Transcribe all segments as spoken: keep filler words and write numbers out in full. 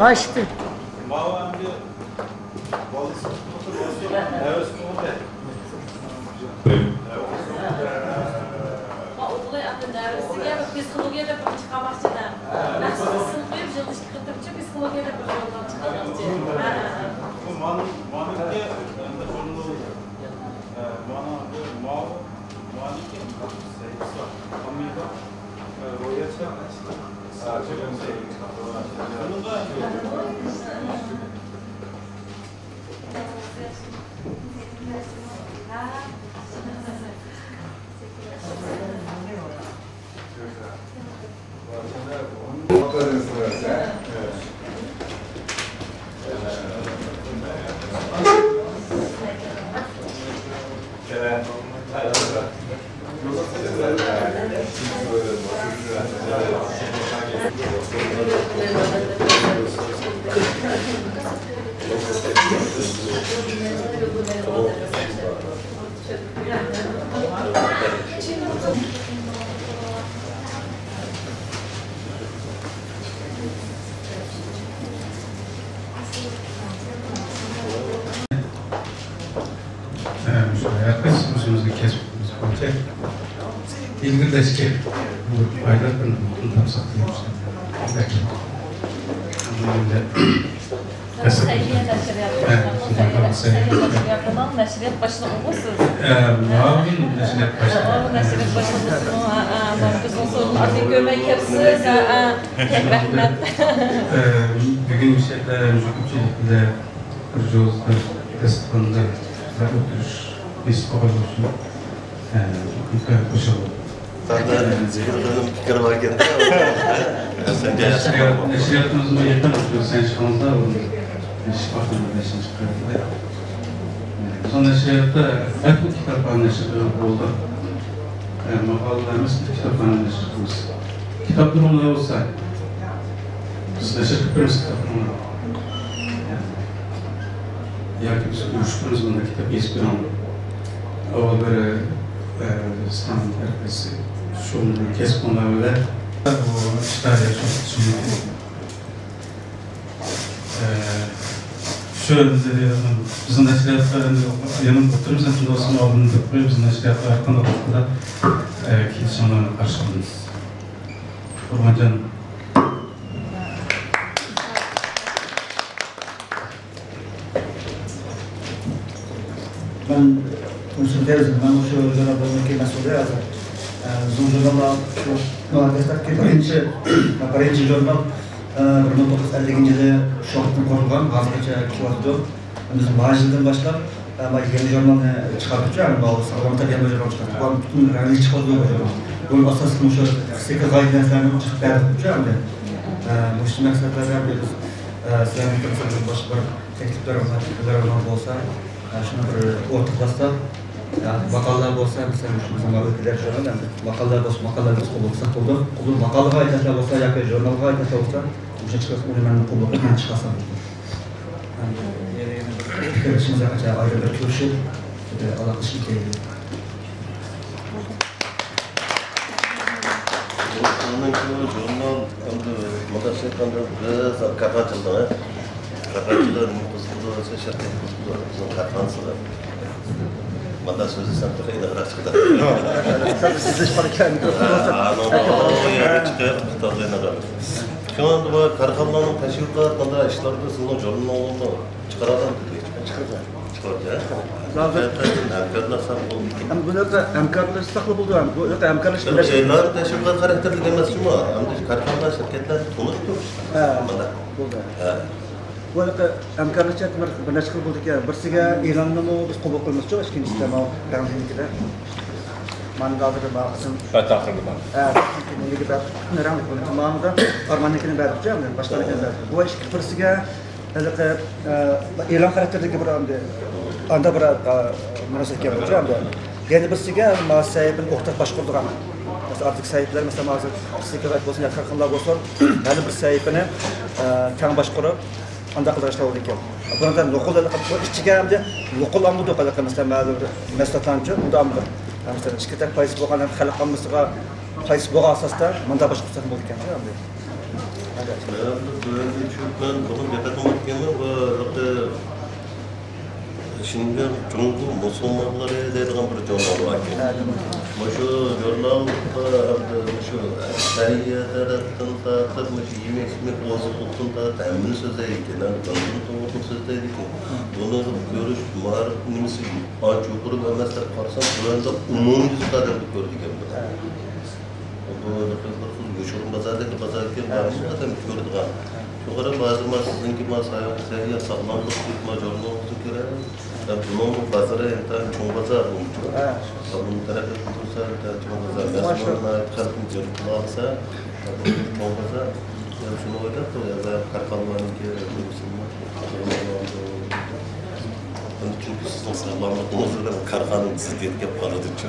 ئاشتى. ئوغلى ئەمدى نەۋرىسىگە بىر پسىخولوگىيە دەپ بىر چىقارماقچىدە. مەخسۇس ئىسىم قويۇپ، يىلدا ئىككى قېتىمچە پسىخولوگىيە دەپ بىر ژۇرنال چىقارماقچى. ھە، ھە، ھە. بۇ مانا، مانىكى، ئەمدى ژۇرنال، ئە، مانا بۇ ماۋۇ، مانىكى، سەھىپىسى، فامىلە، ئە، رويەتچە، ئە، بۇنىڭغا مۇشۇ ھەر قايسىمىز ئۆزىمىزنىڭ كەسپىمىز بويىچە ئىلگىرىلەشكە، بۇ پايدىلىق بىر نۇقتىنى تاپساق دېيىمىز. بەلكى. خەيرىيە نەشرىياتى، ھە، خەيرىيە نەشرىياتىنىڭ نەشرىيات باشلىقىغۇ سىز؟ ئە، مۇئاۋىن نەشرىيات باشلىقى. مۇئاۋىن نەشرىيات باشلىقى سىزمۇ؟ ھە، ھە، مانا بىزنىڭ سورۇن ئاددىي كۆرمەي كەپسىز. ھە، ھە. بەك رەھمەت. ئە، بۈگۈن مۇشۇ يەردە مۇشۇ كۆپچىلىك بىلەن بىر جوزىدا داستىخاندا ئولتۇرۇش نېسىپ بولغان بولسۇن. ئە، ئىنتايىن خۇشال بولدۇم. سەندە زېھىن قىلىم پىكىر بار ئىكەن. نەشرىيات، نەشرىياتىمىزمۇ يېقىن، سەن چىققاندا ئۇنى نەشر قىلىپ بەشىنچى قىلىپ. سون نەشرىياتتا ئەپۇ كىتابخانا نەشر قىلىپ بولدى. ئە، ماقالىلەرنى كىتابخانا نەشر قىلىمىز. كىتاب نومۇرلىرى بولسا، بىز نەشر قىلىپ بېرىمىز كىتاب نومۇرلىرىنى. ياكى بىز ئۇرۇشۇپ تۇرىمىز، بۇنداق كىتاب يېزىپ بېرىڭ. ئاۋۋال بىر، ئە، سان تەرىقىسى شۇ كەسىپ بىلەن بۇ ئىشلار ياخشى ئۆتۈشى مۇمكىن. ئە، شۇ ئەمدى بىزنىڭ نەشرىياتقا ئەمدى يەنە ئوتتۇرىمىز ئەمدى دوستۇم ئالدىن تۇرۇپ قويۇپ، بىزنىڭ نەشرىياتقا ھەر قانداق ۋاقىتتا، ئە، كېلىشىڭلارنى قارشى ئالىمىز. قۇربانجان. مەن مۇشۇ دەرسنى، مەن مۇشۇ ژۇرنال بۆلۈمىدىكى مەسئۇل ھازىر. ئە، بىزنىڭ ژۇرناللار شۇ، دەسلەپكى بىرىنچى، بىرىنچى ژۇرنال، ئە، بىر مىڭ توققۇز يۈز ئەللىكىنچى يىلى شۇ ۋاقىتتىن قۇرۇلغان، ھازىرغىچە كېلىۋاتىدۇ. بىز مۇشۇ يىلدىن باشلاپ، ئە، مانا يېڭى ژۇرنالنى چىقاردۇق، يەنى بۇ ساغلام تەربىيە ژۇرنالى چىقاردۇق. بۇ پۈتۈن رەڭلىك چىقىدۇ بۇ ژۇرنال. بۇ ئاساسلىق مۇشۇ پىسخىكا قائىدە نەرسىلەرنى چىقىپ بەردۇق، ئەمدى. ئە، مۇشۇ مەقسەتلەردە بىز، ئە، سىلەرنىڭ بىر، باشقا بىر تەكلىپلىرىڭلار، پىكىرلىرىڭلار بولسا، ئە، شۇنى بىر ئورتاقلاشساق، ئە، ماقالىلەر بولسا، مەسىلەن، مۇشۇ بىزنىڭ ماقالىلەر شۇ، ئەمدى ماقالىلەر بولسا، ماقالىلەرنى بىز قوبۇل قىلساق بولىدۇ. قوبۇل، ماقالىغا ئائىت نەرسىلەر بولسا ياكى ژۇرنالغا ئائىت نەرسىلەر بولسا، مۇشۇ چىقىرسا، ئۇنى مەن قوبۇل قىلىپ، مەن چىقارسام بولىدۇ. ئەمدى يەنە بىر پىكىرلىشىمىز ياقىچە ئايرىم بىر كۆرۈشۈپ، بىر ئالاقىلىشىپ كېلەيلى. ئۇنىڭ كېيىن ژۇرنال ئەمدى مۇنداق ئېيتقاندا بىز كارخانىچىلىقى، كارخانىچىلار نېمە قىزىقىدۇ دېسە، شىركەت قىزىقىدۇ، بىزنىڭ كارخانىسىغا. مۇنداق سۆزلىسەم تېخى ئېنىقراق چىقىدۇ. سىز سىزىش باركەن، مىكروفون بولسا. ھە، ئانىڭدا ئۇ يەرگە چىقىپ، تازا ئېنىقراق. شۇڭا بۇ كارخانىلارنىڭ تەشۋىقات، مۇنداق ئىشلاردا سىزنىڭ ژۇرنىلىڭىزمۇ چىقىرالامدۇ؟ چىقىرىدۇ. چىقىرىدۇ، ھە؟ ھازىر ھەمكارلاشسام بولىدىكەن. ھەم بۇ يەردە ھەمكارلاشساقلا بولىدۇ، ھەم بۇ يەردە ھەمكارلىشىپ بىر ئېلان تەشۋىقات خاراكتېرلىك ئەمەس شۇمۇ؟ ئەمدى كارخانا شىركەتلەرنى تونۇشتۇرۇش. ھە، مانا. بولدى. ھە. بۇ يەردە ھەمكارلىشىش بىر، بىر نەچچە خىل بولىدىكەن. بىرسىگە ئېلاننىمۇ بىز قوبۇل قىلىمىزچۇ، ئىككىنچىسى ماۋۇ رەڭزىنىڭكىدە. مانا ھازىر ماۋۇ قىسىم. ھە، تاخىردا بار. ھە، چۈنكى رەڭ ماڭىدا ئارماننىڭكىنى بەردۇقچۇ، ئەمدى باشقىنىڭكىنى بەردۇق. بۇ ئىككى بىرسىگە ھېلىقى، ئە، ئېلان خاراكتېرىدىكى بىر ئەمدى، ئاندا بىر، ئە، مۇناسىۋەت كەلگەنچۇ ئەمدى. يەنە بىرسىگە ماۋۇ سەھىپىنى ئورتاق باشقۇرىدىغان. مەسىلەن، ئارتۇق سەھىپىلەر، مەسىلەن، ھازىر پىسخىكا بولسۇن ياكى كارخانىلار بولسۇن، ھەر بىر سەھىپىنى، ئە، تەڭ باشقۇرۇپ، ئانداق قىلىدىغان ئىشلار بولىدىكەن. بۇنىڭدا نوقۇل، بۇ ئىچىگە ئەمدى نوقۇل ئالمىدۇق، ھېلىقى، مەسىلەن، مەلۇم بىر مەھسۇلاتلارنىچۇ، ئۇندا ئالمىدۇق. مەسىلەن، ئىچكى تەك پايدىسى بولغان ھەم خەلق ئاممىسىغا قايسى بولغان ئاساستا مۇنداق باشقۇرساق بولىدىكەن ئەمدى؟ مەن بۇ تۆۋەندە چۈشۈپ، مەن بۇنى دىققەت قىلماپتىكەنمەن، بۇ ھېلىقى شىنجاڭ جۇڭگو مۇسۇلمانلىرى دەيدىغان بىر ژۇرنال باركەن. مۇشۇ ژۇرنالدا مۇشۇ تەربىيە تەرەپتىن تارتىپ، مۇشۇ يېمەك-ئىچمەك، ئوزۇقلۇقتىن تارتىپ ھەممىنى سۆزلەيدىكەن، ھەم دىندىن توغرىلىق سۆزلەيدىكەن. بۇنى كۆرۈش مائارىپ نېمىسى ئانچە يۇقىرى ئەمەس دەپ قارىسام، تۆۋەندە ئومۇميۈزلۈك ئادەمگە كۆرىدىكەن بۇنى. بۇ بىر خىل يوشۇرۇن بازاردەك بىر بازار ئىكەن، بارمۇ ئادەم كۆرىدىغان. شۇ قاراپ ھازىر ما سىزنىڭكى ما ساياھەت سەھىيە ساغلاملىق دەپ ما ژۇرنىلىڭىزنى كۆرەمىز. ھەم بۇنىڭمۇ بازىرى ئىنتايىن چوڭ بازار بولمىسا، بۇنى تەرەققىي قىلدۇرسا ئىنتايىن چوڭ بازار. مەسىلەن، ناھايىتى خەلقنى جەلپ قىلالىسا، بۇ چوڭ بازار. ھەم شۇنى ئويلاپ، بۇ يەردە كارخانىلارنىڭكى نېمىسىمۇ، ئەمدى چۈنكى سىزنىڭ ساغلاملىقىڭىز بىلەن كارخانىنىڭ زىددىيەتكە كېلىپ قالىدۇچۇ.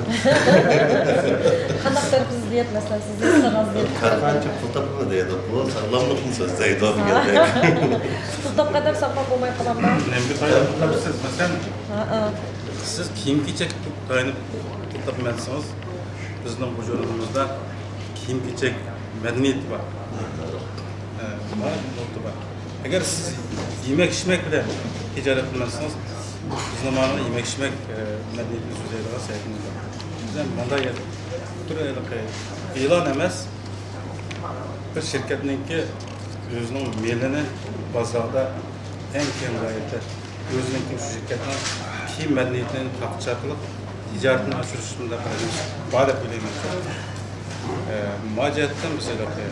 قانداق تەرىپى زىددىيەت، مەسىلەن، سىز ياسىغان زىددىيەت؟ كارخانىچى پۇل تاپىدۇ دەيدۇ، بۇ ساغلاملىقنى سۆزلەيدۇ دېگەندەك. پۇل تاپقان ئادەم ساغلام بولماي قالامدۇ؟ نېمىگە تايىنىپ تۇرىسىز، مەسىلەن؟ ھەئە. سىز كىيىم-كېچەككە تايىنىپ پۇل تاپىمەن دېسىڭىز، بىزنىڭ بۇ ژۇرنىلىمىزدا كىيىم-كېچەك مەدەنىيىتى بار. ئە، بار، نۇقتا بار. ئەگەر سىز يېمەك-ئىچمەك بىلەن تىجارەت قىلماقچىسىڭىز، بىزنىڭ مانا يېمەك-ئىچمەك، ئە، مەدەنىيىتىنى سۆزلەيدىغان سەھىپىمىز بار. بىز ھەم مۇنداق يەردە تۇرۇپ ھېلىقى ئېلان ئەمەس، بىر شىركەتنىڭكى ئۆزىنىڭ مېلىنى بازاردا ئەڭ كەڭ دائىرىدە ئۆزىنىڭكى شىركەتنىڭ كىيىم مەدەنىيىتىنى تارقىتىش ئارقىلىق تىجارىتىنى ئاشۇرۇش مۇنداق بار دەپ ئويلايمەن. ئە، ما جەھەتتىن بىز ھېلىقى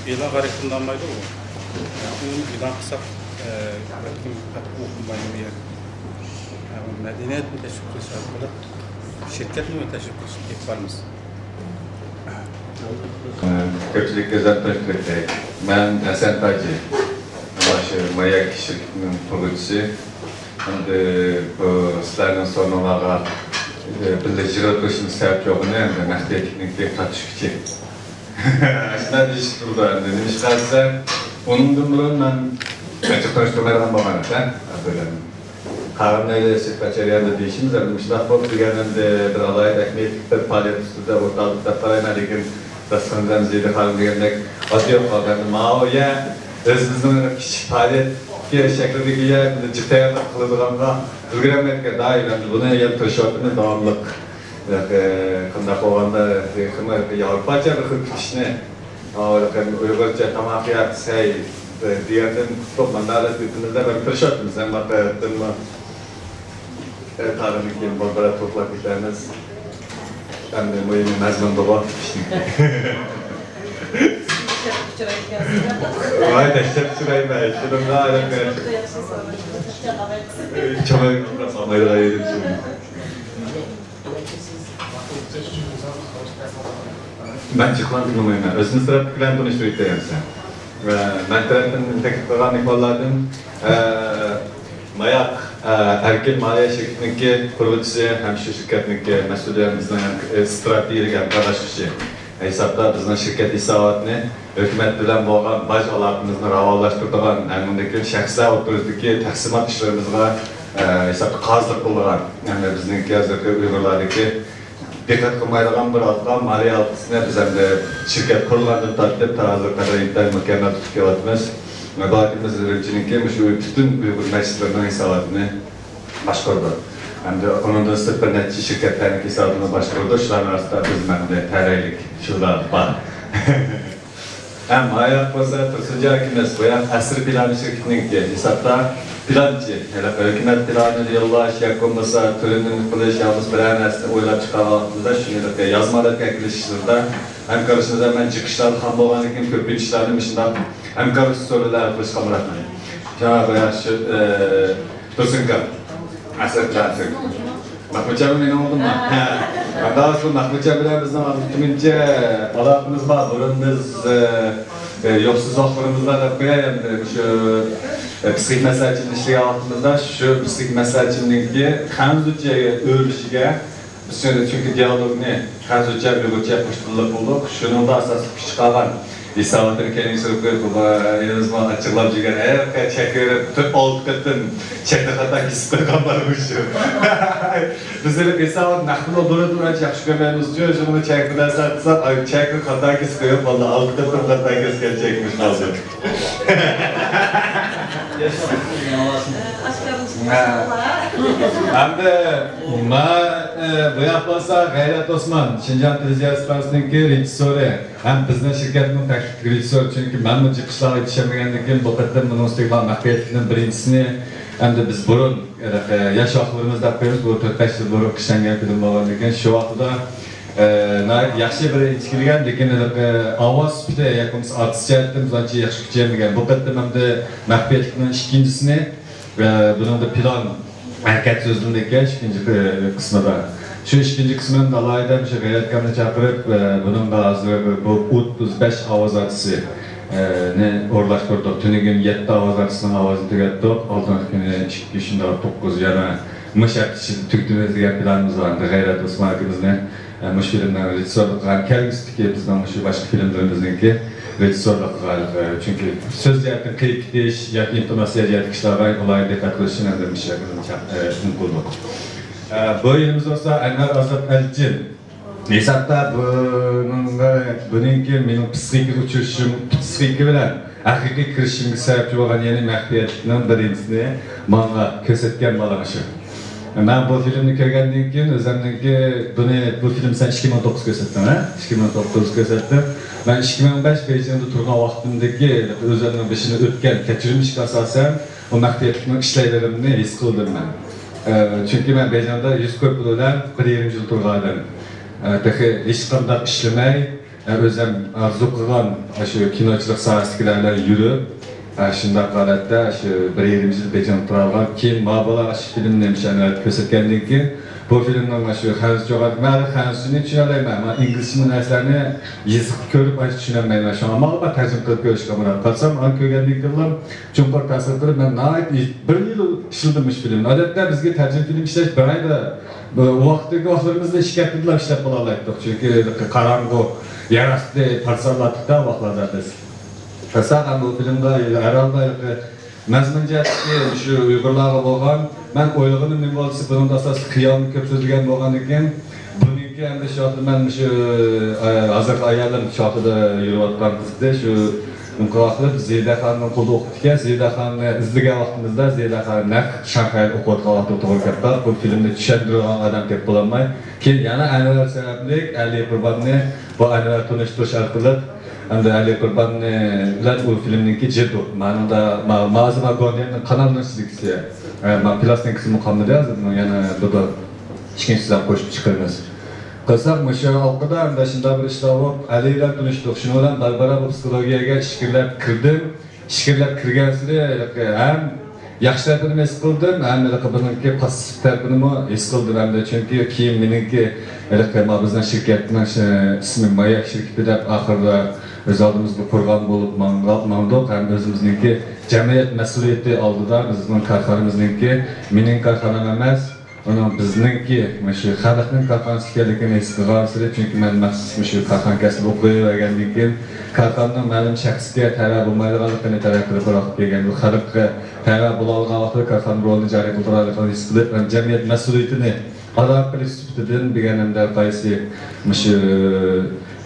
ئېلانغا ھەرىكەت قىلالمايدۇ. ئۇنى ئېلان قىلساق، ئە، بەلكىم بەك ئوقۇلمايدۇ بۇ يەر. ئە، مەدەنىيەتنى تەشۋىق قىلىش ئارقىلىق شىركەتنى تەشۋىق قىلىشنى ئېلىپ بارىمىز. كۆپچىلىككە ئۆزۈمنى تونۇشتۇرۇپ بېرەي. مەن ھەسەن تاجى. مانا شۇ ماياك شىركىتىنىڭ قۇرغۇچىسى. ئەمدى بۇ سىلەرنىڭ سورۇنلارغا، ئە، بىللە يىغىلىپ تۇرۇشىمىز سەۋەبچى بولغىنى ئەمدى مەخپىيەتلىكنىڭكى قاتتىق كۈچى. ئاشۇنداق دېيىشىپ تۇرىدۇ ئەمدى. نېمىشقا دېسە، ئۇنىڭدىن بۇرۇن مەن ئاچچىق تونۇشتۇرمايدىغان بولغان ئىدىم. قاغىنىنى سۆھبەت جەريانىدا دېيىشىمىز، ئەمدى مۇشۇنداق بولۇپ دېگەن ئەمدى بىر ئالاھىدە ئەھمىيەتلىك بىر پائالىيەت ئۈستىدە ئورتاقلىق دەپ قارايمەن، لېكىن داستىخاندا زىيدە خانىم دېگەندەك ئات يوق قالدى. ئەمدى ماۋۇ يەر ئۆزىمىزنىڭ كىچىك پائالىيەت شەكلىدىكى يەر، جىق تەييارلىق قىلىدىغانغا ئۈلگۈرەلمەيدىكەن. دائىم ئەمدى بۇنى يەنە تىرىشىۋاتىمىز داۋاملىق. قانداق بولغاندا، ياۋروپاچە بىر خىل كۈتۈشنى، ئۇيغۇرچە تاماق يەپ سەي دېگەندىن قۇتۇلۇپ، مانداق دەپ يۈرىمىزدە بىر تىرىشىۋاتىمىز. ھەممە قېتىممۇ تارىمدىن كېيىن بىر بىر توپلاپ كېتىمىز. ئەمدى مۇھىمى مەزمۇن بولغان. ۋاي، دەھشەت ئۇچرايمەن. شۇنىڭغا چوڭايغا ئۇخلاپ قالمايدىغان يېرىم شۇ. مەن جىقلاپ ئاڭلىمايمەن. ئۆزىمىز تەرەپ بىلەن تونۇشتۇرۇپ بېرەمسەن. ۋە مەن تەرەپتىن تەكلىپ قىلغان مېھمانلاردىن، ئە، ماياق، ئە، ئەركىن مالىيە شىركىتىنىڭكى قۇرغۇچىسى ھەم شۇ شىركەتنىڭكى مەسئۇلى، بىزنىڭ ھەم، ئە، ئىستراتېگىيەلىك ھەمكارلاشقۇچى ھېسابتا بىزنىڭ شىركەت ھېساباتىنى ھۆكۈمەت بىلەن بولغان باج ئالاقىمىزنى راۋانلاشتۇرىدىغان، ئاندىن كېيىن شەخسلەر ئوتتۇرىسىدىكى تەقسىمات ئىشلىرىمىزغا، ئە، ھېسابتا قازىلىق قىلىدىغان، يەنى بىزنىڭكى ھازىرقى ئۇيغۇرلاردىكى دىققەت قىلمايدىغان بىر ھالقا مالىيە ھالقىسىنى بىز ئەمدى شىركەت قۇرۇلغاندىن تارتىپ تا ھازىرغا قەدەر ئىنتايىن مۇكەممەل تۇتۇپ كېلىۋاتىمىز. بەلكىم بىز ئۈرۈمچىنىڭكى مۇشۇ پۈتۈن ئۇيغۇر مەسچىتلىرىنىڭ ھېساباتىنى باشقۇرىدۇ. ئەمدى ئۇنىڭدىن سىرت بىر نەچچە شىركەتلەرنىڭ ھېسابىنى باشقۇرىدۇ. شۇلارنىڭ ئارىسىدا بىز مەندە تەلەيلىك شۇلار بار. ھەم ماياق بولسا تۇرسۇنجان ئاكىمىز، بۇ ياق ئەسىر پىلانى شىركىتىنىڭكى ھېسابتا پىلانچى، ھېلىقى ھۆكۈمەت پىلانىنى يوللاش ياكى بولمىسا تۈرىنى قىلىش، يا بولمىسا بىرەر نەرسىنى ئويلاپ چىقارغان ۋاقتىمىزدا شۇنى ھېلىقى يازما ھالەتكە كېلىشىمىزدا ھەمكارلىشىمىز. مەن جىق ئىشلاردا خام بولغاندىن كېيىن كۆپىنچە ئىشلارنى مۇشۇنداق ھەمكارلىشىش ئۇسۇلى بىلەن ھەل قىلىشقا ئامراقمەن. شۇڭا بۇ ياق شۇ، ئە، تۇرسۇنكا. ئەسەر بىلەن تۈگ. مەھمۇتجان مېنىڭ ئالدىمدا. ھە. ئانداق شۇ مەھمۇتجان بىلەن بىزنىڭ ئالدىمىزچە ئالاقىمىز بار. بۇرۇن بىز، ئە، ئە، يوقسۇز ۋاقىتلىرىمىزدا دەپ قوياي ئەمدى. شۇ، ئە، پسىخىك مەسلىھەتچىنى ئىشلىگەن ۋاقتىمىزدا شۇ پسىخىك مەسلىھەتچىنىڭكى خەنزۇچە ئۆرۈشىگە بىز چۈنكى دىيالوگنى خەنزۇچە، ئۇيغۇرچە قوشۇپ قىلدۇق. شۇنىڭدا ئاساسلىق كۈچ چىقارغان. ھېساباتىنى كەينىگە سۈرۈپ قويۇپ، بۇ يەنىمىزمۇ ئاچچىقلاپ جۈگەن ھەر چەك بېرىپ، تۆت، ئالتە قېتىم چەكنى خاتا كېسىپ قويغان بار شۇ. بىز ھېلى ھېسابات نەق پۇل بولۇپ تۇرۇپ ياخشى كۆرمەيمىز شۇ، شۇنى چەكنى بەرسەك دېسەك، ئاي، چەكنى خاتا كېسىپ قويۇپ، باللا ئالتە قېتىم خاتا كېسىپ كەلگەن چەكمىش ھازىر. ئاشكارىلىشىپ ھە. ماشائاللا. ئەمدى ما، ئە، بۇ ياق بولسا غەيرەت ئوسمان، شىنجاڭ تېلېۋىزىيە ئىستانسىسىنىڭكى رېژىسسورى ھەم بىزنىڭ شىركەتنىڭ تەكلىپ رېژىسسورى، چۈنكى مەنمۇ جىق ئىشلارغا يېتىشەلمىگەندىن كېيىن بۇ قېتىم بۇنىڭ ئۈستىگە مەخپىيەتلىكنىڭ بىرىنچىسىنى، ئەمدى بىز بۇرۇن، ياش ۋاقىتلىرىمىز دەپ قويىمىز، بۇ تۆت بەش يىل بۇرۇن ئىشلەنگەن فىلىم بولغاندىكىن شۇ ۋاقتىدا، ئە، ناھايىتى ياخشى بىر ئىنچىكىلىگەن، لېكىن، ئە، ئاۋاز سۈپىتى ياكى بولمىسا ئارتىس جەھەتتىن بىز ئانچە ياخشى كۈچەيمىگەن. بۇ قېتىم ئەمدى مەخپىيەتلىكنىڭ ئىككىنچىسىنى، ئە، بۇنىڭدا پىلان ھەرىكەت سۆزلىنىدىكەن ئىككىنچى قىسمىدا. شۇ ئىككىنچى قىسمىنى ئالاھىدە مۇشۇ غەيرەت ئاكامنى چاقىرىپ، ئە، بۇنىڭدا ھازىر بۇ ئوتتۇز بەش ئاۋاز ئارتىسى، ئە، نى ئورۇنلاشتۇردۇق. تۈنۈگۈن يەتتە ئاۋاز ئارتىسىنىڭ ئاۋازىنى تۈگەتتۇق. ئالدىنقى كۈنى ئىككى، شۇنداق توققۇز، يەنە مۇشۇ ھەپتە ئىچىدە تۈگىتىمىز دېگەن پىلانىمىز بار. ئەمدى غەيرەت ئوسمان ئاكىمىزنى، ئە، مۇشۇ فىلىمنىڭ رېژىسسورلۇقىغا، كەلگۈسىدىكى بىزنىڭ مۇشۇ باشقا فىلىملىرىمىزنىڭكى رېژىسسورلۇقىغا، ئە، چۈنكى سۆز جەھەتتىن قىيىپ كېتىش ياكى ئىنتوناتسىيە جەھەتتىكى ئىشلارغا ئالاھىدە دىققەت قىلىشنى ئەمدى مۇشۇ يەردىن چاق-، ئە، ئۈمىد قىلدۇق. ئە، بۇ يىلىمىز بولسا ئەنۋەر ئازات ئەلچىن. ھېسابتا بۇنىڭغا، بۇنىڭكى مېنىڭ پسىخىكىغا ئۇچرىشىشىم، پسىخىكا بىلەن ھەقىقىي كىرىشىشىمگە سەۋەبچى بولغان يەنى مەخپىيەتلىكنىڭ بىرىنچىسىنى ماڭا كۆرسەتكەن بالا شۇ. مەن بۇ فىلىمنى كۆرگەندىن كېيىن ئۆزۈمنىڭكى، بۇنى، بۇ فىلىمنى سەن ئىككى مىڭ توققۇز كۆرسەتتىڭ، ھە؟ ئىككى مىڭ توققۇز كۆرسەتتىم. مەن ئىككى مىڭ بەش بېيجىڭدا تۇرغان ۋاقتىمدىكى ئۆزۈمنىڭ بېشىمدىن ئۆتكەن كەچۈرمىشكە ئاساسەن، بۇ مەخپىيەتلىكنىڭ ئىشلەيۋېرىمىنى ھېس قىلدىم مەن. ئە، چۈنكى مەن بېيجىڭدا يۈز كوپى بىلەن بىر يېرىم يىل تۇرغان ئادەم. ئە، تېخى ھېچقانداق ئىشلىمەي، ئە، ئۆزۈم ئارزۇ قىلغان، ئە، شۇ كىنوچىلىق ساھەسىدىكىلەر بىلەن يۈرۈپ، ئە، شۇنداق ھالەتتە شۇ بىر يېرىم يىل بېيجىڭدا تۇرالغان. كېيىن ما بالا شۇ فىلىمنى مۇشۇ ئەنۋەرگە كۆرسەتكەندىن كېيىن، بۇ فىلىمنىڭ شۇ خەنزۇچە، مەن خەنزۇچىنى چۈشىنەلەيمەن، مەن ئىنگلىزچە نەرسىلەرنى يېزىقتا كۆرۈپ ئانچە چۈشىنەلمەيمەن. شۇڭا ماڭا بىر تەرجىمە قىلىپ كۆرۈشكە ئامراق قالسام، ئانى كۆرگەندىن كېيىنلا چوڭقۇر تەسىر قىلىپ، مەن ناھايىتى بىر يىل ئىشلىدىم مۇشۇ فىلىمنى. ئادەتتە بىزگە تەرجىمە فىلىم ئىشلەش بىر ئايدا، بۇ ۋاقىتتىكى ۋاقىتلىرىمىزدا ئىككى ھەپتىدىلا ئىشلەپ بولالايتتۇق. چۈنكى قاراڭغۇ، يەر ئاستى پارتىزانلاتتۇقتا ۋاقىتلاردا بىز. قىلساق ھەم بۇ فىلىمغا ھەر ھالدا مەزمۇن جەھەتتىكى شۇ ئۇيغۇرلارغا بولغان، مەن ئويلىغىنىم نېمە بولسا، بۇنىڭدا ئاساسلىق خىيالنى كۆپ سۆزلىگەن بولغاندىكىن، بۇنىڭكى ئەمدى شۇ ۋاقىتتا مەن شۇ، ئە، ھازىرقى ئايالىم شۇ ۋاقتىدا يۈرۈۋاتقان قىزدى، شۇ نېمە قىلغان قىلىپ زىيدەخاننىڭ قولىدا ئوقۇپتىكەن. زىيدەخاننى ئىزدىگەن ۋاقتىمىزدا زىيدەخان نەق شاڭخەيدە ئوقۇۋاتقان ۋاقتىدا توغرا كەپتۇ. بۇ فىلىمنى چۈشەندۈرىدىغان ئادەم تېپىپ بولالماي، كېيىن يەنە ئەنۋەر سەۋەبلىك ئەلى قۇرباننى بۇ ئەنۋەر تونۇشتۇرۇش ئارقىلىق ئەمدى ئەلى قۇرباننى بىلەن ئۇ فىلىمنىڭكى جىدۇ. مانىڭدا ما-، مازىما گوندىيەننىڭ قانالنىڭ ئىچىدىكىسى. ئە، ما پىلاستىنكىسىمۇ قالمىدى ھازىر، بۇنىڭ يەنە بۇدا ئىككىنچىسىدە قوشۇپ چىقىرىمىز. قىلساق، مۇشۇ ھالقىدا ئەمدى شۇنداق بىر ئىشلار بولۇپ، ئەلى بىلەن تونۇشتۇق. شۇنىڭ بىلەن بارا-بارا بۇ پسىخولوگىيەگە ئىچكىرىلەپ كىردىم. ئىچكىرىلەپ كىرگەنسېرى ھەم ياخشى تەرىپىنىمۇ ھېس قىلدىم، ھەم ھېلىقى بۇنىڭكى پاسسىپ تەرىپىنىمۇ ھېس قىلدىم. ھەمدە چۈنكى كېيىن مېنىڭكى ھېلىقى ما بىزنىڭ شىركەتنىڭ ش-، ئىسمى ماياك شىركىتى دەپ ئاخىرىدا ئۆز ئالدىمىزغا قۇرغان بولۇپ ماڭغا-، ماڭدۇق ھەم ئۆزىمىزنىڭكى جەمئىيەت مەسئۇلىيىتى ئالدىدا بىزنىڭ كارخانىمىزنىڭكى، مېنىڭ كارخانام ئەمەس، ئۇنىڭ بىزنىڭكى مۇشۇ خەلقنىڭ كارخانىسى ئىكەنلىكىنى ھېس قىلغانسېرى، چۈنكى مەن مەخسۇس مۇشۇ كارخانا كەسپىنى ئوقۇۋەرگەندىن كېيىن، كارخانىنىڭ مەلۇم شەخسكە تەۋە بولمايدىغانلىقىنى تەرەپ قىلىپ بىر ۋاقىت كەلگەن. بۇ خەلققە تەۋە بولالىغان ۋاقتىدا كارخانا رولىنى جارى قىلدۇرالىغانلىقىنى ھېس قىلىپ، ھەم جەمئىيەت مەسئۇلىيىتىنى ئادا قىلىش سۈپىتىدىن دېگەن ھەمدە قايسى مۇشۇ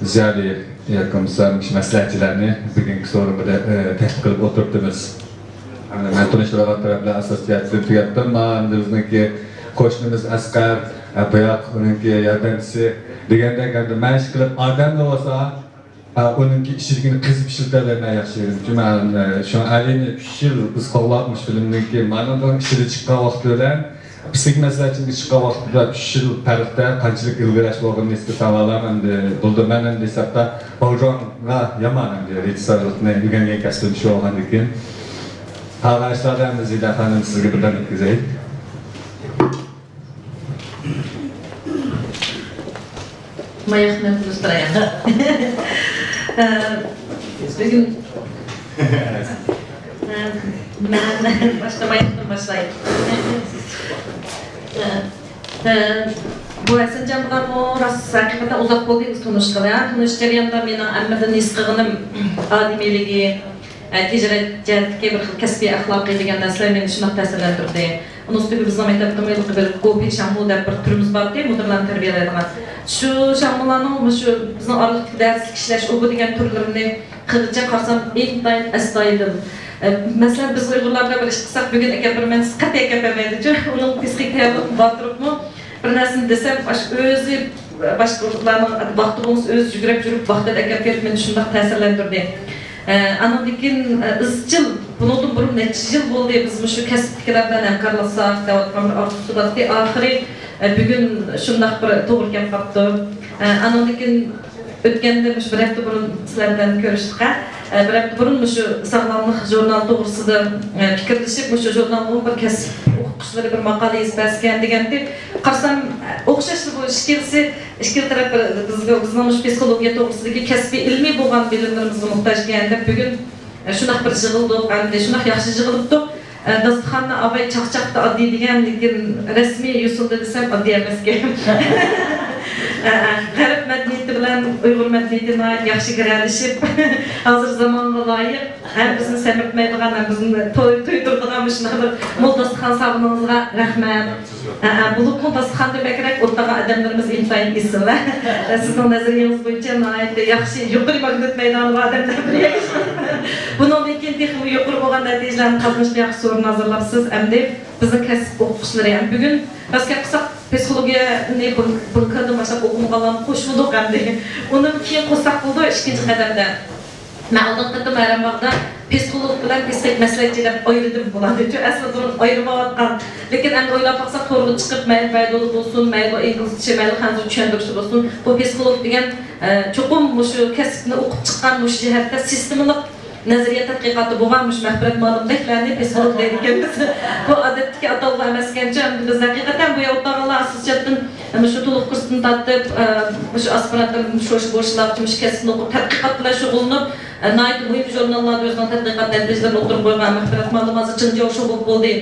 زىيالىي ياكى بولمىسا مۇشۇ مەسلىھەتچىلەرنى بۈگۈنكى سورۇنغا، ئە، تەكلىپ قىلىپ ئولتۇرتىمىز. ئەمدى مەن تونۇشتۇرغان تەرەپلەر ئاساسىي جەھەتتىن تۈگەتتىم. مانا ئەمدى بىزنىڭكى قوشنىمىز ئەسقەر، ئە، بۇياق ئۇنىڭكى ياردەمچىسى دېگەندەك، ئەمدى مەن ئىشقىلىپ ئادەملا بولسا، ئە، ئۇنىڭكى ئىچىدىكىنى قېزىپ ئىشلىتەلەيمەن ياخشى يېرىنى. چۈنكى مەن، ئە، شۇ ئەلىنى ئۈچ يىل ئىز قوغلاپ مۇشۇ فىلىمنىڭكى مانا ئىچىدە چىققان ۋاقتى بىلەن پسىخىك مەسلىھەتچىمىز چىققان ۋاقتىدا ئۈچ يىل پەرقتە قانچىلىك ئىلگىرىلەش بولغىنىنى ھېس قىلساڭلار ئەمدى بولدى. مەن ئەمدى ھېسابتا باۋجۇاڭغا يامان ئەمدى رېژىسسورلۇقنى ئۆگەنگەن كەسپىم شۇ بولغاندىكىن. قالغان ئىشلاردا ئەمدى زىيدە خانىم سىزگە بىردەم ئۆتكۈزەي. ماياقنى تونۇشتۇرايلى. ئە، بۈگۈن، ئە، مەن باشتا ماياقتىن باشلاي. ئە، ئە، بۇ ھەسەنجان بىلەنمۇ راست ھەقىقەتەن ئۇزاق بولدى بىز تونۇشقىلى. ھە، تونۇش جەريانىدا مېنىڭ ھەممىدىن ھېس قىلغىنىم ئادىمىيلىكى، ئە، تىجارەت جەھەتتىكى بىر خىل كەسپىي ئەخلاقى دېگەن نەرسىلەر مېنى شۇنداق تەسىرلەندۈردى. ئۇنىڭ ئۈستىگە بىزنىڭ مەكتەپتىمۇ ھېلىقى بىر گوپى شاڭمۇ دەپ بىر تۈرىمىز بارتى، مۇدىرلارنى تەربىيەلەيدىغان. شۇ شاڭمۇلارنىڭ مۇشۇ بىزنىڭ ئارىلىقتىكى دەرسلىك ئىشلەش ئۇبۇ دېگەن تۈرلىرىنى قىلغىچە قارىسام ئىنتايىن ئەستايىدىل. ئە، مەسىلەن، بىز ئۇيغۇرلار بىلەن بىر ئىش قىلساق، بۈگۈن ئەكەپ بېرىمەن دېسە، قەتئىي ئەكەپ بەرمەيدىچۇ. ئۇنىڭ پسىخىك تەييارلىقىمۇ بار تۇرۇپمۇ، بىر نەرسىنى دېسەم، ئاشۇ ئۆزى باشقىلارنىڭ ۋاقتى بولمىسا، ئۆزى يۈگۈرۈپ يۈرۈپ ۋاقتىدا ئەكەپ بېرىپ، مېنى شۇنداق تەسىرلەندۈردى. ئە، ئانىڭدىن كېيىن، ئە، ئىزچىل، بۇنىڭدىن بۇرۇن نەچچە يىل بولدى، بىز مۇشۇ كەسىپتىكىلەر بىلەن ھەمكارلاشساق دەۋاتقان بىر ئارزۇسى بارتى. ئاخىرى، ئە، بۈگۈن شۇنداق بىر توغرا كەپ قاپتۇ. ئە، ئانىڭدىن كېيىن ئۆتكەندە مۇشۇ بىر ھەپتە بۇرۇن سىلەر بىلەن كۆرۈشتۇق، ھە؟ ئە، بىر ھەپتە بۇرۇن مۇشۇ ساغلاملىق ژۇرنال توغرىسىدا، ئە، پىكىرلىشىپ، مۇشۇ ژۇرنالغىمۇ بىر كەسىپ ئوقۇتقۇچىلىرى بىر ماقالە يېزىپ بەرسىكەن دېگەنتى. قارىسام، ئوخشاشلا بۇ ئىككىلىسى، ئىككىلا تەرەپ بىر، بىزگە، بىزنىڭ مۇشۇ پسىخولوگىيە توغرىسىدىكى كەسپىي ئىلمىي بولغان بىلىملىرىمىزگە موھتاجكەن دەپ بۈگۈن، ئە، شۇنداق بىر يىغىلدۇق، ئەمدى شۇنداق ياخشى يىغىلىپتۇق. ئە، داستىخاننى ئاۋاي چاقچاقتا ئاددىي دېگەن، لېكىن رەسمىي يوسۇندا دېسەم ئاددىي ئەمەسكەن. ئە، ئە، غەرب مەدەنىيىتى بىلەن ئۇيغۇر مەدەنىيىتى ناھايىتى ياخشى گىرەلىشىپ، ھازىر زامانغا لايىق، ھەم بىزنى سەمرىتمەيدىغان، ھەم بىزنى توي، تويدۇرىدىغان مۇشۇنداق بىر مول داستىخان سالغىنىڭىزغا رەھمەت. ئە، ئە، بولۇپمۇ داستىخاندىن بەكرەك ئولتۇرغان ئادەملىرىمىز ئىنتايىن ئېسىل. ئە، سىزنىڭ نەزەرىيىڭىز بويىچە ناھايىتى ياخشى، يۇقىرى ماگنىت مەيدانىغا ئادەملەر بىر يەكشىدى. بۇنىڭدىن كېيىن تېخىمۇ يۇقىرى بولغان نەتىجىلەرنى قازىنىشقا ياخشى سورۇن ھازىرلاپسىز. ئەمدى بىزنىڭ كەسىپ ئوقۇتقۇچىلىرى، ئەمدى بۈگۈن راست گەپ قىلساق، پسىخولوگىيەنى بۇ، بۇ كادىر باشلاپ ئوقۇمىغانلارنى قوشمىدۇق ئەمدى. ئۇنى كېيىن قوشساق بولىدۇ، ئىككىنچى قەدەمدە. مەن ئالدىنقى قېتىم ھەرەمباغدا پسىخولوگ بىلەن پسىخىك مەسلىھەتچى دەپ ئايرىدىم بۇلارنى. چۈنكى ئەسلى بۇرۇن ئايرىمايۋاتقان. لېكىن ئەمدى ئويلاپ باقساق، تورغا چىقىپ، مەيلى بەيدۇلا بولسۇن، مەيلى ئىنگلىزچە، مەيلى خەنزۇچە چۈشەندۈرۈشتە بولسۇن، بۇ پسىخولوگ دېگەن، ئە، چوقۇم مۇشۇ كەسىپنى ئوقۇپ چىققان، مۇشۇ جەھەتتە سىستېمىلىق نەزەرىيە تەتقىقاتى بولغان مۇشۇ مەغپىرەت مۇئەللىمدەكلەرنى پسىخولوگ دەيدىكەنمىز. بۇ ئادەتتىكى ئاتالغۇ ئەمەسكەنچۇ، ئەمدى بىز ھەقىقەتەن بۇ يەردە ئولتۇرغانلار ئاساسىي جەھەتتىن مۇشۇ تولۇق كۇرستىن تارتىپ، ئە، مۇشۇ ئاسپىرانتتىن شۇ، شۇ بوشلاپ، مۇشۇ كەسىپنى ئوقۇپ، تەتقىقات بىلەن شۇغۇللىنىپ، ئە، ناھايىتى مۇھىم ژۇرناللاردا ئۆزىنىڭ تەتقىقات نەتىجىلىرىنى ئوتتۇرىغا قويغان مەغپىرەت مۇئەللىم ھازىر چېڭجياۋ شۇ بولۇپ بولدى.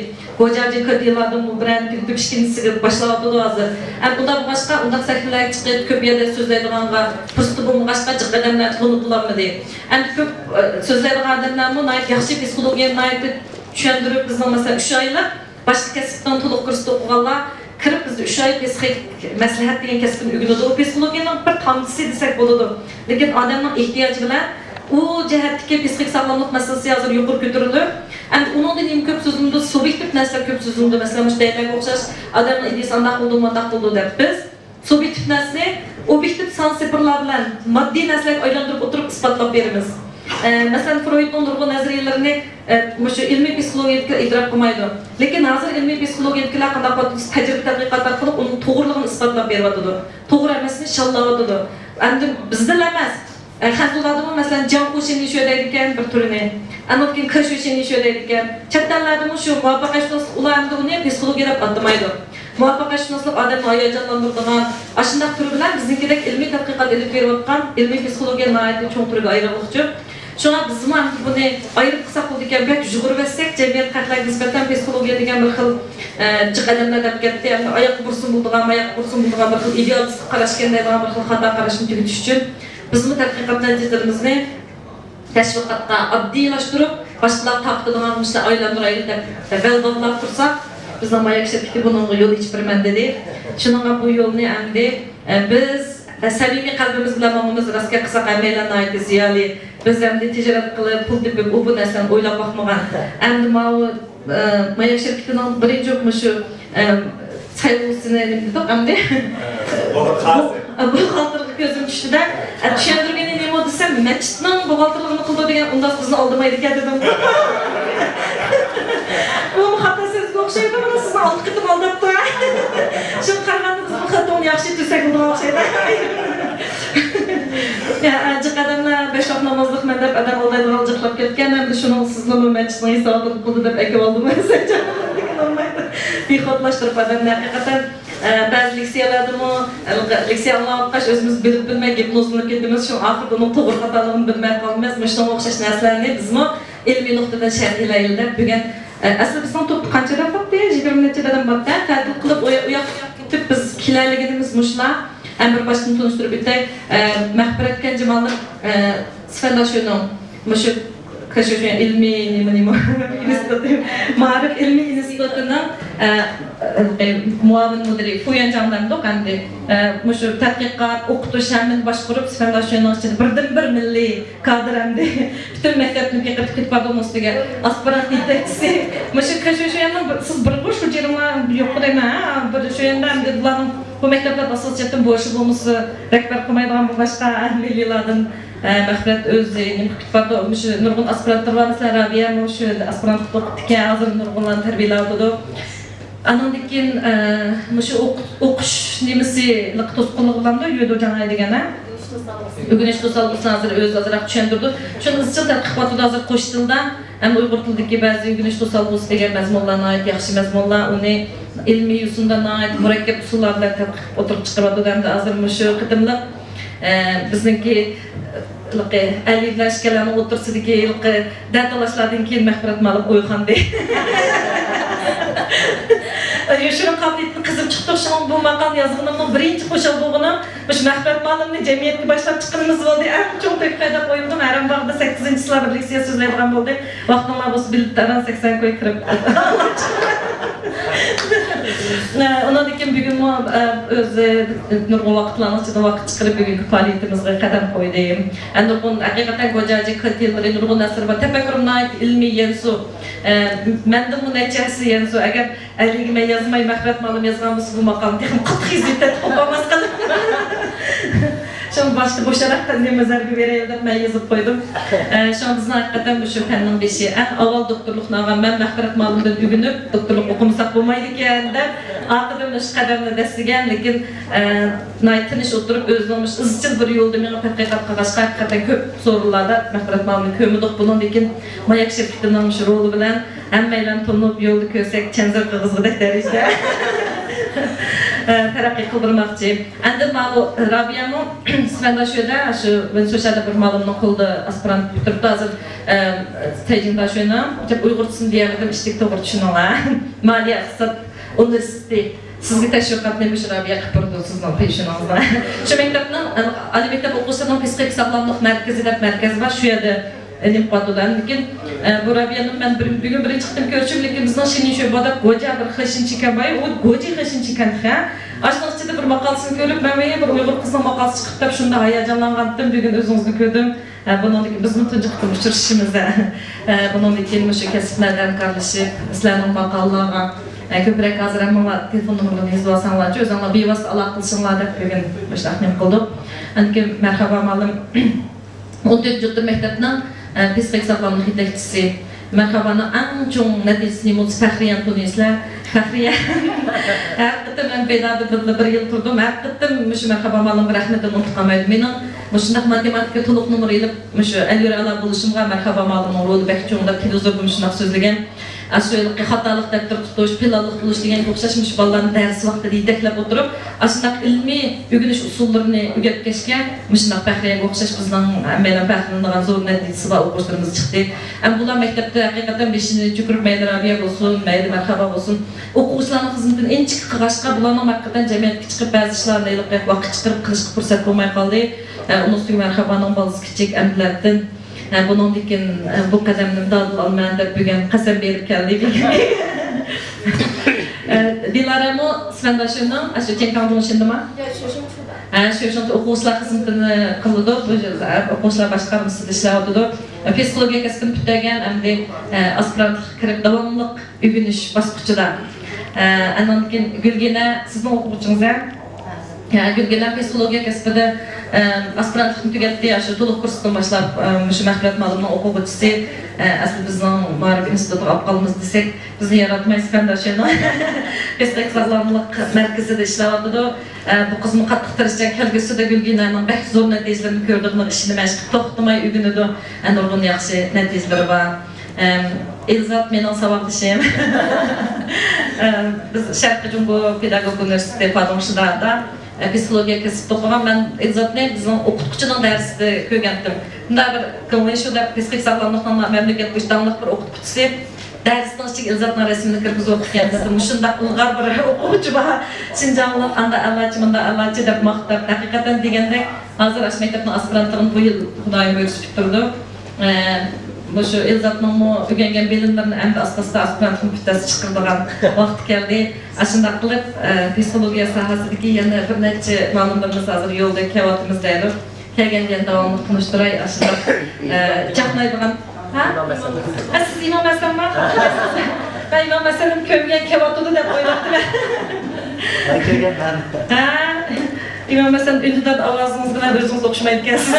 گوجياجى كاتىلاردىن بۇ بىرەر كۈن تۈگىتىپ ئىككىنچىسىگە باشلاۋاتىدۇ ھازىر. ئەمدى ئۇنداق بولغاچقا، ئۇنداق سەھنىلەرگە چىقىپ، كۆپ يەردە سۆزلەيدىغانغا پۇرسىتى بولمىغاچقا، جىق ئادەملەر تونۇپ بولالمىدى. ئەمدى كۆپ، ئە، سۆزلەيدىغان ئادەملەرمۇ ناھايىتى ياخشى پسىخولوگىيەنى ناھايىتى چۈشەندۈرۈپ، بىزنىڭ مەسىلەن، ئۈچ ئايلىق باشقا كەسىپنىڭ تولۇق كۇرسىدا ئوقۇغانلار كىرىپ، بىزدە ئۈچ ئاي پسىخىك مەسلىھەت دېگەن كەسىپنى ئۆگىنىدۇ. ئۇ پسىخولوگىيەنىڭ بىر تامچىسى دېسەك بولىدۇ. لېكىن ئادەمنىڭ ئېھتىياجى بىلەن ئۇ جەھەتتىكى پسىخىك ساغلاملىق مەسىلىسى ھازىر يۇقىرى كۆتۈرۈلۈپ، ئەمدى ئۇنىڭدا نېمە كۆپ سۆزلىنىدۇ؟ سۇبيېكتىپ نەرسىلەر كۆپ سۆزلىنىدۇ. مەسىلەن، مۇشۇ دەيلەرگە ئوخشاش ئادەمنىڭ ئىدىيىسى ئانداق بولىدۇ، مۇنداق بولىدۇ دەپ. بىز سۇبيېكتىپ نەرسىنى ئوبيېكتىپ سان سېپىللار بىلەن ماددىي نەرسىلەرگە ئايلاندۇرۇپ ئوتتۇرۇپ ئىسپاتلاپ بېرىمىز. ئە، مەسىلەن، فرويدنىڭ نۇرغۇن نەزەرىيەلىرىنى، ئە، مۇشۇ ئىلمىي پسىخولوگىيەدىكىلەر ئېتىراپ قىلمايدۇ. لېكىن ھازىر ئىلمىي پسىخولوگىيەدىكىلەر قانداق قىلىۋاتىدۇ؟ تەجرىبە تەتقىقات ئارقىلىق ئۇنىڭ توغرىلىقىنى ئىسپاتلاپ بېرىۋاتىدۇ. توغرا ئەمەسنى شاللاۋاتىدۇ. ئەمدى بىزدىلا ئەمەس، ئە، خەنزۇلاردىمۇ، مەسىلەن، جياڭ خۇشىنى شۆ دەيدىكەن بىر تۈرىنى، ئاندىن كېيىن كېشۈشىنى شۆ دەيدىكەن. چەت ئەللەردىمۇ شۇ مۇۋەپپەقىيەتشۇناسلىق، ئۇلار ئەمدى ئۇنى پسىخولوگىيە دەپ ئاتىمايدۇ. مۇۋەپپەقىيەتشۇناسلىق ئادەمنى ھاياجانلاندۇرىدىغان، ئاشۇنداق تۈر بىلەن بىزنىڭكىدەك ئىلمىي تەتقىقات ئېلىپ بېرىۋاتقان ئىلمىي پسىخولوگىيە ناھايىتى چوڭ تۈرگە ئايرىلغۇچۇ. شۇڭا بىزمۇ ئەمدى بۇنى ئايرىپ قىلساق بولىدىكەن، بەك يۇغۇرۇۋەتسەك، جەمئىيەت خەقلەرگە نىسبەتەن پسىخولوگىيە دېگەن بىر خىل، ئە، جىق ئادەملەر دەپ كەتتى، ئەمدى ئاياققا بۇرسۇن بولىدىغان، ماياققا بۇرسۇن بولىدىغان بىر خىل ئىدېئالىستىك قاراشكەن دەيدىغان بىر خىل خاتا قاراشنى تۈگىتىش ئۈچۈن بىزمۇ تەتقىقات نەتىجىلىرىمىزنى تەشۋىقاتقا ئاددىيلاشتۇرۇپ، باشقىلار تارقىتىدىغان مۇشۇنداق ئايلاندۇرايلى دەپ بەل باغلاپ تۇرساق، بىزنىڭ ماياك شىركىتى بۇنىڭغا يول ئېچىپ بېرىمەن دېدى. شۇنىڭغا بۇ يولنى ئەمدى، ئە، بىز، ئە، سەمىمىي قەلبىمىز بىلەن ماڭىمىز. راست گەپ قىلساق، ھەممەيلەن ناھايىتى زىيالىي. بىز ئەمدى تىجارەت قىلىپ، پۇل تېپىپ، ئۇ بۇ نەرسىلەرنى ئويلاپ باقمىغان. ئەمدى ماۋۇ ئە، ماياك شىركىتىنىڭ بىرىنچى مۇشۇ، ئە، سايلىغۇچىسىنى نېمە دېدۇق ئەمدى؟ بۇ-، بۇ-، بۇغالتىرغا كۆزۈم چۈشتى-دە، ئە، چۈشەندۈرگىنى نېمە دېسەم، مەسچىتنىڭ بۇغالتىرلىقىنى قىلىدۇ دېگەن، ئۇنداق بىزنى ئالدىمايدىكەن دېدىم. بۇمۇ خاتا سۆزگە ئوخشايدۇ، مانا سىزنى ئالدى قېتىم ئالداپتۇ. شۇڭا قارىغاندا بىز بۇ خېتىمۇ ياخشى تۈزسەك بولىدىغان ئوخشايدۇ. يا، جىق ئادەملەر بەش ۋاق نامازلىق مەن دەپ ئادەم ئالدايدىغان جىقلاپ كەتكەن، ئەمدى شۇنىڭ سىزنىمۇ مەسچىتنىڭ ھېسابىدىن قىلدى دەپ ئەكىۋالدىم. بىخودلاشتۇرۇپ ئادەمنى ھەقىقەتەن، ئە، بەزى لېكسىيەلەردىمۇ، ئە، لېكسىيە ئاڭلاۋاتقاچ ئۆزىمىز بىلىپ بىلمەي گىپنوزلىنىپ كېتىمىز، شۇڭا ئاخىرىدا ئۇنىڭ توغرا خاتالىقىنى بىلمەي قالىمىز. مۇشۇنىڭغا ئوخشاش نەرسىلەرنى بىزمۇ ئىلمىي نۇقتىدىن شەرھلەيلى دەپ بۈگۈن، ئە، ئەسلى بىزنىڭ توپتا قانچە ئادەم بارتى؟ يىگىرمە نەچچە ئادەم بارتى. تەتىل قىلىپ ئۇ ياق، ئۇ ياق بىز كېلەلىگىنىمىز مۇشۇلار. ھەم بىر باشتىن تونۇشتۇرۇپ ئۆتەي. ئە، مەغپىرەت كەنجىمالىم، ئە، سىفەنداشۇنىڭ مۇشۇ كەشۈشۈن ئىلمىي نېمە، نېمە ئىنستىتۇتى، مائارىپ ئىلمىي ئىنستىتۇتىنىڭ، ئە، ئە، مۇئاۋىن مۇدىرى فۇيۈەن جاڭ دەمدۇق ئەمدى. ئە، مۇشۇ تەتقىقات، ئوقۇتۇش ھەممىنى باشقۇرۇپ، سىفەنداشۇنىڭ ئىچىدە بىردىنبىر مىللىي كادىر ئەمدى. پۈتۈن مەكتەپنى بېقىپ كېتىپ بارىدۇ ئۇنىڭ ئۈستىگە. ئاسپىرانت يېتەكچىسى. مۇشۇ كەشۈشۈننىڭ بىر، سىز بىر قۇر شۇ جېرىڭلار يوق دەيمەن، ھە؟ بىر شۇ يەردە ئەمدى بۇلارنىڭ بۇ مەكتەپلەر ئاساسىي جەھەتتىن بوشى بولمىسا، رەھبەر قىلمايدىغان بولغاچقا، مىللىيلاردىن، ئە، مەغپىرەت ئۆزى نېمە قىلىپ كېتىپ بارىدۇ. مۇشۇ نۇرغۇن ئاسپىرانتلار بار، مەسىلەن، رابىيەمۇ شۇ يەردە ئاسپىرانتلىق ئوقۇپتىكەن، ھازىر نۇرغۇنلارنى تەربىيەلەۋاتىدۇ. ئانىڭدىن كېيىن، ئە، مۇشۇ ئوق-، ئوقۇش نېمىسى توسقۇنلۇقى بولامدۇ، يۆدو جاڭئەي دېگەن، ھە؟ ئۆگىنىش توسالغۇسىنى ھازىر ئۆزى ئازراق چۈشەندۈرىدۇ. شۇنى ئىزچىل تەتقىق قىلىۋاتىدۇ ھازىر قوش تىلدا. ھەم ئۇيغۇر تىلىدىكى بەزى ئۆگىنىش توسالغۇسى دېگەن مەزمۇنلار ناھايىتى ياخشى مەزمۇنلار. ئۇنى ئىلمىي يوسۇندا ناھايىتى مۇرەككەپ ئۇسۇللار بىلەن تەتقىق قىلىپ ئوتتۇرىغا چىقىرىۋاتىدۇ. ھەمدە ھازىر مۇشۇ قېتىملىق، ئە، بىزنىڭكى ھېلىقى ئەلى بىلەن ئىككىيلەننىڭ ئوتتۇرىسىدىكى ھېلىقى دەتالاشلاردىن كېيىن مەغپىرەت مۇئەللىم ئويغاندى. يوشۇرۇن قابىلىيىتىنى قېزىپ چىقتۇق. شۇڭا بۇ ماقالىنى يازغىنىمنىڭ بىرىنچى خۇشال بولغىنىم مۇشۇ مەغپىرەت مۇئەللىمنى جەمئىيەتكە باشلاپ چىققىنىمىز بولدى. ئەڭ چوڭ تۆھپە دەپ ئويلىدىم. ھەرەم باغدا سەككىزىنچى سىلار بىر لېكسىيە سۆزلەيدىغان بولدى. ۋاقتىڭلار بولسا بېلەت ئاران سەكسەن كوي كىرىپ. ئۇنىڭدىن كېيىن بۈگۈنمۇ، ئە، ئۆزى نۇرغۇن ۋاقىتلارنىڭ ئىچىدە ۋاقىت چىقىرىپ بۈگۈنكى پائالىيىتىمىزگە قەدەم قويدى. ئە، نۇرغۇن ھەقىقەتەن گوجاجى كارتىنىلىرى، نۇرغۇن ئەسىرى بار. تەپەككۇرۇم ناھايىتى ئىلمىي، يەنسۇ. ئە، مەندىنمۇ نەچچە ھەسسە يەنسۇ. ئەگەر ئەلىگە مەن يازماي، مەغپىرەت مۇئەللىم يازغان بولسا، بۇ ماقالىنى تېخىمۇ قاتتىق ھېزىپ تەتقىق قىلماس قىلىپ. شۇڭا باشتا بوشراق نېمە زەربە بېرەيلى دەپ مەن يېزىپ قويدۇم. ئە، شۇڭا بىزنىڭ ھەقىقەتەن مۇشۇ پەننىڭ بېشى. ئەڭ ئاۋۋال دوكتورلۇقنى ئالغان مەن مەغپىرەت مۇئەللىمدىن ئۆگىنىپ، دوكتورلۇق ئوقۇمىساق بولمايدىكەن دەپ، ئارقىدىن مۇشۇ قەدەمنى دەسسىگەن، لېكىن، ئە، ناھايىتى تىنچ ئولتۇرۇپ، ئۆزىنىڭ مۇشۇ ئىزچىل بىر يولدا مېڭىپ تەتقىقات قىلغاچقا، ھەقىقەتەن كۆپ سورۇنلاردا مەغپىرەت مۇئەللىمنى كۆرمىدۇق. بۇنىڭدىن كېيىن ماياك شىركىتىنىڭ مۇشۇ رولى بىلەن ھەممەيلەن تونۇپ، يولدا كۆرسەك چەنزىر قىلغۇزغۇدەك دەرىجىدە، ئە، تەرەققىي قىلدۇرماقچى. ئەندى ماۋۇ رابىيەمۇ سىفەنداشۇدا شۇ ۋېنسۇشادا بىر مۇئەللىمنىڭ قولىدا ئاسپىرانت پۈتتۈرۈپتۇ. ھازىر، ئە، تەيجىڭداشۇنىڭ، دەپ ئۇيغۇرچىسىنى دېيەلمىدىم، ئىشتىك توغرا چۈشىنىڭلار. مالىيە ئىقتىساد ئۇنىۋېرسىتېتى سىزگە تەشۋىقاتنى مۇشۇ رابىيە قىلىپ بېرىدۇ سىزنىڭ پېشىنىڭىزغا. شۇ مەكتەپنىڭ، ئە، ئالىي مەكتەپ ئوقۇغۇچىلىرىنىڭ پسىخىك ساغلاملىق مەركىزى دەپ مەركەز بار، شۇ يەردە نېمە قىلىۋاتىدۇ. لېكىن، ئە، بۇ رابىيەنىڭ مەن بىر، بۈگۈن بىرىنچى قېتىم كۆرۈشۈم، لېكىن بىزنىڭ شىنىشۆبا دەپ گوجا بىر خېشىنچىكەن بار، ئۇ گوجى خېشىنچىكەن خە. ئاشۇنىڭ ئىچىدە بىر ماقالىسىنى كۆرۈپ، مەن ۋەي بىر ئۇيغۇر قىزنىڭ ماقالىسى چىقىپ دەپ شۇنداق ھاياجانلانغانتىم، بۈگۈن ئۆزىڭىزنى كۆردۈم. ئە، بۇنىڭدىن كېيىن بىزمۇ تۇنجى قېتىم ئۇچرىشىشىمىز. ئە، بۇنىڭدىن كېيىن مۇشۇ كەسىپلەردە ھەمكارلىشىپ، سىلەرنىڭ ماقالىلارغا، ئە، كۆپرەك ھازىر ھەممىڭلار تېلېفون نومۇرلىرىنى يېزىۋالساڭلارچۇ، ئۆزۈڭلار بىۋاسىتە ئالاقە قىلىشىڭلار دەپ بۈگۈن مۇشۇنداق نېمە قىلدۇق. ئاندىن كېيىن مەرھابا مۇئەللىم. ئون تۆتىنچى ئوتتۇرا مەكتەپنىڭ، ئە، پسىخىك ساغلاملىق يېتەكچىسى. مەرھابانىڭ ئەڭ چوڭ نەتىجىسى نېمە بولسا، فەخرىيەنى تونۇيسىلەر. فەخرىيە. ھەر قېتىم مەن بىنادا بىرلا بىر يىل تۇردۇم. ھەر قېتىم مۇشۇ مەرھابا مۇئەللىمگە رەھمىتىمنى ئۇنتۇپ قالمايدۇ. مېنىڭ مۇشۇنداق ماتېماتىكا تولۇق نومۇر ئېلىپ، مۇشۇ ئەلۋىرئەلا بولۇشۇمغا مەرھابا مۇئەللىمنىڭ رولى بەك چوڭ دەپ تېلېۋىزوردىمۇ شۇنداق سۆزلىگەن. ئاشۇ ھېلىقى خاتالىق دەپتەر تۇتۇش، پىلانلىق بولۇش دېگەنگە ئوخشاش مۇشۇ بالىلارنى دەرس ۋاقتىدا يېتەكلەپ ئولتۇرۇپ، ئاشۇنداق ئىلمىي ئۆگىنىش ئۇسۇللىرىنى ئۆگەتكەچكە، مۇشۇنداق فەخرىيەگە ئوخشاش بىزنىڭ ھەممەيلەن پەخىرلىنىدىغان زور نەتىجىسى بار ئوقۇغۇچىلىرىمىز چىقتى. ھەم بۇلار مەكتەپتە ھەقىقەتەن بېشىنى چۆكۈرۈپ، مەيلى رابىيە بولسۇن، مەيلى مەرھابا بولسۇن، ئوقۇغۇچىلارنىڭ خىزمىتىنى ئىنچىكە قىلغاچقا، بۇلارنىڭ ھەقىقەتەن جەمئىيەتكە چىقىپ، بەزى ئىشلارنى ھېلىقى ۋاقىت چىقىرىپ قىلىشقا پۇرسەت بولماي قالدى. ئە، ئۇنىڭ ئۈستىگە مەرھابانىڭ بالىسى كىچىك ئەمدىلەتتىن. ئە، بۇنىڭدىن كېيىن، ئە، بۇ قەدەمنى دادىل ئالىمەن دەپ بۈگۈن قەسەم بېرىپ كەلدى. ئە، دىلارەمۇ سىفەنداشۇنىڭ، ئە، شۇ چېنكاڭجۇڭ شىندىما؟ ئە، شۇ شۇ ئوقۇغۇچىلار خىزمىتىنى قىلىدۇ، بۇ، ئە، ئوقۇغۇچىلار باشقارمىسىدا ئىشلەۋاتىدۇ. ئە، پسىخولوگىيە كەسپىنى پۈتتۈرگەن، ئەمدى، ئە، ئاسپىرانتلىققا كىرىپ داۋاملىق ئۆگىنىش باسقۇچىدا. ئە، ئاندىن كېيىن گۈلگىنە، سىزنىڭ ئوقۇغۇچىڭىز، ھە؟ ھە، گۈلگىنە پسىخولوگىيە كەسپىدە، ئە، ئاسپىرانتلىقنى تۈگەتتى، ئاشۇ تولۇق كۇرستىن باشلاپ، ئە، مۇشۇ مەغپىرەت مۇئەللىمنىڭ ئوقۇغۇچىسى، ئە، ئەسلى بىزنىڭ مائارىپ ئىنستىتۇتىغا ئاپقالىمىز دېسەك، بىزنى ياراتمايسىز، قېرىنداشلار. پسىخىك ساغلاملىق مەركىزىدە ئىشلەۋاتىدۇ. ئە، بۇ قىزمۇ قاتتىق تىرىشچان، كەلگۈسىدە گۈلگىنەنىڭ بەك زور نەتىجىلىرىنى كۆرىدىغىنىغا ئىشىنىمەن، توختىماي ئۆگىنىدۇ، ئە، نۇرغۇن ياخشى نەتىجىلىرى بار. ئەم، ئېلزات مېنىڭ ساۋاقدىشىم. ئەم، بىز شەرقىي جۇڭگو پېداگوگىكا ئۇنىۋېرسىتېتى پادۇڭشىدادا، ئە، پسىخولوگىيە كەسىپتە ئوقۇغان. مەن ئېلزاتنى بىزنىڭ ئوقۇتقۇچىنىڭ دەرسىدە كۆرگەنتىم. بۇنداق بىر كېڭلىشىۋ دەپ پسىخىك ساغلاملىقنىڭ مەملىكەت بويىچە داڭلىق بىر ئوقۇتقۇچىسى. دەرسنىڭ ئىچىگە ئىلزاتنىڭ رەسىمىنى كىرگۈزۈۋاتىدىكەن دېسە، مۇشۇنداق ئىلغار بىر ئوقۇغۇچى بار. شىنجاڭلىق ئاندا ئەلاچى، مۇندا ئەلاچى دەپ ماختاپ، ھەقىقەتەن دېگەندەك، ھازىر ئاشۇ مەكتەپنىڭ ئاسپىرانتىغىمۇ بۇ يىل خۇدايىم بۇيرۇسا پۈتتۈردۇق. ئە، مۇشۇ ئىلزاتنىڭمۇ ئۆگەنگەن بىلىملىرىنى ئەمدى ئاستا-ئاستا ئاسپىرانتىغىمۇ پۈتتۈرسە چىقىرىدىغان ۋاقتى كەلدى. ئاشۇنداق قىلىپ، ئە، پسىخولوگىيە ساھەسىدىكى يەنە بىر نەچچە مۇئەللىملىرىمىز ھازىر يولدا كېلىۋاتىمىز دەيدۇ. كەلگەن بىلەن داۋاملىق تونۇشتۇراي، ئاشۇنداق، ئە، چاقنايدىغان. ھە؟ ئە، سىز ئىمام ھەسەنما؟ مەن ئىمام ھەسەننى كۆرگەن كېلىۋاتىدۇ دەپ ئويلاپتىمەن. مەن كۆرگەن مەن. ھە؟ ئىمام ھەسەن ئۈندىدار ئاۋازىڭىز بىلەن ئۆزىڭىز ئوخشىمايدىكەنسىز.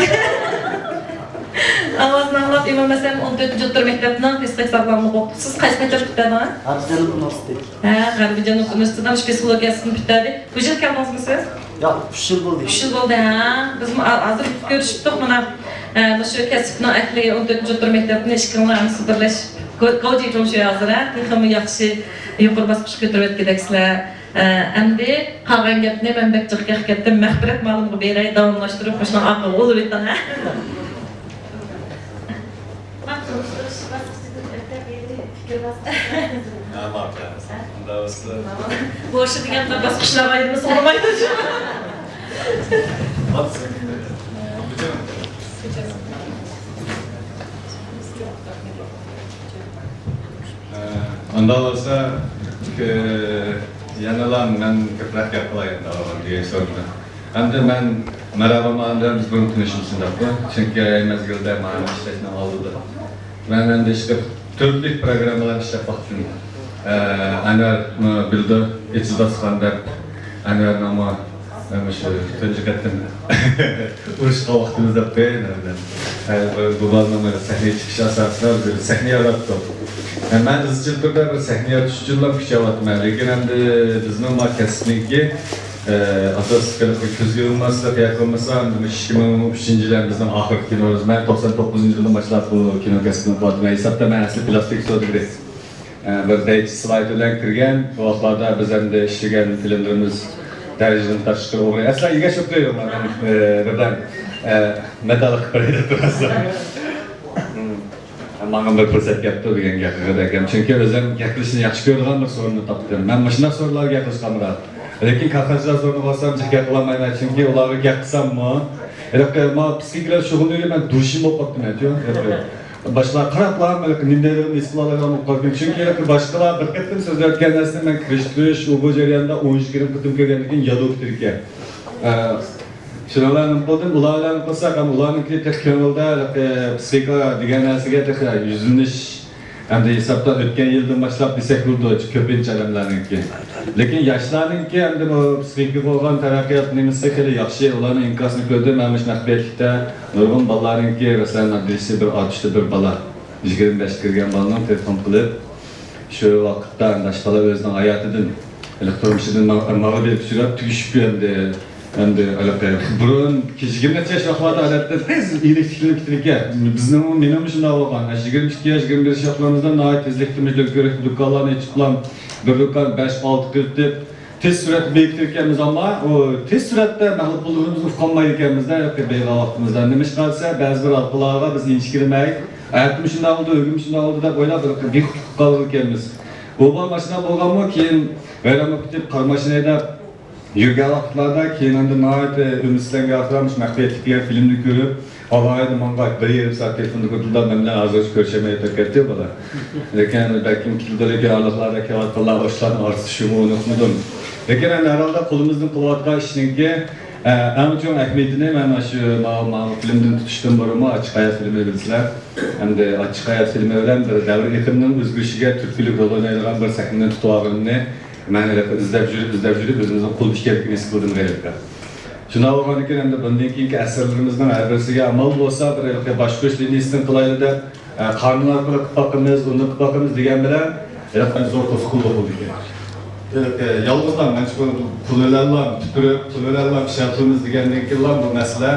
ئاۋازنى ئاڭلاپ، ئىمام ھەسەن ئون تۆتىنچى ئوتتۇرا مەكتەپنىڭ پسىخىك ساغلاملىق ئوقۇتقۇچىسى. قايسى مەكتەپنى پۈتتۈردىڭىز؟ غەربىي جەنۇب ئۇنىۋېرسىتېتى. ھە، غەربىي جەنۇب ئۇنىۋېرسىتېتىدا مۇشۇ پسىخولوگىيەسىنى پۈتتۈردى. بۇ يىل كەلدىڭىزمۇ سىز؟ ياق، ئۈچ يىل بولدى. ئۈچ يىل بولدى، ھە. بىزمۇ ھا-، ھازىر كۆرۈشۈپتۇق مانا. ئە، مۇشۇ كەسىپنىڭ ئەھلى ئون تۆتىنچى ئوتتۇرا مەكتەپنى ئىككىڭلار ھەممىسى بىرلەشىپ، گو-، گاۋجى چوڭ شۇ ھازىر، ھە. تېخىمۇ ياخشى يۇقىرى باسقۇچقا كۆتۈرۈۋەتكۈدەكسىلەر. ئە، ئەمدى قالغان گەپنى مەن بەك جىق گەپ كەتتىم. مەغپىرەت مۇئەللىمغا بېرەي، داۋاملاشتۇرۇپ مۇشۇنىڭ ئارقىغا ئۇلىۋېتىڭ، ھە. تونۇشتۇرۇش باسقۇچىدىن ئۆتۈپ، يەنە پىكىر باسقۇچىغا كىرىمىز. ھە، ماقۇل. ئۇنداق بولسا. بوشى دېگەن بىر باسقۇچلار ئايرىمى سورىمايدۇ. ئۇنداق بولسا، يەنىلا مەن كۆپرەك گەپ قىلاي ئەمدى دېگەن سورۇندا. ئەمدى مەن مەرھابا مۇئەللىم بىلەن بىز بۇرۇن تونۇشمىز شۇنداققۇ؟ چۈنكى ئەي مەزگىلدە مانا ئىشلەشنىڭ ئالدىدا. مەن ئەمدى ئىشقىلىپ تۈرلۈك پروگراممىلار ئىشلەپ باقتىم. ئە، ئەنۋەر، مۇ-، بىلىدۇ، ئېتىز باسقان دەپ. ئەنۋەرنىڭمۇ، ئە، مۇشۇ تۇنجى قېتىم ئۇرۇشقان ۋاقتىمىز دەپ قويايلى ئەمدى. ئە، بۇ، بۇ بالىنىڭ سەھنىگە چىقىشى ئاساسىدا بىز سەھنە ياراتتۇق. ئە، مەن ئىزچىل تۈردە بىر سەھنە يارىتىش ئۈچۈنلا كۈچەۋاتىمەن. لېكىن ئەمدى بىزنىڭ ما كەسىپنىڭكى ئاساسلىق كۆزگە ئىلماسلىق ياكى بولمىسا، ئەمدى مۇشۇ ئىككى مىڭ ئۈچىنچى يىل بىزنىڭ ئاخىرقى كىنومىز. مەن توقسان توققۇزىنچى يىلدىن باشلاپ بۇ كىنو كەسپىنى قىلىۋاتىمەن. ھېسابتا مەن ئەسلى پلاستىك سودىگىرى. ئە، بىر دەيچى سلايد بىلەن كىرگەن، بۇ ۋاقىتلاردا بىز ئەمدى ئىشلىگەن فىلىملىرىمىز دەرىجىدىن تاشقىرى ئوغرى. ئەسلا ئىگە شۇ قىلىۋېرىڭلار، مەن، ئە، بىردەم، ئە، مېتال قىلىپ بېرەي دەپ تۇراسىز. ماڭا بىر پۇرسەت كەپتۇ دېگەن گەپ ھەقىقەتەن. چۈنكى ئۆزۈم گەپ قىلىشنى ياخشى كۆرىدىغان بىر سورۇننى تاپتىم. مەن مۇشۇنداق سورۇنلارغا گەپ قىلىشقا ئامراق. لېكىن كارخانىچىلار سورۇنىغا بارسام جىق گەپ قىلالمايمەن. چۈنكى ئۇلارغا گەپ قىلساممۇ، ھېلىقى ما پسىخىكىلار شۇغۇلنىيلى مەن دۇشىم بولۇپ قاپتىمەن. باشقىلار قاراپلا ھېلىقى نېمە دەيدىغىنىمنى ھېس قىلالمايدىغان بولۇپ قالدىم. چۈنكى ھېلىقى باشقىلار بىر قېتىم سۆزلەۋەتكەن نەرسىنى مەن كىرىشتۈرۈش، ئۇ بۇ جەرياندا ئون يىگىرمە قېتىم كۆرگەندىن كېيىن يادۇ كېتىدىكەن. شۇنىڭ بىلەن نېمە قىلدىم؟ ئۇلار بىلەن قىلساق ھەم ئۇلارنىڭكى تېخى كۆڭلىدە ھېلىقى پسىخىكا دېگەن نەرسىگە تېخى يۈزلىنىش، ئەمدى ھېسابتا ئۆتكەن يىلدىن باشلاپ دېسەك بولىدۇ، كۆپىنچە ئادەملەرنىڭكى. لېكىن ياشلارنىڭكى ئەمدى بۇ پسىخىكىغا بولغان تەرەققىيات نېمىسى خېلى ياخشى. ئۇلارنىڭ ئىنكاسىنى كۆردۈم. مەن مۇشۇ مەخپىيەتلىكتە نۇرغۇن بالىلارنىڭكى، مەسىلەن، ئاددىيسى بىر ئاتۇشتا بىر بالا، يىگىرمە بەشكە كىرگەن بالىنىڭ تېلېفون قىلىپ، شۇ ۋاقىتتا ئاشۇ بالا ئۆزىنىڭ ھاياتىدىن، ھېلىقى تۇرمۇشىدىن ماڭا، ماڭا بېرىپ سۈرەت تۈگۈشۈپ كۆرۈندى. ئەمدى ھېلىقى بۇرۇن يىگىرمە نەچچە ياش ۋاقىتلاردا ئادەتتە تېز ئېلېكتىكلىنىپ كېتىدىكەن. بىزنىڭمۇ، مېنىڭمۇ شۇنداق بولغان. يىگىرمە ئىككى ياش، يىگىرمە بىر ياش ۋاقىتلىرىمىزدا ناھايىتى تېزلىكتە مۇشۇ دۆڭكۆۋرۈكتە دۇكانلارنى ئېچىپلا، بىر دۇكان بەش، ئالتە قىلىپ، تېز سۈرئەتتە بېيىتىدىكەنمىز، ئەمما ئۇ تېز سۈرئەتتە مەغلۇپ بولىدىغىنىمىزنى ئۇقالمايدىكەنمىز-دە، ھېلىقى بېيىغان ۋاقتىمىزدا. نېمە ئىشقا دېسە، بەزى بىر ھالقىلارغا بىز ئىنچىكىلىمەي، ئەتىمۇ شۇنداق بولدى، ئۆگۈنمۇ شۇنداق بولدى دەپ ئويلاپ، بىر بىخۇد قىلىپ قالىدىكەنمىز. بۇ بال ماشىنا بولغانمۇ، كېيىن ۋەيران بولۇپ كېتىپ، قارا ماشىنا ھەيدەپ، يۈرگەن ۋاقىتلاردا، كېيىن ئەمدى ناھايىتى ئۈمىدسىزلەنگەن ۋاقىتلاردا مۇشۇ مەخپىيەتلىك دېگەن فىلىمنى كۆرۈپ، ئالاھىدە ماڭا بىر يېرىم سائەت تېلېفوندا كۆرۈپلا، مەن بىلەن ھازىرچە كۆرۈشەلمەي ئۆتۈپ كەتتى بالا. لېكىن بەلكىم كېلىدۇ، لېكىن ئارىلىقلاردا كېلىۋاتقانلار ئاشۇلارنىڭ ئارىسىدا شۇمۇ ئۇنۇقمىدىم. لېكىن ئەمدى ھەر ھالدا قولىمىزدىن قىلىۋاتقان ئىشنىڭكى، ئە، ئەڭ چوڭ ئەھمىيىتىنى مەن ئاشۇ ما-، ماۋۇ فىلىمدىن تۇتۇشتىن بۇرۇنمۇ ئاچچىق ھايات فىلىمىنى بىلىسىلەر. ئەمدى ئاچچىق ھايات فىلىمى بىلەن بىر دەۋر ئېقىمىنىڭ ئۆزگىرىشىگە تۈرتكىلىك رول ئوينايدىغان بىر سەھنىنى تۇتۇۋالغىنىمنى مەن ھېلىقى ئىزدەپ يۈرۈپ، ئىزدەپ يۈرۈپ، ئۆزىمىزنىڭ قولىمىز كەلگىنى ھېس قىلدىم غەلىبە. شۇنداق بولغاندىكىن، ئەمدى بۇندىن كېيىنكى ئەسەرلىرىمىزنىڭ ھەر بىرسىگە ئامال بولسا بىر ھېلىقى باشقۇرۇش لىنىيىسىدىن قىلايلى دەپ، ئە، قانۇن ئارقىلىق قىلىپ باقىمىز، ئۇنداق قىلىپ باقىمىز دېگەن بىلەن، ھېلىقى زور توسقۇنلۇق بولىدىكەن. ھېلىقى يالغۇزلا، مەن شۇ پۇل بىلەنلا پۈتتۈرۈپ، پۇل بىلەنلا ئىش قىلىمىز دېگەندىن كېيىنلا بۇ مەسىلە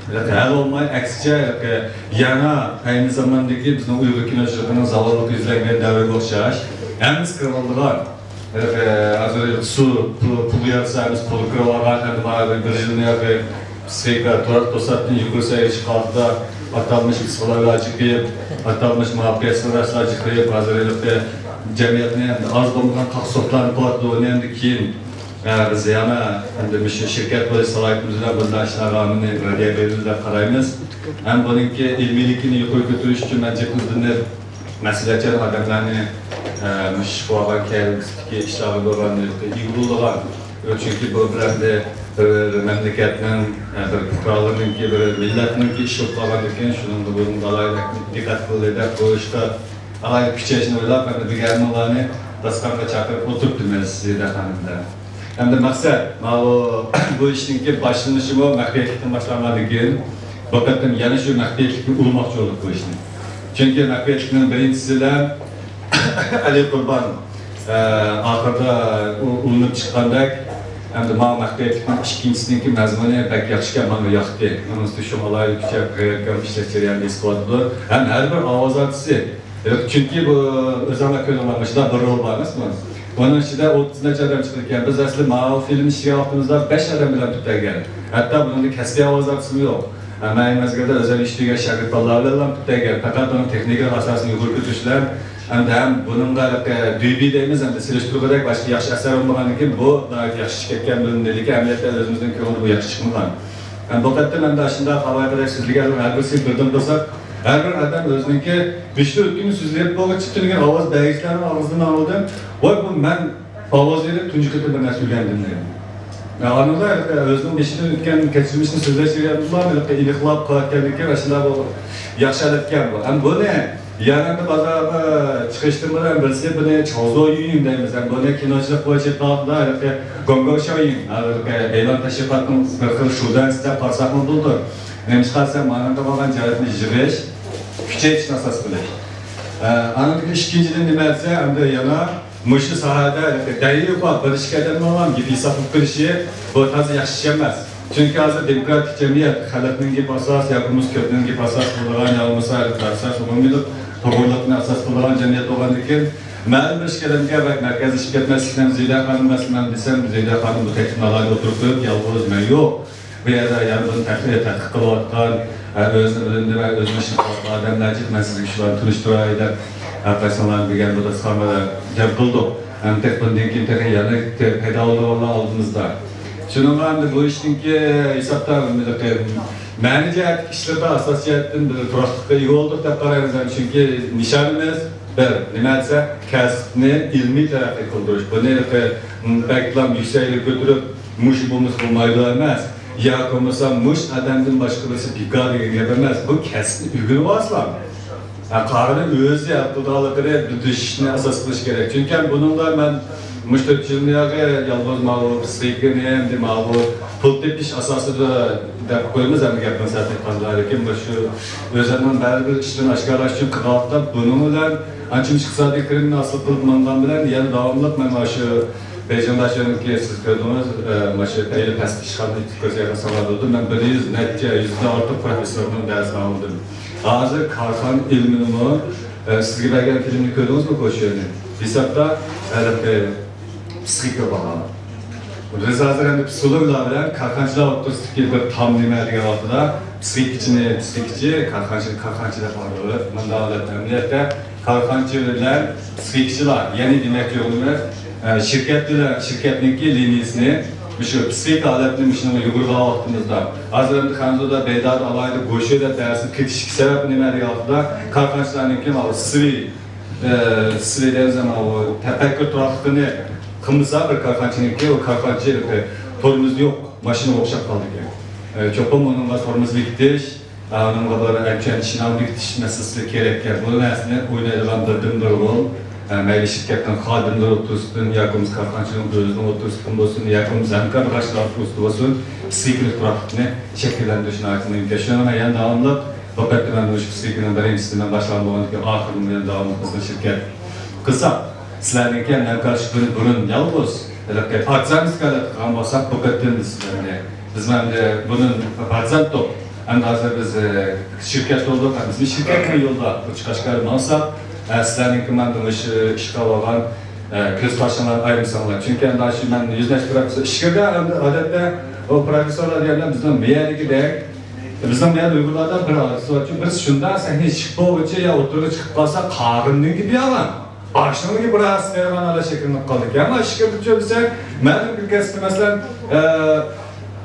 ھېلىقى ھەل بولماي، ئەكسىچە، ھېلىقى يەنە ئەينى زاماندىكى بىزنىڭ ئۇيغۇر كىنوچىلىقىنىڭ زاۋاللىققا يۈزلەنگەن دەۋرىگە ئوخشاش، ھەممىسى كىرىۋالىدىغان، ھېلىقى ھازىر سۇ، پۇل، پۇل يارىسا ھەممىسى پۇل كىرىۋالغان، ھەمدە مانا بىر يىلنى ھېلىقى پسىخىكا، تۇراق توساتتىن يۇقىرى سەۋىيەگە چىققاندا، ئاتالمىش پسىخولوگلار چىقىپ، ئاتالمىش مۇۋەپپەقىيەتسىز ۋراچلار چىقىپ، ھازىر ھېلىقى جەمئىيەتنى ئەمدى ئاز بولمىغان قاقسۇقلارنى قىلىۋاتىدۇ. ئۇنى ئەمدى كېيىن، ئە، بىز يەنە ئەمدى مۇشۇ شىركەت بولۇش سالاھىيىتىمىز بىلەن بۇنداق ئىشلارغا ئامىنى رەددىيە بېرىمىز دەپ قارايمىز. ھەم بۇنىڭكى ئىلمىيلىكىنى يۇقىرى كۆتۈرۈش ئۈچۈن مەن جىق ئىزدىنىپ، مەسئۇلىيەتچان ئادەملەرنى، ئە، مۇشۇ ئىش بولغان كەلگۈسىدىكى ئىشلارغا بولغان ئىگە بولىدىغان، چۈنكى بۇ بىر ئەمدى بىر مەملىكەتنىڭ، ئە، بىر پۇقرالىرىنىڭكى، بىر مىللەتنىڭكى ئىشى بولۇپ قالغاندىكىن، شۇنىڭغا بۇنىڭغا ئالاھىدە دىققەت قىلدى دەپ، بۇ ئىشقا ئالاھىدە كۈچەشنى ئويلاپ، ئەمدى بۈگۈن ھەممىڭلارنى داستىخانغا چاقىرىپ ئولتۇرتتۇق سىزنى دەپ. ئەمدى مەقسەت، ماۋۇ، بۇ ئىشنىڭكى باشلىنىشىمۇ مەخپىيەتلىكتىن باشلانغاندىن كېيىن، بۇ قېتىم يەنە شۇ مەخپىيەتلىكنى ئۇلىماقچى بولدۇق بۇ ئىشنى. چۈنكى مەخپىيەتلىكنىڭ بىرىنچىسىدە ئەلى قۇربان، ئە، ئاخىرىدا ئۇ-، ئۇلىنىپ چىققاندەك، ئەمدى ماۋۇ مەخپىيەتلىكنىڭ ئىككىنچىسىنىڭكى مەزمۇنى بەك ياخشىكەن، ماڭا ياقتى. ئۇنىڭ ئۈستىگە شۇ ئالاھىدە كۈچەپ، غەيرەتكە ئىشلەش جەريانىدا ھېس قىلىۋاتىدۇ. ھەم ھەر بىر ئاۋاز ئارتىسى، چۈنكى بۇ ئۆزۈڭلار كۆرۈڭلار، مۇشۇنداق بىر رول بار ئەمەسمۇ؟ ئۇنىڭ ئىچىدە ئوتتۇز نەچچە ئادەم چىقىدىكەن. بىز ئەسلى ماۋۇ فىلىم ئىشلىگەن ۋاقتىمىزدا بەش ئادەم بىلەن پۈتتۈرگەن. ھەتتا بۇنىڭدا كەسپىي ئاۋاز ئارتىسىمۇ يوق. ھەم ئەينى مەزگىلدە ئۆزەل ئىشلىگەن شاگىرت بالىلار بىلەنلا پۈتتۈرگەن. پەقەت ئۇنىڭ تېخنىكىلىق ئاساسىنى يۇقىرى كۆتۈرۈش بىلەن ھەمدە ھەم بۇنىڭغا، ئە، دۈيبى دەيمىز، ئەمدى سېلىشتۇرغۇدەك باشقا ياخشى ئەسەر بولمىغاندىن كېيىن بۇ ناھايىتى ياخشى چىقىپ كەتكەن بىلىنىدۇ، لېكىن ئەمەلىيەتتە ئۆزىمىزنىڭ كۆڭلىدە بۇ ياخشى چىقمىغان. ھەم بۇ قېتىم ئەمدى ئاشۇنداق ئالاھىدە سۆزلىگەنلەر ھەر بىرسى بىردىن قىلساق، ھەر بىر ئادەم ئۆزىنىڭكى مۇشۇ ئۆتكىنى سۆزلەپ بولغۇچە تۈنۈگۈن ئاۋاز بەرگۈچىلەرنىڭ ئاغزىدىن ئاڭلىدىم. ۋاي، بۇ مەن ئاۋاز بېرىپ تۇنجى قېتىم بىر نەرسە ئۆگەندىم دەيدۇ. ئانىدا ئۆزىنىڭ بېشىدىن ئۆتكەن كەچۈرمىشىنى سۆزلەش جەريانىدا ئېنىقلاپ قىلىۋەتكەندىكىن ئاشۇنداق بۇ ياخشى ئادەتكەن بۇ. ھەم بۇنى يەنە بۇ بازارغا چىقىشتىن بۇرۇن بىرسى بۇنى چاۋزۇ يۈيۈن دەيمىز. ھەم بۇنى كىنوچىلىق بويىچە ئېيتقاندا ھېلىقى گوڭگو شاۋيىن، ھېلىقى ئېلان تەشۋىقاتنىڭ بىر خىل شۇدەنسى دەپ قارىساقمۇ بولىدۇ. نېمىشقا دېسە، مانىڭدا بولغان جەھەتنى يىغىش، كۈچەيتىشنى ئاساس قىلىش. ئە، ئاندىن ئىككىنچىدىن نېمە دېسە، ئەمدى يەنە مۇشۇ ساھەدە دەيىغا بىر ئىككى ئادەمنىڭ ھەم گېپى ھېسابلىق قىلىشى، بۇ تازا ياخشى ئىش ئەمەس. چۈنكى ھازىر دېموكراتىك جەمئىيەت، خەلقنىڭ گېپى ئاساس ياكى بولمىسا كۆپنىڭ گېپى ئاساس بولىدىغان، يا بولمىسا ئاساس ئومۇمىيلىق توغرىلىقنى ئاساس قىلىدىغان جەمئىيەت بولغاندىكىن، مەلۇم بىر ئىككى ئادەمگە بەك مەركەزلىشىپ كەتمەسلىكنى زىدە خانىم مەسىلەن دېسەم، زىدە خانىم بۇ تەكلىپنى ئالاھىدە ئوتتۇرىغا قويۇپ، يالغۇز مەن يوق. بۇ يەردە يەنە بۇنى تەتقىق، تەتقىق قىلىۋاتقان، ھە، ئۆزىنى بىلىملى ۋە ئۆزىنى ئىشلىتىۋاتقان ئادەملەر جىق، مەن سىزگە شۇلارنى تونۇشتۇراي دەپ، ھەر قايسىڭلارنى بىر يەردە داستىخانغا جەم قىلدۇق. ھەم تېخى بۇندىن كېيىن تېخى يەنە پەيدا بولىدىغانلار ئالدىمىزدا. شۇنىڭغا ئەمدى بۇ ئىشنىڭكى ھېسابتا مەنىۋى جەھەتتىكى ئىشلىرىدا ئاساسىي جەھەتتىن بىر تۇراقلىققا ئىگە بولدۇق دەپ قارايمىز. چۈنكى نىشانىمىز بىر، نېمە دېسە، كەسىپنى ئىلمىي تەرەققىي قىلدۇرۇش. بۇنى بەكلا يۈكسەكلىككە كۆتۈرۈپ، مۇشۇ بولمىسا بولمايدۇ ئەمەس. ياكى بولمىسا مۇشۇ ئادەمدىن باشقا بىرسى بىكار دېگەن گەپ ئەمەس. بۇ كەسىپنى ئۆگىنىۋالسىلا. ھە، قارىنى ئۆزى ھەل قىلىدىغانلىقىنى بىلدۈرۈشنى ئاساس قىلىش كېرەك. چۈنكى بۇنىڭدا مەن مۇشۇ تۆت يىلدىن ياقى يالغۇز ماۋۇ پسىخىكىنى، ئەمدى ماۋۇ پۇل تېپىش ئاساسىدا دەپ قويىمىز، ئەمدى گەپنى سەل ئېيتقاندا. لېكىن مۇشۇ ئۆزۈمنىڭ بەرىبىر ئىشلىرىنى ئاشكارىلاش ئۈچۈن قىلغانلىقتا، بۇنىڭ بىلەن ئانچە مۇنچە ئىقتىسادىي كىرىمنى ھاسىل قىلىپ ماڭغان بىلەن يەنە داۋاملىق مەن مانا شۇ بېيجىڭدا شۇنىڭكى سىز كۆردىڭىز، ئە، مانا شۇ پەيلى پەستە ئىشخانىنى كۆرسەتسەڭلار بولىدۇ. مەن بىر يۈز نەچچە، يۈزدىن ئارتۇق پروفېسسورنىڭ دەرسىنى ئاڭلىدىم. ھازىر كارخانا ئىلمىنىمۇ، ئە، سىزگە بەرگەن فىلىمنى كۆردىڭىزمۇ؟ كوشۇنى ھېسابتا ھېلىقى پسىخىكا باغا. بىز ھازىر ئەمدى پسىخولوگلار بىلەن كارخانىچىلار ئوتتۇرىسىدىكى بىر تام نېمە دېگەن ۋاقتىدا، پسىخىكىچىنى پسىخىكىچى، كارخانىچىنى كارخانىچى دەپ ئايرىغىلى مۇنداق ھالەتتە. ئەمەلىيەتتە كارخانىچى بىلەن پسىخىكىچىلار، يەنى دېمەكچى بولغىنىمىز، ئە، شىركەت بىلەن، شىركەتنىڭكى لىنىيىسىنى مۇشۇ پسىخىكا ھالەتنى مۇشۇنىڭغا يۇغۇرغان ۋاقتىمىزدا، ھازىر ئەمدى خەنزۇدا بەيدادە ئالاھىدە گوشۈ دەپ دەرسنى كېتىشتىكى سەۋەب نېمە دېگەن ۋاقتىدا، كارخانىچىلارنىڭكى ماۋۇ سىۋى، ئە، سىۋى دەيمىز، ماۋۇ تەپەككۇر تۇراقلىقىنى قىلمىسا بىر كارخانىچىنىڭكى، ئۇ كارخانىچى تورمۇزى يوق ماشىنىغا ئوخشاپ قالىدىكەن. ئە، چوقۇم ئۇنىڭغا تورمۇز بېكىتىش، ئۇنىڭغا بىر ئەنچۈەن شىناڭ بېكىتىش مەسىلىسى كېرەككەن. بۇ نەرسىنى ئوينايدىغان بىردىنبىر رول، ئە، مەيلى شىركەتنىڭ خادىملىرى ئوتتۇرىسىدىن ياكى بولمىسا كارخانىچىنىڭ ئۆزىنىڭ ئوتتۇرىسىدىن بولسۇن، ياكى بولمىسا ھەمكارلاشلار ئوتتۇرىسىدا بولسۇن، پسىخىكىلىق تۇراقلىقنى شەكىللەندۈرۈش ناھايىتى مۇھىمكەن. شۇنىڭ بىلەن يەنە داۋاملىق بۇ قېتىم مەن مۇشۇ پسىخىكىنىڭ بىرىنچىسىنى مەن باشلىغان بولغاندىكىن، ئاخىرىنى يەنە داۋاملىق بىزنىڭ شىركەت قىلساق، سىلەرنىڭكى ھەمكارلىشىپ بۇرۇن يالغۇز ھېلىقى پارتىزانسكىي ھالەتتە قىلغان بولساق، بۇ قېتىم بىز ئەمدى، بىز ئەمدى بۇرۇن پارتىزان توپ، ئەمدى ھازىر بىز، ئە، شىركەت بولدۇق، بىزمۇ شىركەتنىڭ يولىدا ئۇچ قەشقەر ماڭساق، ئە، سىلەرنىڭكى مانا مۇشۇ ئىشقا بولغان، ئە، كۆز قارىشىڭلارنى ئايرىمىساڭلار. چۈنكى ئەمدى شۇ مەن يۈز نەچچە پروفېسسور ئىچكىرىدە ئەمدى ئادەتتە ئۇ پروفېسسورلار دېگەندە بىزنىڭ بۇ يەردىكىدەك بىزنىڭ يەنە ئۇيغۇرلاردا بىر ئادىتى باركى، بىز شۇنداق سەھنىگە چىقىپ بولغۇچە يا ئوتتۇرىغا چىقىپ قالسا، قاغىنىڭكى بىيالان باشنىڭكى بىر ھاسىلىغان ئالا شەكىللىنىپ قالىدىكەن. ئەمما ئىشقىلىپ چۆلىسەك، مەلۇم بىر كەسىپتە، مەسىلەن،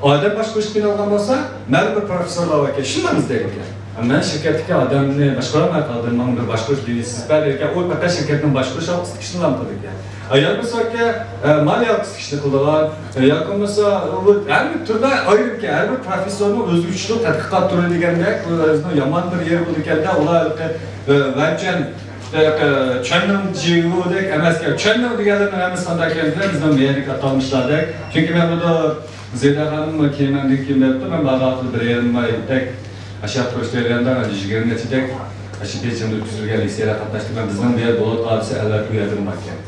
ئادەم باشقۇرۇشقا قىينالغان بولسا، مەلۇم بىر پروفېسسورلار باركەن، شۇنداق ئىزدەيدىكەن. مەن شىركەتتىكى ئادەمنى باشقۇرالماي قالدىم، ماڭا بىر باشقۇرۇش لىنىيىسى بەر دەيدىكەن، ئۇ پەقەت شىركەتنىڭ باشقۇرۇش ئالقىسىدىكىشىنى قىلىدىكەن. يا بولمىسا، مالىيە ئالقىسىدىكىشىنى قىلىدىغان، يا بولمىسا، ھەر بىر تۈردە ئايرىمكەن، ھەر بىر پروفېسسورنىڭ ئۆزىگە چۈشلۈك تەتقىقات تۈرى دېگەندەك، ئۆزىنىڭ يامان بىر يېرى بولىدىكەندە، ئۇلار ۋەنچەن، چۈەننىڭ جىگۇدەك ئەمەسكەن. چۈەننىڭ دېگەنلەرنىڭ ھەممىسى قانداق ئىكەن، بىزنىڭ مەيەردىكى ئاتالمىشلاردەك. چۈنكى مەن بۇدا زىيادە خانىم كېيىن مەندىن كېيىن بېرىپتۇ، مەن بارغان ۋاقىتتا بىر يېرىم ئايدەك ئاشۇ پروشتەيلەندە يىگىرمە نەچچىدەك ئاشۇ بېيجىڭدا ئۆتكۈزۈلگەن لېكسىيەلەرگە قاتناشتىم. مەن بىزنىڭ بۇ يەر بولۇت ھادىسە ئەلۋەتتە ئۇ يەردىن باركەن.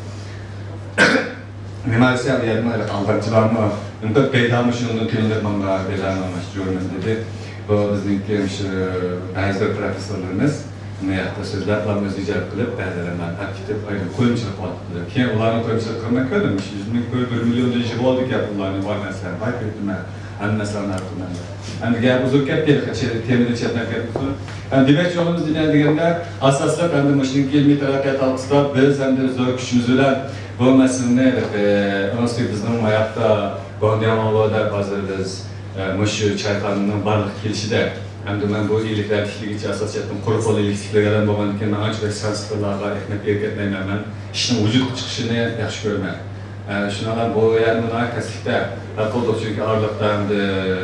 نېمە دېسە، ئۇ يەردىن ئايرىق ئالدامچىلارمۇ، ئۈنكەپ پەيدامۇ شۇنىڭدىن كېيىن دەپ ماڭا پەيدامۇ جۇرمىن دېدى. بۇ بىزنىڭكى شۇ بەزى بىر پروفېسسورلىرىمىز مۇ ياقتا سۆزلەپ، ئۇلارنى ئۆزى جەلپ قىلىپ، بەزىلەر مەنپەئەت كېتىپ، ئايرىم قويۇمچىلىق قىلىۋاتىدۇ. كېيىن ئۇلارنىڭ قويۇمچىلىقىنى مەن كۆردۈم. مۇشۇ يۈز مىڭ كوي، بىر مىليون دېيىشى بولدىكەن، پۇللارنى بار نەرسىلەرنى باي كۆردۈم مەن. ھەممە نەرسىلەرنى ئارتۇق مەن. ئەمدى گەپ ئۇزىرىپ كەتتى، تېمىدىن چەتنەپ كەتتۇق. ئەمدى دېمەكچى بولغىنىمىز نېمە دېگەندە، ئاساسلىق ئەمدى مۇشۇنىڭكى ئىلمىي تەرەققىيات ھالقىسىدا بىز ئەمدى زور كۈچىمىز بىلەن بۇ مەسىلىنى، ئە، ئۇنىڭ ئۈستىگە بىزنىڭ ماياقتا گوڭدياڭ ئاۋۇدا ھازىر بىز، ئە، مۇشۇ چايخانىنىڭ بارلىققا كېلىشىدە، ئەمدى مەن بۇ ئىگىلىكلەر تىكلىگىچە ئاساسىي جەھەتتىن قۇرۇق قول ئىگىلىك تىكلىگەن بولغاندىكىن، مەن ئانچە بەك سانسىقلارغا ئەھمىيەت بېرىپ كەتمەيمەن. مەن ئىشنىڭ ۋۇجۇدقا چىقىشىنى ياخشى كۆرىمەن. ئە، شۇنىڭ بىلەن بۇ يەرنى ناھايىتى تەسلىكتە ھەل قىلدۇق، چۈنكى ئارىلىقتا ئەمدى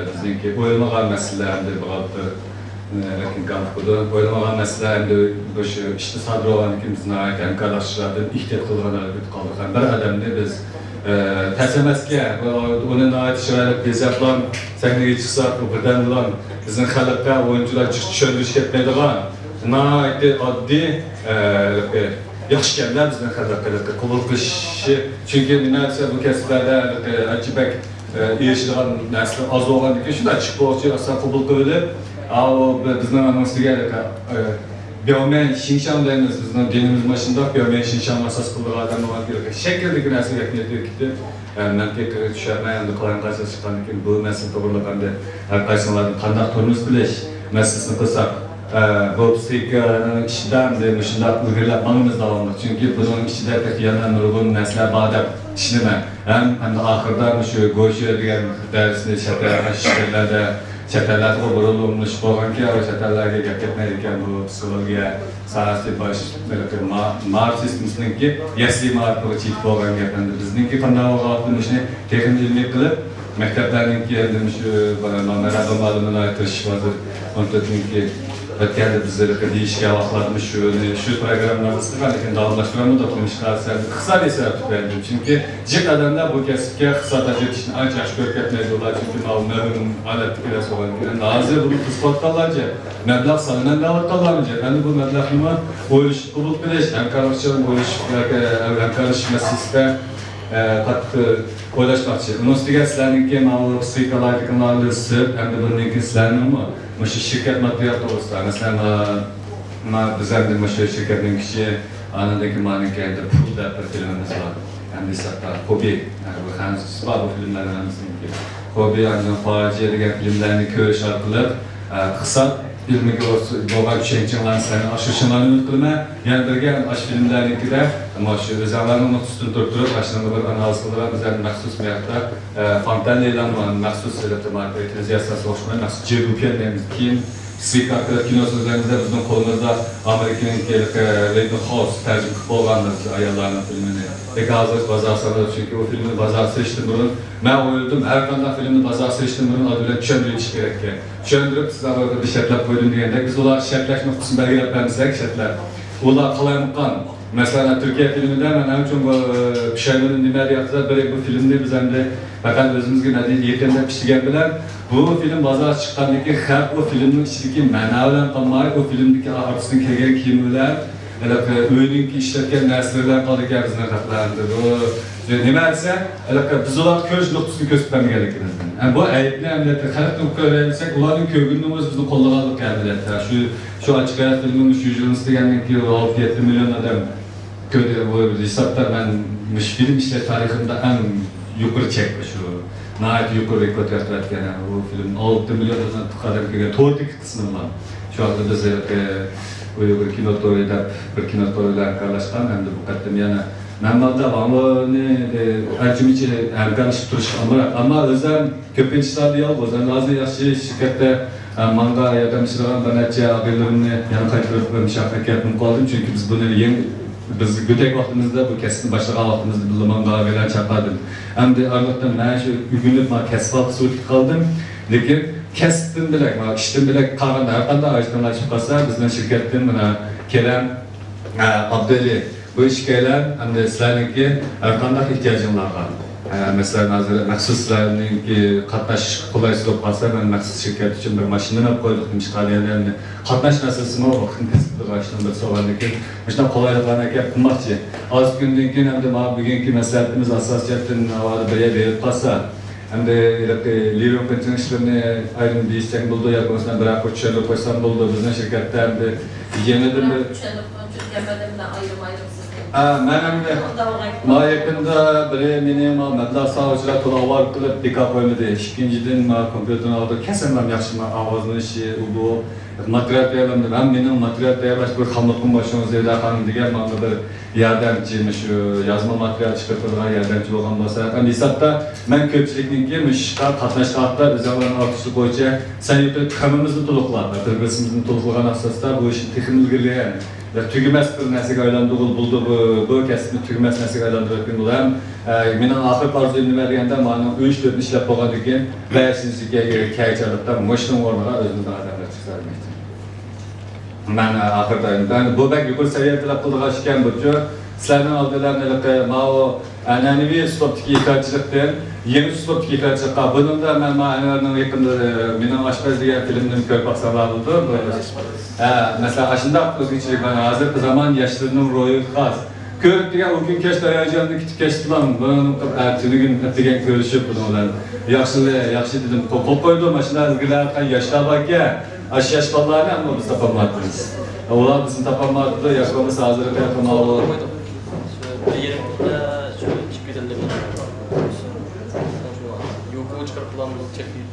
بىزنىڭكى ئويلىمىغان مەسىلىلەر ئەمدى بىر قالىپتۇ. ئە، لېكىن گامپۇكىدا ئويلىمىغان مەسىلە ئەمدى مۇشۇ ئىشتا سادىر بولغاندىن كېيىن بىز ناھايىتى ھەمكارلاشقاندىن ئېھتىيات قىلىدىغان ھالەتكە كېتىپ قالدۇق. ھەم بىر ئادەمنى بىز، ئە، تەس ئەمەسكەن، ئۇنى ناھايىتى چىرايلىق بېزەپلا سەھنىگە چىقساق، ئۇ بىردەملا بىزنىڭ خەلققە ئويۇنچۇلار چۈشەندۈرۈش كەتمەيدىغان، ناھايىتى ئاددىي، ئە، ياخشىكەنلەر بىزنىڭ خەلق قىلىقى قوبۇل قىلىشى. چۈنكى نېمە دېسە، بۇ كەسىپلەردە ئەنچە بەك، ئە، ئېرىشىدىغان نەرسىلەر ئاز بولغاندىكىن، شۇنداق چىقىپ بولغۇچە ئاسان قوبۇل قىلىۋېلىپ، ئاۋۇ بىزنىڭ ئانىڭ ئۈستىگە، ئە، بياۋمەن شىڭشاڭ دەيمىز، بىزنىڭ دىنىمىز مۇشۇنداق، بياۋمەن شىڭشاڭنى ئاساس قىلىدىغان ئادەم بولغاندىكىن، شەكىلدىكى نەرسىگە ئەھمىيەت بېرىپ كېتىپ، ئە، مەنتىقىغا چۈشەلمەي، ئەمدى قالايمىقانچىلىق چىققاندىن كېيىن بۇ مەسىلە توغرىلىق ئەمدى ھەر قايسىڭلاردىن قانداق تۇرمۇش قىلىش مەسىلىسىنى قىلساق، ئە، بۇ پسىخىكانىڭ ئىچىدە ئەمدى مۇشۇنداق ئىلگىرىلەپ ماڭىمىز داۋاملىق. چۈنكى بۇنىڭ ئىچىدە تېخى يەنە نۇرغۇن نەرسىلەر بار دەپ ئىشىنىمەن. ھەم، ھەمدە ئاخىرىدا مۇشۇ گوشۈ دېگەن دەرسنى چەت ئەل، شىركەتلەردە، چەت ئەللەردە بۇرۇنلا ئورۇنلىشىپ بولغانكەن، ئۇ چەت ئەللەرگە گەپ كەتمەيدىكەن، بۇ پسىخولوگىيە ساھەسى باش، ما-، مائارىپ سىستېمىسىنىڭكى يەسلى مائارىپىغىچە يېتىپ بولغان گەپ. ئەمدى بىزنىڭكى قانداق بولغانلىقىنى مۇشۇنى تېخىمۇ ئىلمىي قىلىپ، مەكتەپلەرنىڭكى ئەمدى مۇشۇ مەرھەبا مۇئەللىمى ناھايىتى تىرىشىپ ھازىر ئون تۆتىنىڭكى ئۆتكەندە بىز ھېلىقى دېيىشكەن ۋاقىتلاردا شۇنى، شۇ پروگراممىنى قىلغان، لېكىن داۋاملاشتۇرالمىدۇق. نېمىشقا دېسە، ئىقتىسادىي سەۋەب تۈپەيلىدىن. چۈنكى جىق ئادەملەر بۇ كەسىپكە ئىقتىساد ئاچىۋېتىشنى ئانچە ياخشى كۆرۈپ كەتمەيدۇ. ئۇلار چۈنكى ماۋۇ مەھرۇم ھالەتتىكىلەر بولغاندىكىن، ھازىر بۇنى قىزىقىۋاتقانلارچە، مەبلەغ سالىمەن دەۋاتقانلارمۇ جىق. ئەمدى بۇ مەبلەغنىمۇ ئويلىشىپ قوبۇل قىلىش، ھەمكارلىقچان ئويلىشىش، ھەمكارلىشىش مەسىلىسىدە، ئە، قاتتىق ئويلاشماقچى. ئۇنىڭ ئۈستىگە سىلەرنىڭكى ماۋۇ پسىخىكا لاگېرىڭلاردىن سىرت، ئەمدى بۇندىن كېيىن سىلەرنىڭمۇ مۇشۇ شىركەت ماتېرىيال توغرىسىدا، مەسىلەن، ما-، ما-، بىز ئەمدى مۇشۇ شىركەتنىڭ كىشى، ئانىڭدىن كېيىن مانىڭكى ئەمدى پۇل دەپ بىر فىلىمىمىز بار. ئەمدى ھېسابتا خوبى، يەنى بۇ خەنزۇچىسى بار بۇ فىلىملەرنىڭ ھەممىسىنىڭكى. خوبى، ئاندىن خارىجى دېگەن فىلىملەرنى كۆرۈش ئارقىلىق، ئە، ئىقتىساد ئىلمىگە بولغان چۈشەنچىڭلارنى سىلەرنىڭ ئاشۇرۇشۇڭلارنى ئۈمىد قىلىمەن. يەنە بىرگە ئاشۇ فىلىملەرنىڭكىدە، مانا شۇ ئۆزۈڭلارنىڭ نۇقتىسىدىن تۇرۇپ تۇرۇپ، ئاشۇنىڭغا بىر ئانالىز قىلىدىغان بىز ھەم مەخسۇس بۇ ياقتا، ئە، فونتانېللامۇ مەخسۇس ئېلېكتروموتور ئېلېكترىزاتسىيەسى ئوخشىماي، مەخسۇس جېدۇپيەن دەيمىز. كېيىن سىك ئارقىلىق كىنو سۆزلىرىمىزدە بىزنىڭ قولىمىزدا ئامېرىكىنىڭكى ھېلىقى لېيدى خاۋس تەرجىمە قىلىپ بولغان بىز ئاياللارنىڭ فىلىمىنى. لېكىن ھازىر بازار سانىلىپ، چۈنكى ئۇ فىلىمنى بازارغا سېلىشتىن بۇرۇن مەن ئويلىدىم، ھەر قانداق فىلىمنى بازارغا سېلىشتىن بۇرۇن ئالدى بىلەن چۈشەندۈرۈۋېتىش كېرەك ئىكەن. چۈشەندۈرۈپ، سىزلەر بۇ يەردە بىر شەرتلەپ قويدۇم دېگەندەك، بىز ئۇلارغا شەرتلەش نۇقتىسىنى بەلگىلەپ بەرمىسەك، شەرتلەر، ئۇلار قالايمىقان. مەسىلەن، تۈركىيە فىلىمىدە مەن ئەڭ چوڭ بۇ، ئە، پۇشايمىنىم نېمە دېيەتسە، بىر بۇ فىلىمنى بىز ئەمدى پەقەت ئۆزىمىزگە مەدەنىيەت يېقىن دەپ ئىشلىگەن بىلەن، بۇ فىلىم بازارغا چىققاندىن كېيىن خەلق ئۇ فىلىمنىڭ ئىچىدىكى مەنا بىلەن قالماي، ئۇ فىلىمدىكى ئارتىسنىڭ كىيگەن كىيىمى بىلەن، ھېلىقى ئۆينىڭكى ئىشلەتكەن نەرسىلىرى بىلەن قالىدىكەن بىزنىڭ خەقلەر ئەمدى. بۇ نېمە دېسە، ھېلىقى بىز ئۇلارغا كۆرۈش نۇقتىسىنى كۆرسىتەلمىگەنلىكىمىزدىن. ھەم بۇ ئەيىبنى ئەمەلىيەتتە خەلقتىن كۆرەلىسەك، ئۇلارنىڭ كۆرگىنىنى بىزنى قوللىغانلىقى ئەمەلىيەتتە. شۇ، شۇ ئاچچىق ھايات فىلىمى، شۇ ژۇرنىست دېگەندىن كېيىن ئالتە يەتتە مىليون ئادەم كۆردى. بۇ ھېسابتا مەن مۇشۇ فىلىم ئىشلەش تارىخىمدا ئەڭ يۇقىرى چەك شۇ. ناھايىتى يۇقىرى رېكورد يارىتىۋەتكەن، يەنى بۇ فىلىم ئالتە مىليوندىن قەدەر كىرگەن، توردىكى قىسمىنىلا. شۇ ۋاقىتتا بىز ھېلىقى ئۇيغۇر كىنو تورى دەپ بىر كىنو تورى بىلەن ھەمكارلاشقان، ئەمدى بۇ قېتىم يەنە مەن ماڭدا ئامۇنى ئەركىمىچە ھەمكارلىشىپ تۇرۇشقا ئامراق. ئەمما ئۆزۈم كۆپىنچە ئىشلاردا يالغۇز. ئەمدى ھازىر ياخشى شىركەتتە، ئە، ماڭا ياردەملىشىدىغان بىر نەچچە ئاغىنىلىرىمنى يەنە قايتۇرۇپ مۇشۇ ياققا ئەكەلتىپ قالدىم. چۈنكى بىز بۇنى يېڭى، بىز گۆدەك ۋاقتىمىزدا، بۇ كەسىپنى باشلىغان ۋاقتىمىزدا بىللە ماڭا بىلەن چاقىردىم. ئەمدى ئارىلىقتا مەن شۇ ئۆگىنىپ، مانا كەسىپ ھالقىسى ئۆتۈپ قالدىم. لېكىن كەسىپتىن بۆلەك، مانا ئىشتىن بۆلەك قالغان ھەر قانداق ئايتېملار چىقىپ قالسا، بىزنىڭ شىركەتتىن مانا كېرەم، ئە، ئابدۇئەلى، بۇ ئىككىيلەن ئەمدى سىلەرنىڭكى ھەر قانداق ئېھتىياجىڭلارغا، ئە، مەسىلەن، ھازىر مەخسۇس سىلەرنىڭكى قاتناش قولايسىز بولۇپ قالسا، مەن مەخسۇس شىركەت ئۈچۈن بىر ماشىنا ئېلىپ قويدۇق، نېمىشقا دېگەندە، ئەمدى قاتناش مەسىلىسىمۇ ۋاقىتنى تېزلىتىدىغان ئىشنىڭ بىرسى بولغاندىن كېيىن، مۇشۇنداق قولايلىقلارنى ئەكەپ قىلماقچى. ئاز كۈندىن كېيىن ئەمدى مانا بۈگۈنكى مەسلىھەتىمىز ئاساسىي جەھەتتىن ناۋادا بىر يەر بېرىپ قالسا، ئەمدى ھېلىقى لىرۇ پىنتىنىڭ ئىشلىرىنى ئايرىم دېيىشسەك بولىدۇ ياكى بولمىسا بىراققا چۈشەندۈرۈپ قويسام بولىدۇ. بىزنىڭ شىركەتتە ئەمدى يېڭىدىن بىر چۈشەندۈرۈپ قويۇڭ، چۈنكى ھەممىدىن بىلەن ئايرىم ئايرىم سىزنى. ھە، مەن ئەمدى ئۇنداق بولغاي. ما يېقىندا بىرى مېنى ما مەبلەغ سالغۇچىلار تولا ئاۋارە قىلىپ بىكار قويمىدى. ئىككىنچىدىن، ما كومپيۇتېرنى ئالدى، كەسىملەم ياخشى، ما ئاۋازلىنىشى، ئۇ بۇ. ماتېرىيال تەييارلىدىم. ھەم مېنىڭ ماتېرىيال تەييارلاشتا بىر خاملىقىم بار، شۇڭا زەيدە خانىم دېگەن ماڭا بىر ياردەمچى، مۇشۇ يازما ماتېرىيال چىقىرىپ بېرىدىغان ياردەمچى بولغان بولسا، ھەم ھېسابتا مەن كۆپچىلىكنىڭكى مۇشۇ ئىشقا قاتناشقانلىقتا ئۆزۈڭلارنىڭ ئارتۇقچىلىقى بويىچە سەن يۇقىرى تېخىمىمىزنى تولۇقلاپ، بىر-بىرسىمىزنى تولۇقلىغان ئاساستا بۇ ئىشنى تېخىمۇ ئىلگىرىلىگەن ۋە تۈگىمەس بىر نەرسىگە ئايلاندۇرغىلى بولىدۇ بۇ، بۇ كەسىپنى تۈگىمەس نەرسىگە ئايلاندۇرۇۋەتكىلى بولىدۇ. ھەم، ئە، مېنىڭ ئاخىرقى ئارزۇيۇم نېمە دېگەندە، مانا ئۈچ تۆت ئىشلەپ بولغاندىن كېيىن، بەشىنچى كەلگەن چاغلىقتا مۇشۇنىڭ ئورنىغا ئۆزىمىزنىڭ ئادەملىرى چىقسا دېمەكچى. مەن ئاخىرىدا، مەن بۇ بەك يۇقىرى سەۋىيە تەلەپ قىلىدىغان ئىش ئىكەن بۇچۇ. سىلەرنىڭ ئالدىدا ھېلىقى ماۋۇ ئەنئەنىۋى ئۇسلۇبتىكى ئىكرامچىلىقتىن يېڭىچە ئۇسلۇبتىكى ئىكرامچىلىققا، بۇنىڭدا مەن ما ئەنۋەرنىڭ يېقىندا، ئى، مېنىڭ ئاشپەز دېگەن فىلىمىنى كۆرۈپ باقساڭلار بولىدۇ. بۇ، ئە، مەسىلەن، ئاشۇنداق ئۆزگىچىلىك، مانا ھازىرقى زامان ياشلىرىنىڭ روھىغا خاس. كۆرۈپ دېگەن ئۇ كۈن كەچتە ھاياجاندا كېتىپ كەچتىلام. بۇنىڭ ئەتىگۈن ئەتىگەن كۆرۈشۈپ بۇنىڭ بىلەن. ياخشى، ياخشى دېدىم. قول، قول قويدۇم، ماشىنا ئىلگىرىلەۋاتقان ياشلار باركەن. ئاشۇ ياش بالىلارنى ئەمما بىز تاپالمايۋاتىمىز. ئۇلار بىزنى تاپالمايۋاتىدۇ، ياش بالىسى ھازىر قاياققا ماڭىدۇ؟ بىر يېرىم كۈندە شۇ چىقىپ كېتەمدىكەن. يوكىغا چىقىرىپ قىلامدۇ، چەكلىك.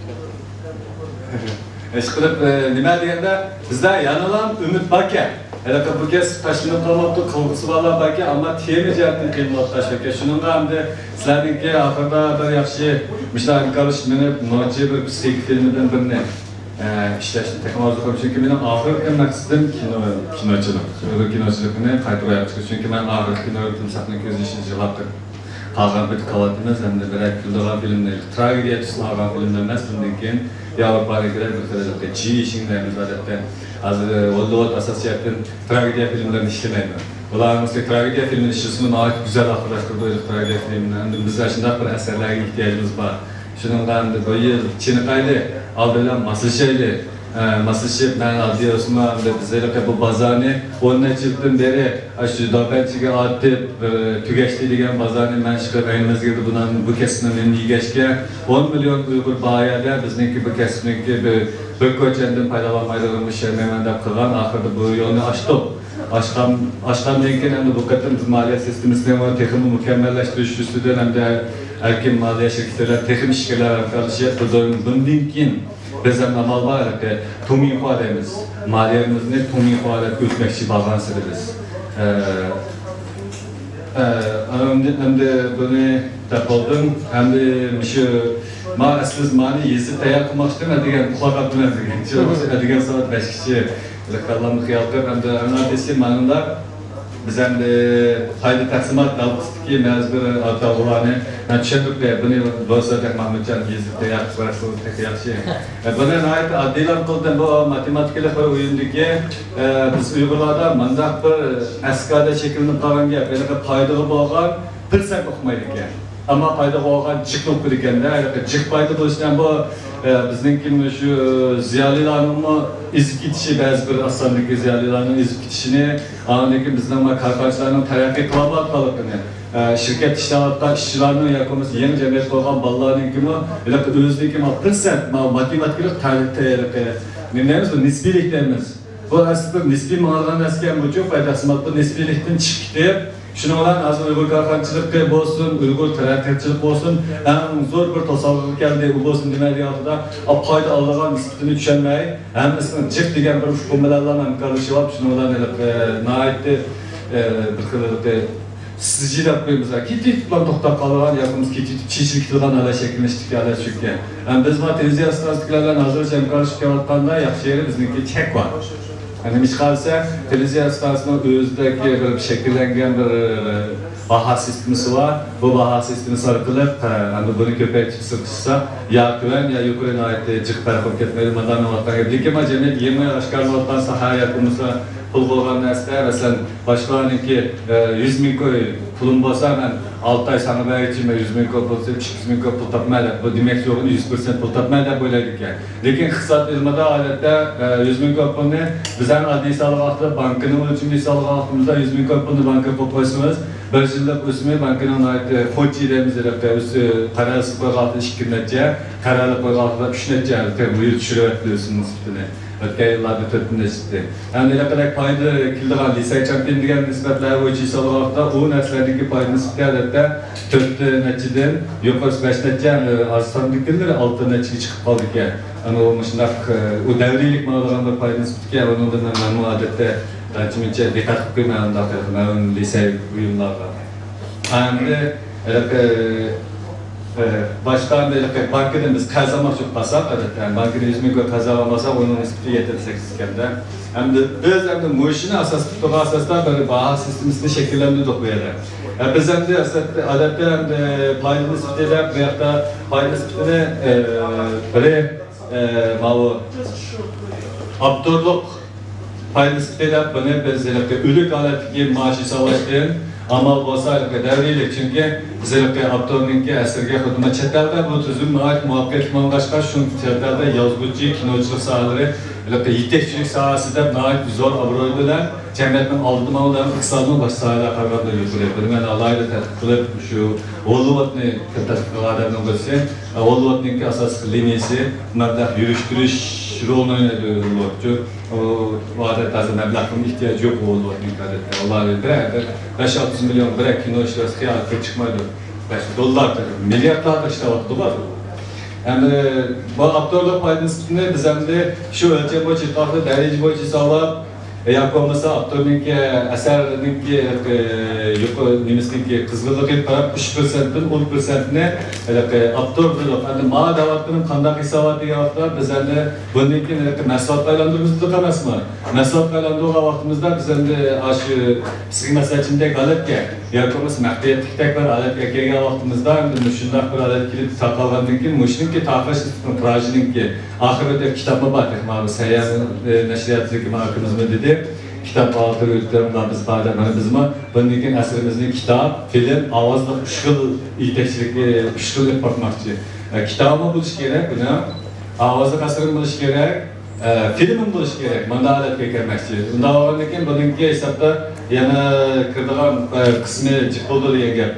ئىشقىلىپ، ئە، نېمە دېگەندە، بىزدە يەنىلا ئۈمىد باركەن. ھېلىقى بۇ كەسىپ تاشلىنىپ قالماپتۇ، قىلغۇسى بارلار باركەن، ئەمما تېما جەھەتتىن قىينىلىۋاتقان ئىش باركەن. شۇنىڭغا ئەمدى سىلەرنىڭكى ئاخىرىدا بىر ياخشى مۇشۇنداق ھەمكارلىشىپ مېڭىپ، نوچى بىر پسىخىك فىلىمدىن بىرنى، ئە، ئىشلەشنى تېخىمۇ ئارزۇ قىلىمەن. چۈنكى مېنىڭ ئاخىرقى مەقسىتىم كىنو، كىنوچىلىق. ئۇيغۇر كىنوچىلىقىنى قايتا روياپقا چىقىرىش. چۈنكى مەن ئاخىرقى كىنو تىمساھنىڭ كۆز يېشىنى يىغلاپ قالغان پېتى قىلىۋاتىمىز. ئەمدى بىرەر كۈلىدىغان فىلىمنى، تراگېدىيە تۈسىنى ئالغان فىلىملەر ئەمەس. بۇندىن كېيىن ياۋروپانىڭكىدەك بىر خىل جىشىڭ دەيمىز ئادەتتە. ھازىر ھوللىۋۇد ئاساسىي جەھەتتىن تراگېدىيە فىلىملىرىنى ئىشلىمەيدۇ. ئۇلار ھەممىسى تراگېدىيە فىلىمىنى ئىشلىسىمۇ ناھايىتى گۈزەل ئاخىرلاشتۇرىدۇ تراگېدىيە فىلىمىنى. ئەمدى بىز ئاشۇنداق بىر ئەسەرلەرگە ئېھتىياجىمىز بار. شۇنىڭغا ئەمدى بۇ يىل چېنىقايلى، ئالدى بىلەن ماسلىشايلى. ئە، ماسلىشىپ، مەن ئاددىي بولسىمۇ، ئەمدى بىز ھېلىقى بۇ بازارنى ئون نەچچە يىلدىن بېرى ئاشۇ داپەنچىگە ئارتىپ، بىر تۈگەشتى دېگەن بازارنى مەن شۇ مەزگىلدە بۇنىڭ، بۇ كەسىپنىڭ نېمىنى يېگەچكە، ئون مىليون ئۇيغۇر بار يەردە بىزنىڭكى بۇ كەسىپنىڭكى بىر، بىر كوچەندىن پايدىلانمايدىغىنىمىزنى چۈشەنمەيمەن دەپ قىلغان. ئاخىرىدا بۇ يولنى ئاچتۇق. ئاچقان، ئاچقاندىن كېيىن ئەمدى بۇ قېتىم بىز مالىيە سىستېمىسىنى تېخىمۇ مۇكەممەللەشتۈرۈش ئۈستىدىن ئەمدى ئەركىن مالىيە شىركىتى بىلەن تېخىمۇ ئىشكىلەر ھەمكارلىشىپ، بۇ، بۇندىن كېيىن بىز ئەمدى ئامال بار، ھېلىقى تومىڭخۇا دەيمىز. مالىيەمىزنى تومىڭخۇا دەپ ئۆتمەكچى بولغانسېرى بىز. ئە، ئە، ئەمدى، ئەمدى بۇنى دەپ بولدۇم. ئەمدى مۇشۇ، ما ئەسلى مانى يېزىپ تەييار قىلماقچىدىم، ئەتىگەن ئۇخلاپ قاپتىمەن دېگەن. شۇ ئەتىگەن سائەت بەشكىچە رېكلامنى خىيال قىلىپ، ئەمدى ئەڭ ئاددىيسى مانىڭدا بىز ئەمدى پايدا تەقسىمات ھالقىسىدىكى بەزى بىر ئاتالغۇلارنى مەن چۈشەندۈرۈپ بېرەي. بۇنى بولسا بەك مەمنۇنچان يېزىپ تەييار قىلىپ بەرسىڭىز تېخى ياخشى. بۇنى ناھايىتى ئاددىيلا قىلدىم. بۇ ماتېماتىكىلىق بىر ئويۇندىكى، ئە، بىز ئۇيغۇرلاردا مۇنداق بىر ئەسكادە شەكىللىنىپ قالغان گەپ، ھېلىقى پايدىغا بولغان پىرسەنت ئۇقمايدىكەن. ئەمما پايدىغا بولغان جىقنى ئۇقىدىكەندە، ھېلىقى جىق پايدا بولۇشى ھەم بۇ، ئە، بىزنىڭكى مۇشۇ زىيالىيلارنىڭمۇ ئېزىپ كېتىشى، بەزى بىر ئاز ساندىكى زىيالىيلارنىڭ ئېزىپ كېتىشىنى، ئاندىن كېيىن بىزنىڭ مانا كارخانىچىلارنىڭ تەرەققىي قىلالمايۋاتقانلىقىنى، ئە، شىركەتتە ئىشلەۋاتقان ئىشچىلارنىڭ ياكى بولمىسا يېڭى جەمئىيەت قۇرغان بالىلارنىڭكىمۇ ھېلىقى ئۆزىنىڭكى مانا پىرسەنت، مانا ماتېماتىكىلىق تەرىپى، ھېلىقى نېمە دەيمىز، بۇ نىسپىيلىك دەيمىز. بۇ ئەسلى بىر نىسپىي ماڭىدىغان نەرسىكەن، بۇچۇ پايدا تەقسىمات بۇ نىسپىيلىكتىن چىقىپ كېتىپ، شۇنىڭ بىلەن ھازىر ئۇيغۇر كارخانىچىلىقى بولسۇن، ئۇيغۇر تەرەققىياتچىلىقى بولسۇن، ئەڭ زور بىر توسالغۇغا كەلدى. ئۇ بولسا نېمە دېگەن ۋاقتىدا، ئا، پايدا ئالىدىغان نىسبىتىنى چۈشەنمەي، ھەممىسىنىڭ جىق دېگەن بىر ئۇقۇم بىلەن ھەمكارلىشىۋاپ، شۇنىڭ بىلەن ھېلىقى، ئە، ناھايىتى، ئە، بىر خىل ھېلىقى سىجىل دەپ قويىمىز، كېتىپ توختاپ قالىدىغان ياكى بولمىسا كېتىپ چېچىلىپ كېتىدىغان ھالەت شەكىللىنىشتىكى ھالەت شۇكەن. ئەمما بىز مانا تېلېۋىزىيە ئىستانسىسىدىكىلەر بىلەن ھازىرغىچە ھەمكارلىشىپ كېلىۋاتقاندا ياخشى يېرى بىزنىڭكى چەك بار. نېمىشقا دېسە، تېلېۋىزىيە ئىستانسىسىنىڭ ئۆزىدىكى بىر شەكىللەنگەن بىر باھا سىستېمىسى بار. بۇ باھا سىستېمىسى ئارقىلىق، ئە، ئەمدى بۇنى كۆپەيتىپ سىغىشسا، يا تۆۋەن، يا يۇقىرى ناھايىتى جىق پەرق بولۇپ كەتمەيدۇ. مانداق مېڭىۋاتقان گەپ. لېكىن ما جەمئىيەت يېڭى ئاشكارىلىنىۋاتقان ساھە ياكى بولمىسا پۇل بولغان نەرسىدە، مەسىلەن، باشقىلارنىڭكى، ئە، يۈز مىڭ كوي پۇلۇم بولسا، مەن ئالتە ئاي ساڭا بەرگۈچى، مەن يۈز مىڭ كوي پۇل، ئىككى يۈز مىڭ كوي پۇل تاپماي دەپ، بۇ دېمەكچى بولغىنى يۈز پىرسەنت پۇل تاپماي دەپ ئويلايدىكەن. لېكىن ئىقتىساد ئىلمىدا ئادەتتە، ئە، يۈز مىڭ كوي پۇلنى بىز ھەم ئاددىي ھېسابلىغان ۋاقتىدا، بانكىنىڭ ئۆلچىمىدە ھېسابلىغان ۋاقتىمىزدا يۈز مىڭ كوي پۇلنى بانكىغا قويۇپ قويسىمىز، بىر يىللىق ئۆسۈمى بانكىنىڭ ناھايىتى خوجا دەيمىز، ھېلىقى ئۆسۈ-، قەرەللىك قويغان ۋاقتىدا ئىككى نەچچە، قەرەللىك قويغان ۋاقتىدا ئۈچ نەچچە، ھېلىقى بۇ يىل چۈشۈرۈۋەتتى ئۆسۈم نىسبىتىنى. ئۆتكەن يىللاردا تۆت نەچچە ئىدى. ئەمدى ھېلىقىدەك پايدا كېلىدىغان لىسەي چامپىيون دېگەن نىسبەتلەر بويىچە ھېسابلىغان ۋاقىتتا، ئۇ نەرسىلەرنىڭكى پايدا نىسبىتى ئادەتتە تۆت نەچچىدىن يۇقىرىسى بەش نەچچە، ئەمدى ئاز ساندىكىلىرى ئالتە نەچچىگە چىقىپ قالىدىكەن. ئەمما ئۇ مۇشۇنداق، ئۇ دەۋرىيلىك ماڭىدىغان بىر پايدا نىسبىتىكەن، ئۇنىڭدىن مەن، مەنمۇ ئادەتتە ئانچە-مۇنچە دىققەت قىلىپ قويماي، ئۇنداق مەلۇم لىسەي بۇيۇملارغا. ئەمدى ھېلىقى، ئە، باشقا ئەمدى ھېلىقى بانكىدىن بىز قەرز ئالماقچى بولۇپ قالساق، ئادەتتە بانكىدىن يۈز مىڭ كوي قەرز ئالغان بولساق، ئۇنىڭ نىسبىتى يەتتە سەككىز ئىكەندە. ئەمدى بىز ئەمدى مۇشۇنى ئاساس تۇتۇپ تۇرغان ئاساستا بىر باھا سىستېمىسىنى شەكىللەندۈردۇق بۇ يەردە. ئە، بىز ئەمدى ئاساستا ئادەتتە ئەمدى پايدا نىسبىتى دەپ بۇ ياقتا پايدا نىسبىتىنى، ئە، بىرى، ئە، ماۋۇ ئاپتورلۇق پايدا نىسبىتى دەپ بۇنى بىز ھېلىقى ئۆلۈك ھالەتتىكى مائاش ھېسابلاشتىن ئامال بولسا ھېلىقى دەۋرىيلىك، چۈنكى بىز ھېلىقى ئاپتورنىڭكى ئەسىرىگە خۇددى چەت ئەلدە بۇ تۈزۈم ناھايىتى مۇۋەپپەقىيەتلىك ماڭغاچقا، شۇ چەت ئەلدە يازغۇچى، كىنوچىلىق ساھەلىرى ھېلىقى يېتەكچىلىك ساھەسى دەپ ناھايىتى زور ئابرۇي بىلەن جەمئىيەتنىڭ ئالدىدا ماڭىدۇ، ئىقتىسادنىڭ باشقا ساھەلەرگە قارىغاندا يۇقىرى. بۇنى مەن ئالاھىدە تەتقىق قىلىپ، شۇ ھوللىۋۇدنى تەتقىق قىلغان ئادەمنىڭ بىرسى، ھوللىۋۇدنىڭكى ئاساسلىق لىنىيىسى مەبلەغ يۈرۈشتۈرۈش رولىنى ئوينايدۇ ھوللىۋۇدچۇ. ئۇ ئادەتتە ھازىر مەبلەغنىڭ ئېھتىياجى يوق ھوللىۋۇدنىڭكى ئادەتتە. ئۇلار بىر، بىر بەش ئالتە يۈز مىليون بىر كىنو ئىشلەتسە خىيال قىلىپ چىقمايدۇ. بەش دوللار، مىلياردلاردا ئىشلەۋاتىدۇ بار. ئەمدى بۇ ئاپتورلۇق پايدا نىسبىتىنى بىز ئەمدى شۇ ئۆلچەم بويىچە ئېيتقاندا دەرىجە بويىچە ھېسابلاپ، ياكى بولمىسا ئاپتورنىڭكى ئەسەرنىڭكى، ئە، يۇقىرى نېمىسىنىڭكى قىزغىنلىقىغا قاراپ ئۈچ پىرسەنتتىن ئون پىرسەنتنى ھېلىقى ئاپتور بىلىدۇ. ئەمدى ما دەۋاتقىنىم قانداق ھېسابات دېگەن ۋاقىتتا بىز ئەمدى بۇندىن كېيىن ھېلىقى مەھسۇلاتقا ئايلاندۇرىمىز دېدۇق ئەمەسمۇ؟ مەھسۇلاتقا ئايلاندۇرغان ۋاقتىمىزدا بىز ئەمدى ئاشۇ سىزگە مەسلىھەتچىمدەك ھالەتكە ياكى بولمىسا مەخپىيەتلىكتەك بىر ھالەتكە كەلگەن ۋاقتىمىزدا ئەمدى مۇشۇنداق بىر ھالەتكە كېلىپ تاقالغاندىن كېيىن مۇشۇنىڭكى تاقاش تىراژىنىڭكى ئاخىرىدا كىتابمۇ بار، تېخى مانا بۇ سەييارنىڭ، ئە، نەشرىياتىدىكى مانا ئاكىمىزمۇ دېدى، كىتاب ئالتە يۈرتلەرنىڭ بىز بار دەپ، مانا بىزمۇ بۇندىن كېيىن ئەسىرىمىزنى كىتاب، فىلىم، ئاۋازلىق ئۈچ خىل يېتەكچىلىكى، ئۈچ خىل ئېلىپ باقماقچى. ئە، كىتابمۇ بولۇشى كېرەك بۇنىڭ، ئاۋازلىق ئەسىرمۇ بولۇشى كېرەك، ئە، فىلىممۇ بولۇشى كېرەك. مۇنداق ھالەتكە كەلمەكچى. ئۇنداق بولغاندىن كېيىن بۇنىڭكى ھېسابتا يەنە كىرىدىغان، ئە، قىسمى جىق بولىدۇ دېگەن گەپ.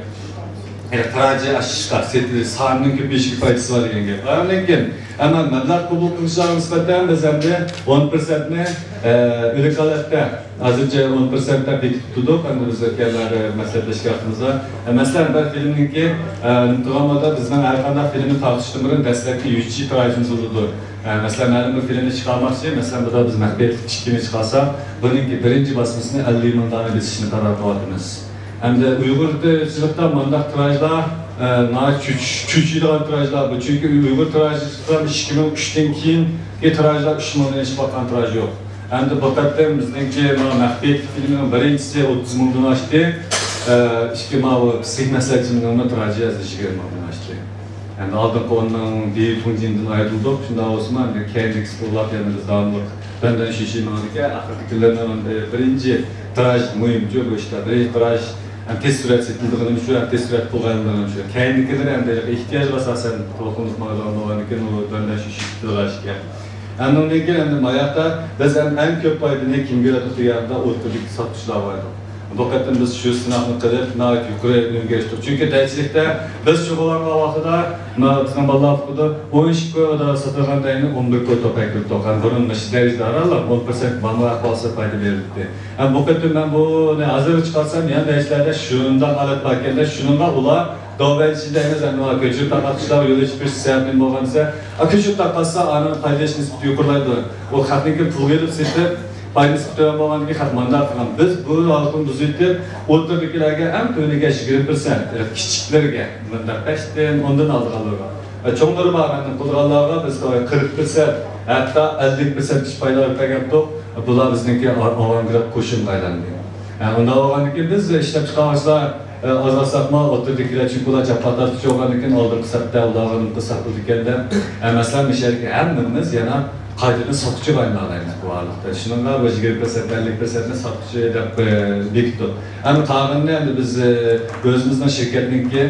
يەنى تىراژى ئاشىشقا، سېتىلىش سانىنىڭ كۆپىيىشىگە پايدىسى بار دېگەن گەپ. ئاندىن كېيىن، ئەمما مەبلەغ قوبۇل قىلىشلارغا نىسبەتەن بىز ئەمدى ئون پىرسەنتنى، ئە، ئۆلۈك ھالەتتە، ھازىرچە ئون پىرسەنت دەپ بېكىتىپ تۇردۇق. ئەمدى بىز ئۆتكەنلەردە مەسلىھەتلەشكەن ۋاقتىمىزدا، ئە، مەسىلەن، بىر فىلىمنىڭكى، ئە، نېمە قىلغان بولغاندا بىزنىڭ ھەر قانداق فىلىمنى تارقىتىشتىن بۇرۇن دەسلەپكى يۈزچە تىراژىمىز بولىدۇ. ئە، مەسىلەن، مەلۇم بىر فىلىمنى چىقارماقچى، مەسىلەن، بۇدا بىز مەخپىيەتلىك ئىككىنى چىقارساق، بۇنىڭكى بىرىنچى باسمىسىنى ئەللىك مىڭ دانە بېسىشنى قارار قىلىۋاتىمىز. ئەمدى ئۇيغۇرچىلىقتا مۇنداق تىراژلار، ئە، ناھايىتى چۆچ-، چۆچۈيدىغان تىراژلار بۇ. چۈنكى ئۇيغۇر تىراژىدا ئىككى مىڭ ئۈچتىن كېيىنكى تىراژلار ئۈچ مىڭدىن ئېشىپ باققان تىراژ يوق. ئەمدى بۇ قېتىم بىزنىڭكى مانا مەخپىيەتلىك فىلىمنىڭ بىرىنچىسى ئوتتۇز مىڭدىن ئاشتى. ئە، ئىككى ماۋۇ پسىخ مەسلىھەتچىنىڭمۇ تىراژى ھازىر يىگىرمە مىڭدىن ئاشتى. ئەمدى ئالدىنقى ئون مىڭ دېيى فۇڭجىندىن ئايرىلدۇق. شۇنداق بولسىمۇ، ئەمدى كەينىدىكىسى توۋلاپ يەنە بىز داۋاملىق دەندەن شۈشى ماڭىدىكەن. ئاخىرقى كۈنلەرنىڭ، ئە، بىرىنچى تىراژ مۇھىمچۇ بۇ ئىشتا. بىرىنچى تىراژ ھەم تېز سۈرئەت سېتىلىدىغىنىمۇ شۇ، ھەم تېز سۈرئەت پۇلغا ئايلىنىدىغىنىمۇ شۇ. كەينىدىكىلىرى ئەمدى ئېھتىياجغا ئاساسەن تولۇقلىنىپ ماڭىدىغان بولغاندىكىن، ئۇ دەندەن شۈشى تىراژ ئىكەن. ئاندىن كېيىن ئەمدى ماياقتا بىز ئەم-، ئەڭ كۆپ پايدىنى كىمگە بېرىدۇق دېگەندە ئوتتۇرىدىكى ساتقۇچىلارغا بېرىدۇق. بۇ قېتىم بىز شۇ سىناقنى قىلىپ، ناھايىتى يۇقىرى ئۈنۈمگە ئېرىشتۇق. چۈنكى دەيچىلىكتە بىز شۇغۇللانغان ۋاقتىدا، مانا بىزنىڭ بالىلار ئوقۇدى، ئون ئىككى كوي ئودا ساتىدىغان دەينى ئون بىر كوي توپاي كىرىپ توققان. بۇرۇن مۇشۇ دەرىجىدە ئارانلا ئون پىرسەنت ماما ئەھۋالسىدا پايدا بېرىدىكەن. ھەم بۇ قېتىم مەن بۇنى ھازىر چىقارسام، يەنە دەيچىلەردە شۇنداق ھالەت باركەندە، شۇنىڭغا ئۇلار داۋەنچى دەيمىز، ئەمما كۆچۈرۈپ تارقاتقۇچىلارغا يول ئېچىپ بېرىش سەۋەبى نېمە بولغان دېسە، ئا، كۆچۈرۈپ تارقاتسا، ئانىڭ پايدا ئېلىش نىسبىتى يۇقىرىلايدۇ. ئۇ خەقنىڭكى پۇلغا ئېلىپ سېتىپ، پايدىسى پۈتۈن بولغاندىن كېيىن خەق مانداق قىلغان. بىز بۇ ھالقىنى بۇزۇۋېتىپ، ئوتتۇرىدىكىلەرگە ئەڭ تۆۋىنىگە يىگىرمە پىرسەنت، كىچىكلىرىگە، مۇنداق بەشتىن، ئوندىن ئالىدىغانلىرىغا، چوڭلىرى بار، مەندىن قىلىدىغانلارغا بىز قىرىق پىرسەنت، ھەتتا ئەللىك پىرسەنت پايدا ئېلىپ بەرگەنتۇق. بۇلار بىزنىڭكى ئاۋانگراد قوشۇنغا ئايلاندى. ئۇنداق بولغاندىن كېيىن بىز ئىشلەپچىقارغۇچىلار ئازلاشساقمۇ، ئوتتۇرىدىكىلەر، چۈنكى ئۇلار جاپا تارتقۇچى بولغاندىن كېيىن ئالدىنقى سەپتە ئۇلارغا نېمە قىلساق بولىدىكەن دەپ، مەسىلەن، مۇشۇ يەردىكى ھەممىمىز يەنە قايتىدىن ساتقۇچىغا ئايلىنالايمىز بۇ ھالەتتە. شۇنىڭغا بۇ يىگىرمە پىرسەنت، ئەللىك پىرسەنتنى ساتقۇچى دەپ، ئە، بېكىتتۇق. ئەمما قالغىنىنى ئەمدى بىز، ئە، ئۆزىمىزنىڭ شىركەتنىڭكى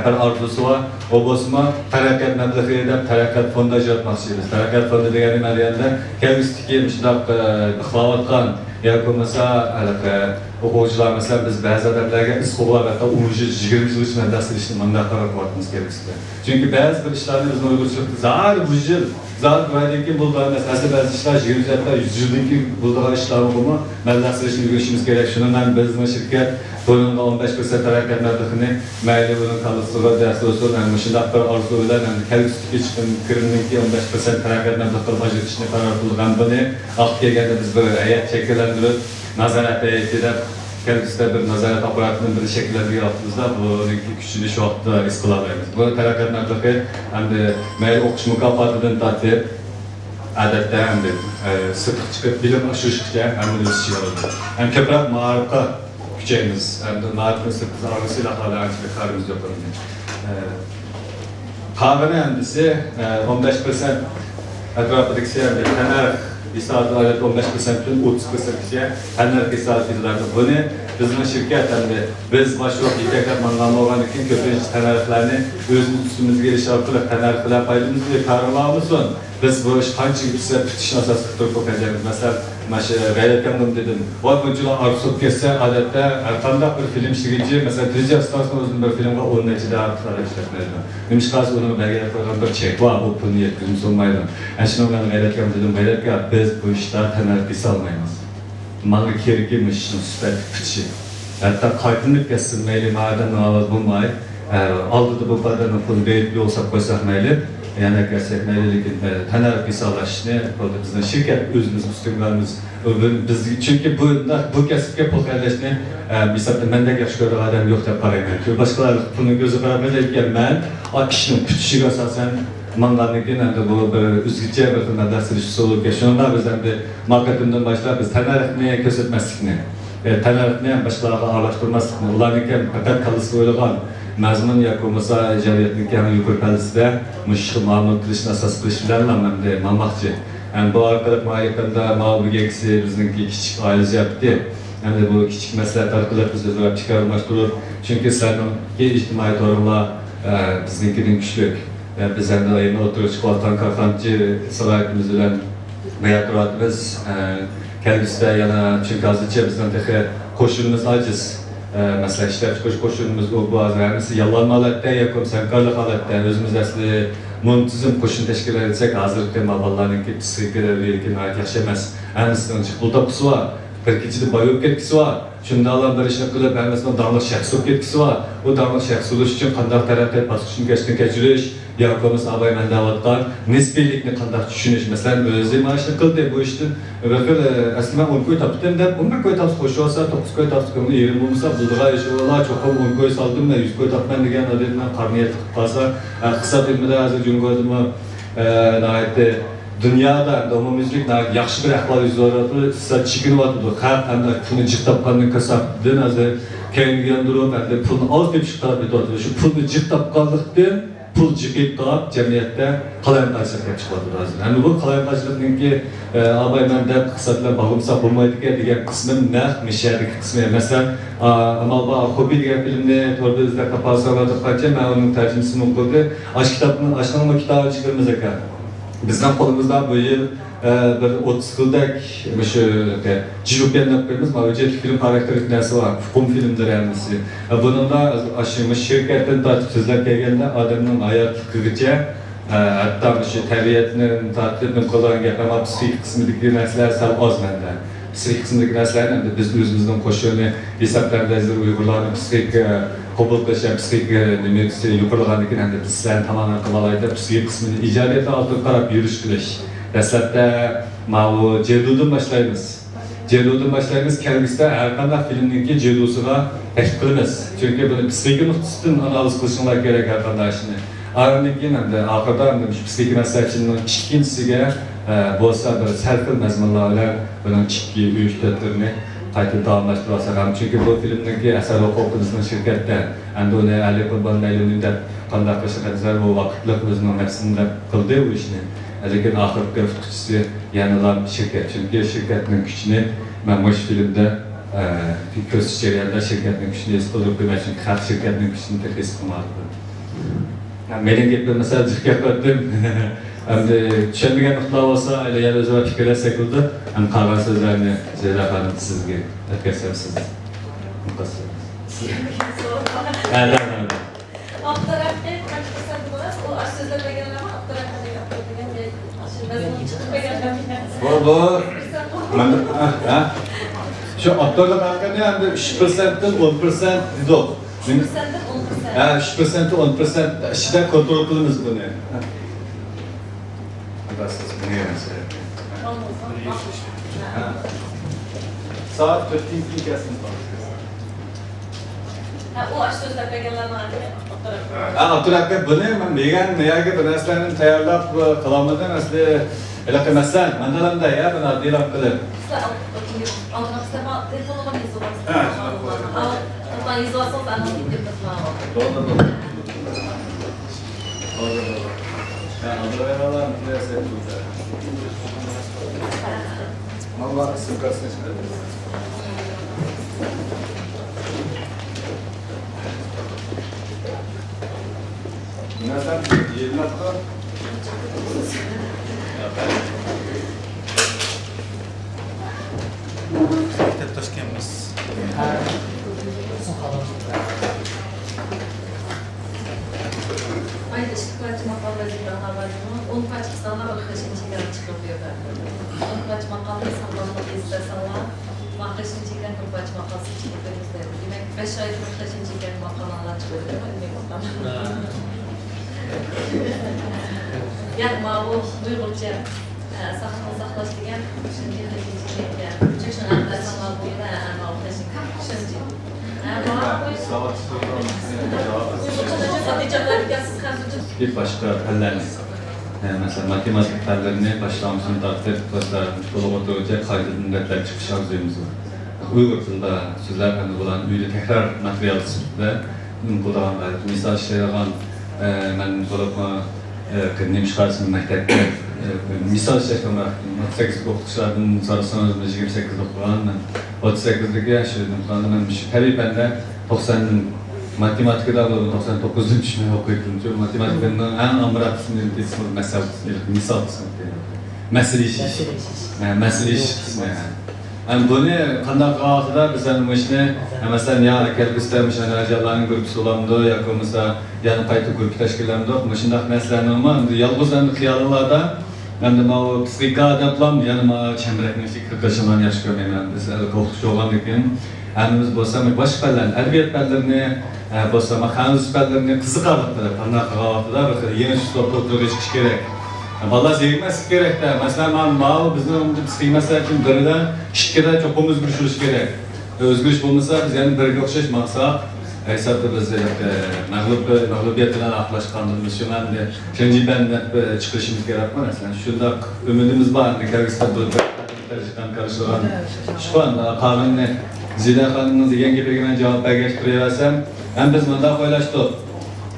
بىر ئارزۇسى بار. ئۇ بولسىمۇ تەرەققىيات مەبلىغى دەپ تەرەققىيات فوندى ئاجراتماقچى بىز. تەرەققىيات فوندى دېگەن نېمە دېگەندە، كەلگۈسىدىكى مۇشۇنداق، ئە، ئىقلاۋاتقان ياكى بولمىسا ھېلىقى ئوقۇغۇچىلار، مەسىلەن، بىز بەزى ئادەملەرگە ئىز قوغلاپ، ھەتتا ئون يىل، يىگىرمە يىلغىچە مەبلەغ سېلىشنى مۇنداق قاراپ قىلىۋاتىمىز كەلگۈسىدە. چۈنكى بەزى بىر ئىشلارنى بىزنىڭ ئۇيغۇرچىلىقتا زادى بۇ يىل، زادى بۇ ئايدىن كېيىن بولىدىغان ئەمەس. ئەسلى بەزى ئىشلار يىگىرمە يىل، ھەتتا يۈز يىلدىن كېيىن بولىدىغان ئىشلارغىمۇ مەبلەغ سېلىشنى ئۆگىنىشىمىز كېرەك. شۇنىڭ بىلەن بىزنىڭ شىركەت بۇنىڭغا ئون بەش پىرسەنت تەرەققىيات مەبلىغىنى، مەيلى ئۇنىڭ كاللىسىغا دەرس بولسۇن، مۇشۇنداق بىر ئارزۇ بىلەن، ھەم كەلگۈسىدىكى چىقىم كىرىمنىڭكى ئون بەش پىرسەنت تەرەققىيات مەبلىغى قىلىپ ئاجرىتىشنى قارار قىلدۇق. ھەم بۇنى ۋاقتى كەلگەندە بىز بىر ھەيئەت شەكىللەندۈرۈپ، نازارەت ھەيئىتى دەپ، كەلگۈسىدە بىر نازارەت ئاپپاراتىنى بىر شەكىللەندۈرگەن ۋاقتىمىزدا بۇنىڭكى كۈچىنى شۇ ۋاقىتتا ھېس قىلالايمىز. بۇ تەرەققىيات مەبلىغى ئەمدى مەيلى ئوقۇش مۇكاپاتىدىن تارتىپ، ئادەتتە ئەمدى، ئە، سىرتقا چىقىپ بىلىم ئاشۇرۇشقىچە ھەممىنى ئۆز ئىچىگە ئالىدۇ. ھەم كۆپرەك مائارىپقا كۈچەيمىز. ئەمدى مائارىپنى سىرتقا ئالغۇسى ئانچە بىر كارىمىز يوق ئەمدى. ئە، قالغىنى ئەمدىسى، ئە، ئون بەش پىرسەنت ئەتراپىدىكىسى ئەمدى تەننەرخ ھېسابىدا ئادەتتە ئون بەش پىرسەنتتىن ئوتتۇز پىرسەنتكىچە تەننەرخ ھېسابىدا كېتىدۇ. بۇنى بىزنىڭ شىركەت ئەمدى بىز باشلىق يېتەكلەپ ماڭغان بولغاندىن كېيىن كۆپىنچە تەننەرخلەرنى ئۆزىمىز ئۈستىمىزگە ئېلىش ئارقىلىق تەننەرخ بىلەن پايدىلىنىپ كارىڭلار ئالمىسۇن. بىز بۇ ئىش قانچىلىك بىز پۈتۈشنى ئاساس قىلىپ تۇرۇپ بۇ قەدەم. مەسىلەن، مانا شۇ غەيرەتكەم دېدىم. ۋاي بۇنچىلا ئارتۇق بولۇپ كەتسە، ئادەتتە ھەر قانداق بىر فىلىم ئىشلىگۈچى، مەسىلەن، تىرىجى ئاستانىسىنىڭ ئۆزىنىڭ بىر فىلىمغا ئون نەچچىدىن ئارتۇق ئىشلەتمەيدۇ. نېمىشقا دېسە ئۇنىڭ بەلگىلەپ قويغان بىر چەك بار، ئۇ پۇلنى يەتكۈزمىسە بولمايدۇ. ئەنە شۇنىڭ بىلەن غەيرەتكەم دېدىم، غەيرەتكە، بىز بۇ ئىشتا تەننەرخ بېسەلمەيمىز. ماڭا كېرىكى مۇشۇ ئىشنىڭ سۈپەتلىك پۈتۈشى. ھەتتا قايتىلىنىپ كەتسۇن، مەيلى، ما ئادەمنىڭ ئاۋازى بولماي، ئە، ئالدىدا بۇ ئادەمنىڭ پۇلىنى بېرىپ يول ساپ قويساق مەيلى، يەنە كەتسەك مەيلى، لېكىن، ئە، تەننەرخ ھېسابلاشنى بۇ بىزنىڭ شىركەت ئۆزىمىز ئۈستۈنگە ئالىمىز. بۇ بىز، چۈنكى بۇ، بۇ كەسىپكە پۇل خەجلەشنى، ئە، ھېسابتا مەندەك ياخشى كۆرىدىغان ئادەم يوق دەپ قارايمەن. چۈنكى باشقىلار پۇلنىڭ كۆزىگە قاراپ خەجلەيدىكەن، مەن ئا، ئىشنىڭ پۈتۈشىگە ئاساسەن ماڭغاندىن كېيىن ئەمدى بۇ بىر ئۆزگىچە بىر خىل مەبلەغ سېلىش ئۇسۇلى بولۇپ كەلدى. شۇنىڭدا بىز ئەمدى ما قېتىمدىن باشلاپ بىز تەننەرخنى كۆرسەتمەسلىكنى، ئە، تەننەرخنى ھەم باشقىلارغا ئارىلاشتۇرماسلىقنى، ئۇلارنىڭكى پەقەت كاللىسىغا ئويلىغان مەزمۇن ياكى بولمىسا ئىجادىيەتنىڭكى ئەڭ يۇقىرى پەللىسىدە مۇشۇ خىل مۇئامىلە قىلىشنى ئاساس قىلىش بىلەن ئەمدى ماڭماقچى. ھەم بۇ ئارقىلىق ما يېقىندا ماۋۇ بۈگۈنكىسى بىزنىڭكى كىچىك ئائىلە زىياپىتى. ئەمدى بۇ كىچىك مەسلىھەت ئارقىلىق بىز ئۆزئارا پىكىر ئالماشتۇرۇپ، چۈنكى سىلەرنىڭكى ئىجتىمائىي تورۇڭلار، ئە، بىزنىڭكىدىن كۈچلۈك. ئە، بىز ئەمدى يېڭى ئوتتۇرىغا چىقىۋاتقان كارخانىچى سالاھىيىتىمىز بىلەن بىر يەردە تۇرۇۋاتىمىز. ئە، كەلگۈسىدە يەنە، چۈنكى ھازىرچە بىزنىڭ تېخى قوشۇنىمىز ئاجىز. ئە، مەسىلەن، ئىشلەپچىقىرىش قوشۇنىمىز ئۇ، بۇ ھازىر ھەممىسى ياللانما ھالەتتە ياكى بولمىسا ھەمكارلىق ھالەتتە. ئۆزىمىز ئەسلى مۇنتىزىم قوشۇن تەشكىللەۋەتسەك، ھازىرقى ما بالىلارنىڭكى پسىخىكا دەۋرىيلىكى ناھايىتى ياخشى ئەمەس. ھەممىسىنىڭ جىق پۇل تاپقۇسى بار. بىر كېچىدە باي بولۇپ كەتكۈسى بار. شۇنداقلا بىر ئىشنى قىلىپ، ھەممىسىنىڭ داڭلىق شەخس بولۇپ كەتكۈسى بار. بۇ داڭلىق شەخس بولۇش ئۈچۈن قانداق تەرەققىيات باسقۇچىنى كەشتىن كەچۈرۈش، ياكى بولمىسا ئاباي مەن دەۋاتقان نىسپىيلىكنى قانداق چۈشىنىش. مەسىلەن، ئۆزى مانا شۇنى قىلدى، بۇ ئىشتىن بىر خىل، ئەسلى مەن ئون كوي تاپتىم دەپ، ئون بىر كوي تاپسا قوشۇۋالسا، توققۇز كوي تاپسا كۆڭلى يېرىم بولمىسا، بولىدىغان ئىش، ۋالا چوقۇم ئون كوي سالدىم، مەن يۈز كوي تاپىمەن دېگەن ئادەم بىلەن قارنى يەتتە قىلىپ قالسا، ئىقتىساد ئىلمىدا ھازىر جۇڭگودىمۇ، ئە، ناھايىتى دۇنيادا ئەمدى ئومۇميۈزلۈك ناھايىتى ياخشى بىر ئەھۋال يۈز بېرىۋاتىدۇ، ئىقتىساد چېكىنىۋاتىدۇ. خەق ئەمدى پۇلنى جىق تاپقاندىن كاساپتىن ھازىر كەينىگە ياندۇرۇپ، ئەمدى پۇلنى ئاز تېپىشقا تەلەپ ئېتىۋاتىدۇ. شۇ پۇلنى جىق تاپقانلىقتىن پۇل جىق يىغىپ قاپ، جەمئىيەتتە قالايمىقانچىلىق كېلىپ چىقىۋاتىدۇ ھازىر. ئەمدى بۇ قالايمىقانچىلىقنىڭكى، ئە، ئاباي مەن دەپ ئىقتىساد بىلەن باغلىمىساق بولمايدىكەن دېگەن قىسمى نەق مۇشۇ يەردىكى قىسمى. مەسىلەن، ئا، ئامال بار، خوببى دېگەن فىلىمنى توردا ئىزدەپ تاپالىساڭلار دەپ قاچان مەن ئۇنىڭ تەرجىمىسىنى قىلدى. ئاشۇ كىتابنىڭ، ئاشۇنىڭمۇ كىتابىنى چىقىرىمىز ئاكا. بىزنىڭ قولىمىزدا بۇ يىل ئە، بىر ئوتتۇز خىلدەك مۇشۇ جىلۇپيەن دەپ قويىمىز، ماۋۇ ھۆججەتلىك فىلىم خاراكتېرلىك نەرسە بار، ئۇقۇم فىلىملىرى ھەممىسى. ئە، بۇنىڭدا ئاشۇ مۇشۇ شىركەتتىن تارتىپ سۆزلەپ كەلگەندە، ئادەمنىڭ ھاياتلىقىغىچە، ئە، ھەتتا مۇشۇ تەبىئەتنى تارتىپ نېمە قىلىدىغان گەپ، ئەمما پسىخىك قىسمىدىكى نەرسىلەر سەل ئاز مەندە. پسىخىك قىسمىدىكى نەرسىلەرنى ئەمدى بىز ئۆزىمىزنىڭ قوشۇنى ھېسابتا، ھەزىر ئۇيغۇرلارنىڭ پسىخىك، ئە، قوبۇل قىلىش ھەم پسىخىك، ئە، نېمىسى يۇقىرىلىغاندىن كېيىن ئەمدى بىز سىلەرنى تامامەن قىلىۋالاي دەپ، پسىخىك قىسمىنى ئىجادىيەتنىڭ ئالدىغا قاراپ يۈرۈش قىلىش. دەسلەپتە ماۋۇ جېدۇدىن باشلايمىز. جېدۇدىن باشلايمىز. كەلگۈسىدە ھەر قانداق فىلىمنىڭكى جېدۇسىغا تەكلىپ قىلىمىز. چۈنكى بۇنى پسىخىكا نۇقتىسىدىن ئانالىز قىلىشىڭلار كېرەك ھەر قانداق ئىشنى. ئاندىن كېيىن ئەمدى ئاخىرىدا ئەمدى مۇشۇ پسىخىكا مەسلىھەتچىنىڭ ئىككىنچىسىگە، ئە، بولسا بىر سەرخىل مەزمۇنلار بىلەن بۇنىڭ ئىككى، ئۈچ، تۆتلىرىنى قايتا داۋاملاشتۇرۇۋالساق ھەم، چۈنكى بۇ فىلىمنىڭكى ئەسەر ھوقۇقى بىزنىڭ شىركەتتە. ئەمدى ئۇنى ئەلى قۇربان مەيلىمنى دەپ قانداق قىلىشىغا نەزەر، ئۇ ۋاقىتلىق ئۆزىنىڭ نەپسىنى دەپ قىلدى ئۇ ئىشنى. لېكىن ئاخىرقى ئۇتقۇچىسى يەنىلا شىركەت. چۈنكى شىركەتنىڭ كۈچىنى مەن مۇشۇ فىلىمدە، ئە، كۆرسىتىش جەريانىدا شىركەتنىڭ كۈچىنى ھېس قىلدۇرۇپ قويىمەن. چۈنكى خەق شىركەتنىڭ كۈچىنى تېخى ھېس قىلماپتۇ. مېنىڭ گېپىم مەسىلەن جىق گەپ قىلدىم. ئەمدى چۈشەنمىگەن نۇقتىلار بولسا، يەنە ئۆزئارا پىكىرلەشسەك بولىدۇ. ئەمدى قالغان سۆزلەرنى زەھرا خانىم سىزگە ئۆتكۈزسەم، سىز. ھە، ھە، ھە. ئاپتور ھەققى قانچە پىرسەنت بولغاچ، ئۇ ئاشۇ سۆزلەپ بەرگەنلەرمۇ ئاپتور ھەققىدىكى ئاپتور دېگەن گەپ، ئاشۇ مەزمۇن چىقىپ بەرگەنلەر. بۇ، بۇ، مەن، ھە، ھە. شۇ ئاپتورلۇق ھەققىنى ئەمدى ئۈچ پىرسەنتتىن ئون پىرسەنت دېدۇق. ئۈچ پىرسەنتتىن ئون پىرسەنت. ھە، ئۈچ پىرسەنتتىن ئون پىرسەنت ئىچىدە كونترول قىلىمىز بۇنى. ھە. سائەت تۆتتىن كېيىن كەلسىڭىز بولىدۇ. ھە، ئۇ ئاشۇ سۆزلەپ بەرگەنلەرنىڭ ھە، ئابدۇرەھىم، بۇنى مەن دېگەن يەرگە بىر نەرسىلەرنى تەييارلاپ، ئە، قىلالمىدىم. ئەسلى، ھېلىقى مەسىلەن، مەندىلا يا، بۇنى ئاددىيلاپ قىلىپ. سىلەر ئالدىراقسىلەر، تېلېفونغا يېزىۋالسىڭىز. ھە، شۇنداق بولىدۇ. ئالدىراقسىلەر، يېزىۋالسىڭىز، ئاندىن كېلىپ بېرىمىز. بولدى، بولدى. بولدى، بولدى. ھە، ئالدىراقسىلەر، مۇنداق سەت بولدى. ماڭا ئىسىم كارتىسىنى چىقىرىپ. نەرسەم يېلىنىپتۇ. مەكتەپداشكەنمىز. ئايدا ئىككى پارچە ماقالە ۋەزىپە ئالغان بار. ئون پارچە قىلساڭلار، بىر خېشىنچىگە چىقىپ بېرىدۇ. ئون پارچە ماقالىنى ساغلاملىق يېزىپ بەرسەڭلار، بىر خېشىنچىگە بىر پارچە ماقالىسى چىقىپ بېرىمىز دەيدۇ. دېمەك، بەش ئايدا بىر خېشىنچىگە ماقالىڭلار چىقىپ بېرىدۇ، ئىلمىي ماقالە. يەنى ماۋۇ ئۇيغۇرچە، ئە، ساقلىق ساقلاش دېگەن شۇنچە خېشىنچىگە. چۈنكى شۇنى ئەمدى ساقلاپ بولدى، ئە، ماۋۇ خېشىنچى. شۇنچە. ئە، ماۋۇ. باشقا پەنلەرنى، ئە، مەسىلەن، ماتېماتىكا پەنلىرىنى باشلانغۇچتىن تارتىپ، باشلانغۇچ تولۇق ئوتتۇرىغىچە قايتىدىن رەتلەپ چىقىش ئارزۇيىمىز بار. ئۇيغۇر تىلىدا سۆزلەپ، ئەمدى بۇلارنى ئۆيدە تەكرار ماتېرىيال سۈپىتىدە قىلىدىغان، مىسال ئىشلەيدىغان، ئە، مەن بولۇپمۇ، ئە، نېمە ئىشقا مەكتەپتە، ئە، مىسال ئىشلەشكە بار. ئوتتۇز سەككىز ئوقۇتقۇچىلاردىن سورىسىڭىز، يىگىرمە سەككىز ئوقۇغان مەن. ئوتتۇز سەككىزدىكى شۇ نېمىلارنى مەن شۇ تەبىئىي پەندە توقساندىن، ماتېماتىكىدا بولىدۇ، توقسان توققۇزدىن چۈشمەي ئوقۇيتتىم. شۇ ماتېماتىكىنىڭ ئەڭ ئامراق قىسمى، مەسەل قىسمى، مىسال قىسمى. مەسىلە ئېشىش. مەسىلە ئېشىش. مەسىلە ئېشىش قىسمى. ئەمدى بۇنى قانداق قىلغان ۋاقتىدا بىز ئەمدى مۇشۇنى، مەسىلەن، يا كەلگۈسىدە مۇشۇ ئەنەرجىيەلارنىڭ گۇرۇپپىسى بولامدۇ ياكى بولمىسا يەنە قايتا گۇرۇپپا تەشكىللەمدۇ؟ مۇشۇنداق نەرسىلەرنىمۇ ئەمدى يالغۇز ئەمدى خىيالىڭلاردا ئەمدى ماۋۇ پسىخىكا دەپلا يەنە ماۋۇ چەمبىرەكنىڭ ئىچىگە كىرىپ قېلىشىڭلارنى ياخشى كۆرمەيمەن. بىز ھېلىقى ئوقۇتقۇچى بولغاندىن كېيىن ھەممىمىز بولسا باشقا پەنلەرنى، ئەدەبىيات پەنلىرىنى، ئە، بولسا خەنزۇ پەنلىرىنى قىزىقارلىق بىلەن قانداق قىلغان ۋاقتىدا بىر خىل يېڭى ئۇسلۇبتا ئوتتۇرىغا چىقىش كېرەك. بالىلار زېرىكمەسلىك كېرەكتە. مەسىلەن، مانا ماۋۇ بىزنىڭ پسىخىك مەسىلە ئۈچۈن بىردە، ئىككىدە چوقۇم ئۆزگىرىش بولۇشى كېرەك. ئۆزگىرىش بولمىسا، بىز يەنە بىرگە ئوخشاش ماڭساق، ھېسابتا بىز، ئە، مەغلۇپ، مەغلۇبىيەت بىلەن ئاخىرلاشقاندىن بىز شۇنى ئەمدى شېنجى پەن دەپ، ئە، چىقىرىشىمىز كېرەكمۇ؟ مەسىلەن، شۇنداق ئۈمىدىمىز بار. ئەمدى كەلگۈسىدە بۇ بىر قەدەم تەرجىمە كارىشىدىغان. شۇ قالغىنىنى زىنە خانىمنىڭ دېگەن گېپىگە مەن جاۋاب بەرگەچ تۇرۇۋەرسەم، ھەم بىز مۇنداق ئويلاشتۇق.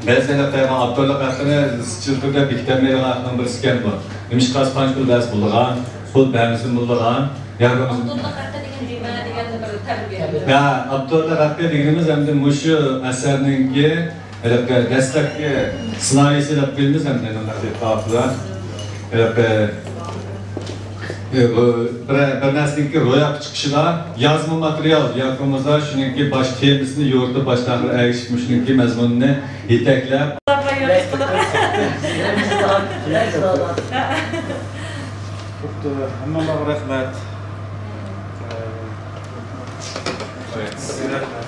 بەزى ھېلىقى ئاپتورلۇق ھەققىنى ئىزچىل تۈردە بېكىتەلمەيدىغان ھەقنىڭ بىرسىكەن بۇ. نېمىشقا قانچە پۇل بەرسە بولىدىغان، پۇل بەرمىسىمۇ بولىدىغان. يا بولمىسا ئاپتورلۇق ھەققى دېگەن نېمە دېگەندە بىر تەبىر بېرىڭ. يا، ئاپتورلۇق ھەققى دېگىنىمىز ئەمدى مۇشۇ ئەسەرنىڭكى ھېلىقى دەسلەپكى سېنارىيسى دەپ قويىمىز ئەمدى نېمە دەپ ئاتىلار. ھېلىقى ئى، بۇ بىر، بىر نەرسىنىڭكى روياپقا چىقىشىدا يازما ماتېرىيال ياكى بولمىسا شۇنىڭكى باش تېمىسىنى يورۇتۇپ، باشتا ئاخىر ئەگىشىپ، مۇشۇنىڭكى مەزمۇنىنى يېتەكلەپ. بوپتۇ، ھەممىڭلارغا رەھمەت. سىزگە رەھمەت.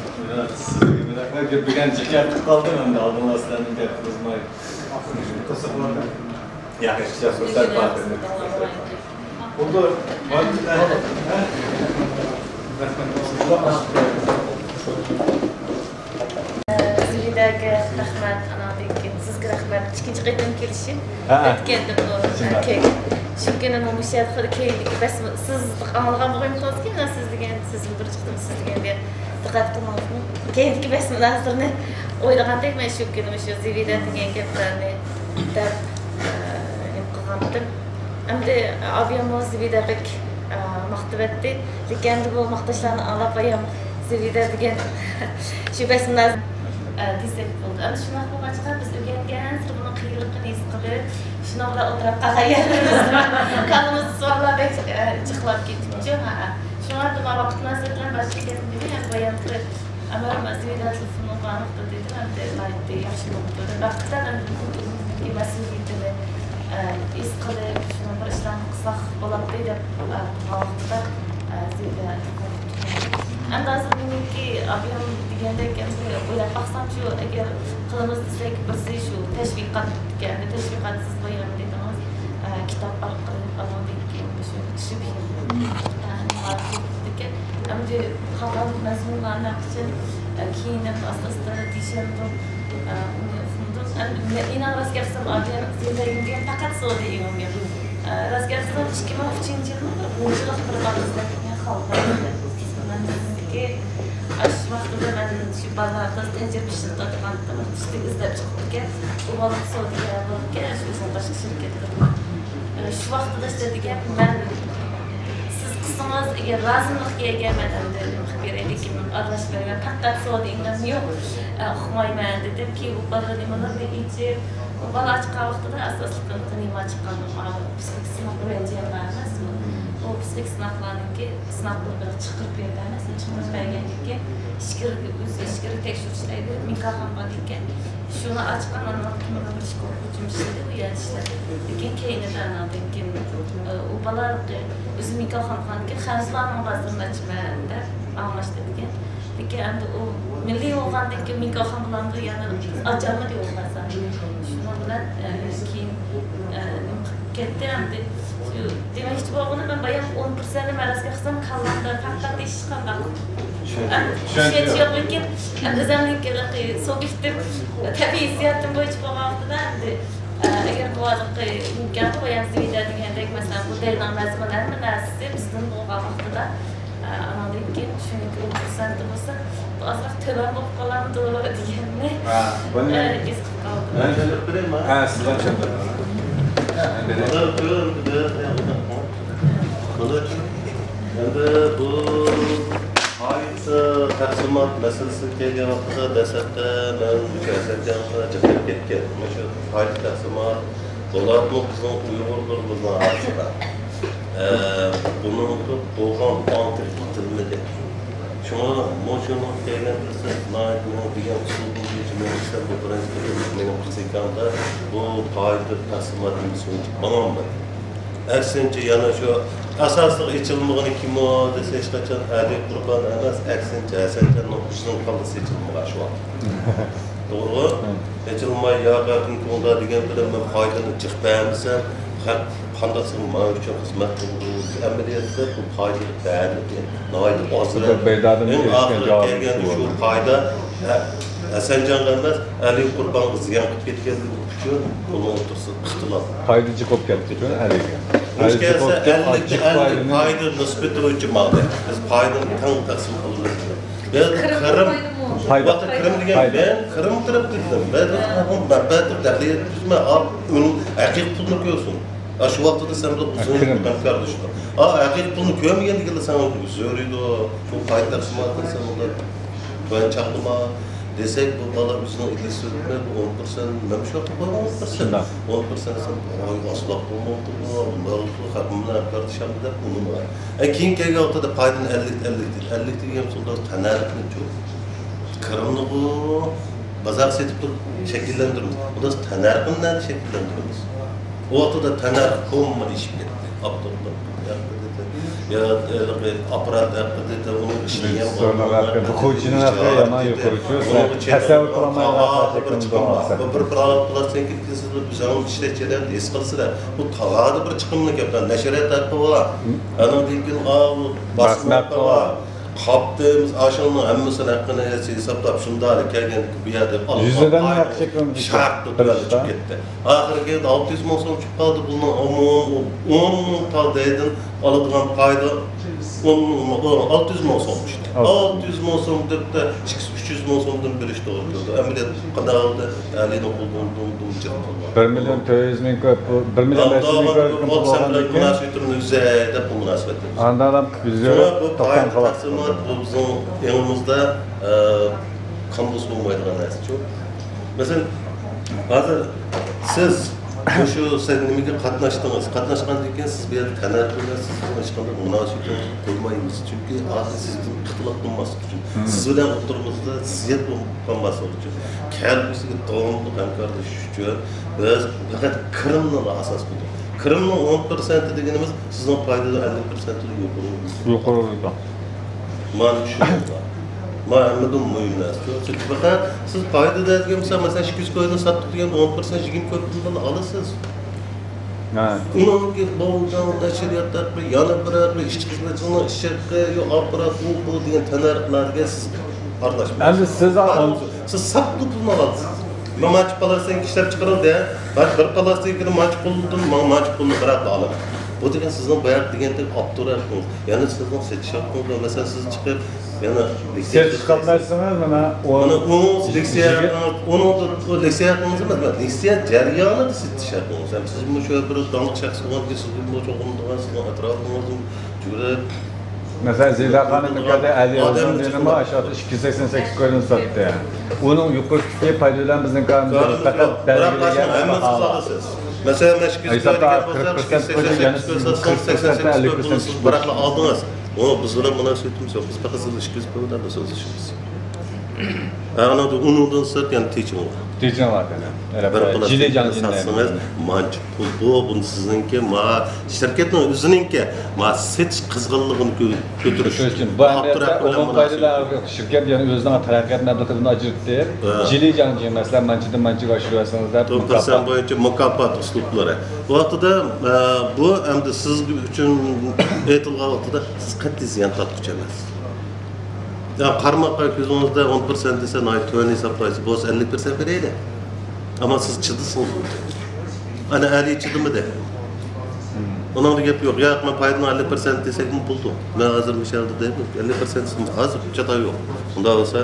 گەپ دېگەن جىق گەپ قىلىپ قالدىم، ئەمدى ئالدىڭلار سىلەرنىڭ گەپ قىلماي. ياخشى، ياخشى، سەل پاكىز. بولدى. زۇبەيدەگە رەھمەت، ئاناندىن كېيىن سىزگە رەھمەت. ئىككىنچى قېتىم كېلىشىم. ھە. ئۆتكەندە بۇ، شۇنداق. كەي-، شۇ كۈنى مۇشۇ يەردە خېلى كېيىنكى بەس-، سىز ئاڭلىغان بولغىيمىز كېيىن، سىز دېگەن، سىزدىن بىر چىقتىم، سىز دېگەن بىر دىققەت قىلماڭلىقمۇ. كېيىنكى بەس مۇنازىرىنى ئويلىغاندەك، مەن شۇ كۈنى مۇشۇ زۇبەيدە دېگەن گەپلەرنى دەپ، ئە، نېمە قىلغانتىم. ئەمدى ئابىياممۇ زۇبەيدە بەك، ئە، ماختىۋەتتى. لېكىن ئەمدى بۇ ماختاشلارنى ئاڭلاپ، ئايام زۇبەيدە دېگەن شۇ بەس مۇنازىرە، ئە، دېسەك بولىدۇ. ئەمدى شۇنداق بولغاچقا، بىز ئۆگەنگەنسېرى بۇنىڭ قىيىنلىقىنى ھېس قىلىپ، شۇنىڭ بىلەن ئولتۇرۇپ قالغان يەرلىرىمىز بار. كاللىمىزدا سوئاللار بەك، ئە، جىقلاپ كېتىپتۇ. ھە، ھە. شۇڭا مانا ۋاقىت مۇناسىۋەت بىلەن باشقا گەپنى دېمەي، ئەمدى بايامقى ئەمەلىي مەسئۇلىيەتلىك تېلېفونغا نۇقتا دېدىم، ئەمدى ناھايىتى ياخشى بولۇپتۇ دەپ، ھەقىقەتەن ئەمدى ئۆزىمىزنىڭكى مەسئۇلىيىتىنى، ئە، ھېس قىلىپ، شۇنىڭ بىر ئىشلارنى قىلساق بولاتتى دەپ، ئە، تۇرغان ۋاقتىدا، ئە، زۇبەيدە تېلېفون قىلىپتۇ. ئەمدى ھازىر مېنىڭكى ئابىيام دېگەندەك، ئەمدى ئويلاپ باقسامچۇ، ئەگەر قىلىمىز دېسەك، بىرسى شۇ تەشۋىقات ئىكەن، ئەمدى تەشۋىقات سىز بايام دېدىڭىز، ئە، كىتاب ئارقىلىق، ئانىڭدىن كېيىن مۇشۇ شىبھى، ئە، ئەمدى قالغان مەزمۇنلارنى ئاپىچىن، ئە، كېيىن ئاستا-ئاستا دېيىشەمدۇ، ئە، ئۇنى ئۇقمىدىم. ئەمدى مەن ئىناڭ راست گەپ قىلسام، ئادەم زىندەگىمدە پەقەت سودا ئېڭىم يوق. ئە، راست گەپ قىلسام، ئىككى مىڭ ئۈچىنچى يىلنىڭ بىر غۇنچىلىق بىر بالىسىدەك مەن خالىغان. مەن سىزدىكى ئاشۇ ۋاقتىدا مەن شۇ بازاردا تەجرىبە ئىشلىتىۋاتقانتىم، ئۈستىگە ئىزدەپ چىقىپتىكەن. ئۇ بالا سودىگەر بولۇپكەن، شۇ ئۆزىنىڭ باشقا شىركەتلىرىدە. ئە، شۇ ۋاقتىدا ئىشلىتىدىكەن، مەن سىز قىلسىڭىز، ئەگەر رازىملىق كەلگەن، مەن ئەمدى نېمە قىلىپ بېرەي، لېكىن مەن ئارىلاشمايمەن، پەقەت سودا ئېڭىم يوق، ئە، ئۇقمايمەن دېدىم. كېيىن ئۇ بالا نېمىلەرنى ئېچىپ، ئۇ بالا ئاچقان ۋاقتىدا ئاساسلىقى نېمە ئاچقان، پسىخىك سىناق رەنجىم بار ئەمەسمۇ؟ ئۇ پسىخىك سىناقلارنىڭكى سىناقنى بىر چىقىرىپ بەردى ئەمەسمۇ؟ چىقىرىپ بەرگەندىن كېيىن ئىچكىرىگە ئۆزى ئىچكىرى تەكشۈرۈش دەيدۇ، مىكروخانغا دېگەن. شۇنى ئاچقان ئانىڭ كىمدۇر بىر ئىشقا ھۇجۇم ئىشلىدى، ئۇ يەردە ئىشلەپ. لېكىن كەينىدە ئاناندىن كېيىن، ئۇ بالا ئۆزى مىكروخانغا دېگەن خەنزۇلارنىڭ بازىرىنى ئاچىمەن دەپ ئاڭلاشتى دېگەن. لېكىن ئەمدى ئۇ مىللىي بولغاندىن كېيىن مىكروخان بىلەن يەنە ئاچالمىدى ئۇ بازارنى. شۇنىڭ بىلەن، ئە، كېيىن، ئە، نېمە قىلىپ كەتتى ئەمدى. شۇ دېمەكچى بولغىنىم، مەن بايام ئون پىرسەنتنى مەرەزگە قىلسام، كاللامدا پەقەت ھېچقانداق، ئە، چۈشەنچە يوق. لېكىن، ئە، ئۆزۈمنىڭكى سۇبيېكتىپ تەبىئىي ھېسسىياتىم بويىچە بولغان ۋاقتىدا ئەمدى، ئە، ئەگەر بۇ ھازىرقى ئىمكانغا بايام زىيدە دېگەندەك، مەسىلەن، بۇ دەينىڭ مەزمۇنى ھەممە نەرسىسى بىزدىن بولغان ۋاقتىدا، ئاناندىن كېيىن شۇنىڭكى ئون پىرسەنتى بولسا، بۇ ئازراق تۆۋەن بولۇپ قالامدۇ دېگەننى، ھە، بۇنى ئە، ھېس قىلىپ قالدىم. مەن چۈشەندۈرۈپ بېرەيمۇ؟ ھە، سىزلا چۈشەندۈرۈڭ. ھە، بۇنى كۆرۈڭ، بۇنى ئەمدى بۇ قايسى تەقسىمات مەسىلىسىگە كەلگەن ۋاقتىدا دەسلەپتە مەن مۇشۇ ھەسەنجانغا جىق بېرىپ كەتكەن. مۇشۇ قايسى تەقسىمات بولاتمۇ بىزنىڭ ئۇيغۇرلىرىمىزنىڭ ئارىسىدا. ئە، بۇنىڭغا بولغان ئاڭ كىرىپ كېتىلمىدى. شۇڭا مۇشۇنىڭ كەلگەن بىرسى ناھايىتى مېنىڭ دېگەن ئۇسلۇبىم بويىچە مېنىڭ ئىشلەپ بۇ بىرىنچى قېتىم مېنىڭ پسىخىكامدا بۇ پايدا تەقسىماتىمىز ئۇنچە ماڭالمىدى. ئەكسىنچە، يەنە شۇ ئاساسلىق ئېچىلمىغىنى كىمۇ دېسە، ھېچقاچان ئەلى قۇربان ئەمەس، ئەكسىنچە، ھەسەنجاننىڭ ئۆزىنىڭ كاللىسى ئېچىلمىغان شۇ ۋاقىت. توغرىغۇ؟ ئېچىلماي يا غەربىن كۆڭدا دېگەن بىلەن مەن پايدىنى جىق بەرمىسەم، خەق قانداقسىمۇ مانا ئۈچۈن خىزمەت قىلىدۇ. ئەمەلىيەتتە بۇ پايدىنى بەرمىدى. ناھايىتى ئاز. ئەڭ ئاخىرى كەلگەن شۇ پايدا ھە-، ھەسەنجانغا ئەمەس، ئەلى قۇربانغا زىيان قىلىپ كەتكەنلىكى ئۈچۈن بۇنىڭ ئوتتۇرىسىدا ئىختىلاپ. پايدا جىق بولۇپ كەتتى ئەلىگە. مۇشۇ كەلسە ئەللىك، ئەللىك پايدا نىسبىتى بويىچە ماڭدى. بىز پايدىنى تەڭ تەقسىم قىلىمىز. بىز قىرىم، قىرىم دېگەن، مەن قىرىم تەرەپ دېدىم. بىز مەنبەدۇر دەھلىيە تۈزمە، ئا، ئۇنىڭ ھەقىقىي پۇلنى كۆرسۇن. ئا، شۇ ۋاقتىدا سەن بىلەن ئۇزۇن ھەمكارلىشىدۇ. ئا، ھەقىقىي پۇلنى كۆرمىگەندىكىنلا ساڭا زۆرۈيدۇ. بۇ پايدا تەقسىماتىنى سەن بۇنداق تۆۋەن چاغلىما. دېسەك، بۇ بالا ئۆزىنىڭ ئىگىسى سۈرتمەي، بۇ ئون پىرسەنت مەن شۇ ياقتا قويغان ئون پىرسەنت. شۇنداق. ئون پىرسەنت دېسەم، ۋاي، ئاسلاپ بولماپتۇ، بۇ، بۇنداق خەقنى ھەمكاردىشامدۇ دەپ ئۇنىمىغان. ئە، كېيىن كەلگەن ۋاقتىدا پايدىنى ئەللىك، ئەللىك دېدى. ئەللىك دېگەن سودا تەننەرخنىچۇ؟ كىرىمنىغۇ بازارغا سېتىپ تۇرۇپ شەكىللەندۈرىمىز. ئۇندا تەننەرخنى نەدە شەكىللەندۈرىمىز؟ ئۇ ۋاقتىدا تەننەرخ كوممىدە ئېشىپ كەتتى. ئاپتورنىڭ ھەققى دېدى، يا ھېلىقى ئاپپارات ھەققى دېدى، ئۇنىڭ ئىشلىگەن رېژىسسورنىڭ ھەققى، بۇ قويچىنىڭ ھەققى يامان يۇقىرىچۇ، سەن تەسەۋۋۇر قىلالمايدىغان بىر چىقىم بار. بۇ بىر پىلاستىك كېسىلدى، بىز ئاڭ ئىشلەش جەريانىدا ھېس قىلىسىلەر. بۇ تاغادا بىر چىقىملىق گەپلەر، نەشرىيات ھەققى بار. ئانىڭدىن كېيىن ئاۋۇ باسما ھەققى بار. قاپتىمىز، ئاشۇنىڭ ھەممىسىنىڭ ھەققىنى ھېسابلاپ، شۇنداق كەلگەندىكى بۇ يەردە شارت تۆۋەن چۈشۈپ كەتتى. ئاخىرى كەلگەندە ئالتە يۈز مىڭ سوم چۈشۈپ قالدى. بۇنىڭ ئون، ئون مىڭ تال دەيدىن ئالىدىغان پايدا ئون مىڭ، ئالتە يۈز مىڭ سوم چۈشتى. ئالتە يۈز مىڭ سوم دەپتە ئىككى يۈز، ئۈچ يۈز مىڭ سومدىن بېرىش توغرا كېلىدۇ. ئەمەلىيەت قانداق بولدى؟ ئەلىنىڭ قولىدىن بىر مىليون تۆت يۈز مىڭ كۆپ، بىر مىليون بەش يۈز مىڭ كۆپ پۇل بولغاندىن كېيىن مۇناسىۋىتىمنى ئۈزەي دەپ بۇ مۇناسىۋەتنى ئۈزدى. ئاندىن ئۇزىرى شۇڭا بۇ توختام پايدا قىلىپ تەقسىمات بۇ بىزنىڭ ئېڭىمىزدا، ئە، قامبۇز بولمايدىغان نەرسىچۇ. مەسىلەن، ھازىر سىز مۇشۇ سەن نېمىگە قاتناشتىڭىز؟ قاتناشقاندىن كېيىن سىز بۇ يەردە تەننەرخ بىلەن سىز بىلەن ھېچقانداق مۇناسىۋىتىڭىزنى قويمايمىز. چۈنكى ھازىر سىزدىن ئىختىلاپ قىلماسلىق ئۈچۈن. سىز بىلەن ئوتتۇرىمىزدا زىددىيەت بولۇپ قالماسلىقى ئۈچۈن، كەلگۈسىگە داۋاملىق ھەمكارلىشىش ئۈچۈن بىز پەقەت كىرىمنىلا ئاساس قىلدۇق. كىرىمنىڭ ئون پىرسەنتى دېگىنىمىز سىزنىڭ پايدىدىن ئەللىك پىرسەنتىدىن يۇقىرى بولىدۇ. يۇقىرى بولىدۇ. مانا شۇ. مانا ھەممىدىن مۇھىم نەرسە. چۈنكى پەقەت سىز پايدا دېگەن بولسا، مەسىلەن، ئىككى يۈز كوينى ساتتۇق دېگەندە ئون پىرسەنت، يىگىرمە كوي پۇلدىن ئالىسىز. ھە. ئۇنىڭدىن كېيىن بولغان نەشرىيات ھەققى، يەنە بىر ھەققى، ئىشچى خىزمەتچىنىڭ ئىش ھەققى، يو ئاپپارات، ئۇ، بۇ دېگەن تەننەرخلەرگە سىز ئارىلاشمايسىز. ئەمدى سىز سىز ساپلا پۇلنى ئالىسىز. مانا مانچە پلاستىنكا ئىشلەپ چىقىرىلدى. مانا بىر پلاستىنكىنى مانچە پۇلدىن، مانا مانچە پۇلنى بىراقلا ئالىمەن. بۇ دېگەن سىزنىڭ باياقى دېگەندەك ئاپتور ھەققىڭىز. يەنە سىزنىڭ سېتىش ھەققىڭىز بار. مەسىلەن، سىز چىقىپ يەنە سېتىش قاتناشسىڭىز، مانا مانا ئۇ لېكسىيە ھەققىڭىز، ئۇنىڭدا ئۇ لېكسىيە ھەققىڭىز ئەمەس، مانا لېكسىيە جەريانىدا سېتىش ھەققىڭىز. ھەم سىز مۇشۇ بىر داڭلىق شەخس بولغاندىن كېيىن سىزگە بۇ چوقۇم تۇغان سىزنىڭ ئەتراپىڭىزدىن جۈرەپ مەسىلەن، زىدە خانىم ئىكەردە ئەلى ئۆزۈم دېدىمۇ، ئاشۇ ئىككى يۈز سەكسەن سەككىز كويدىن ساتتى. ئۇنىڭ يۇقىرىسىدىكى پايدا بىلەن بىزنىڭ كارىمىز پەقەت بەلگىلىگەن باھا. مەسىلەن، مەن ئىككى يۈز كوي دېگەن بولسا، ئىككى يۈز سەكسەن سەككىز كوي ساتسام، سەكسەن سەككىز كوي پۇلنى سىز بىراقلا ئالدىڭىز. ئۇ بىز بىلەن مۇناسىۋىتىمىز يوق. بىز پەقەت سىز ئىككى يۈز كوي بىلەن سۆزلىشىمىز. ئە، ئانىڭدىن ئۇنىڭدىن سىرت يەنە تېچىڭ بار. تېچىڭ بار. بىر پلاستىنكىنى ساتسىڭىز، مانچە پۇل بۇ، بۇ سىزنىڭكى، ما، شىركەتنىڭ ئۆزىنىڭكى، ما، سېتىش قىزغىنلىقىنى كۆ-، كۆتۈرۈش ئۈچۈن. بۇ ئەمەلىيەتتە ئۇنىڭ پايدىلىرى شىركەت يەنە ئۆزىنىڭ تەرەققىيات مەبلىغىدىن ئاجرىتىپ، جىلى جاڭجىڭ، مەسىلەن، مانچىدىن مانچىگە ئاشۇرۇۋەرسىڭىز دەپ، بىر پىرسەنت بويىچە مۇكاپات ئۇسلۇبلىرى. بۇ ۋاقتىدا، ئە، بۇ ئەمدى سىز ئۈچۈن ئېيتىلغان ۋاقتىدا سىز قەتئىي زىيان تارتقۇچى ئەمەس. يا قارىماققا كۆزىڭىزدە ئون پىرسەنت دېسە، ناھايىتى تۆۋەن ھېسابلايسىز. بولسا ئەللىك پىرسەنت بېرەيلى. ئەمما سىز چىدىسىڭىز. ئەنە ئەلى چىدىمىدى. ئۇنىڭدا گەپ يوق. ياق، مەن پايدىنى ئەللىك پىرسەنت دېسەكمۇ بولىدۇ. مەن ھازىر مۇشۇ يەردە دەيمەن، ئەللىك پىرسەنت دېسەم ھازىر چاتاق يوق. ئۇنداق بولسا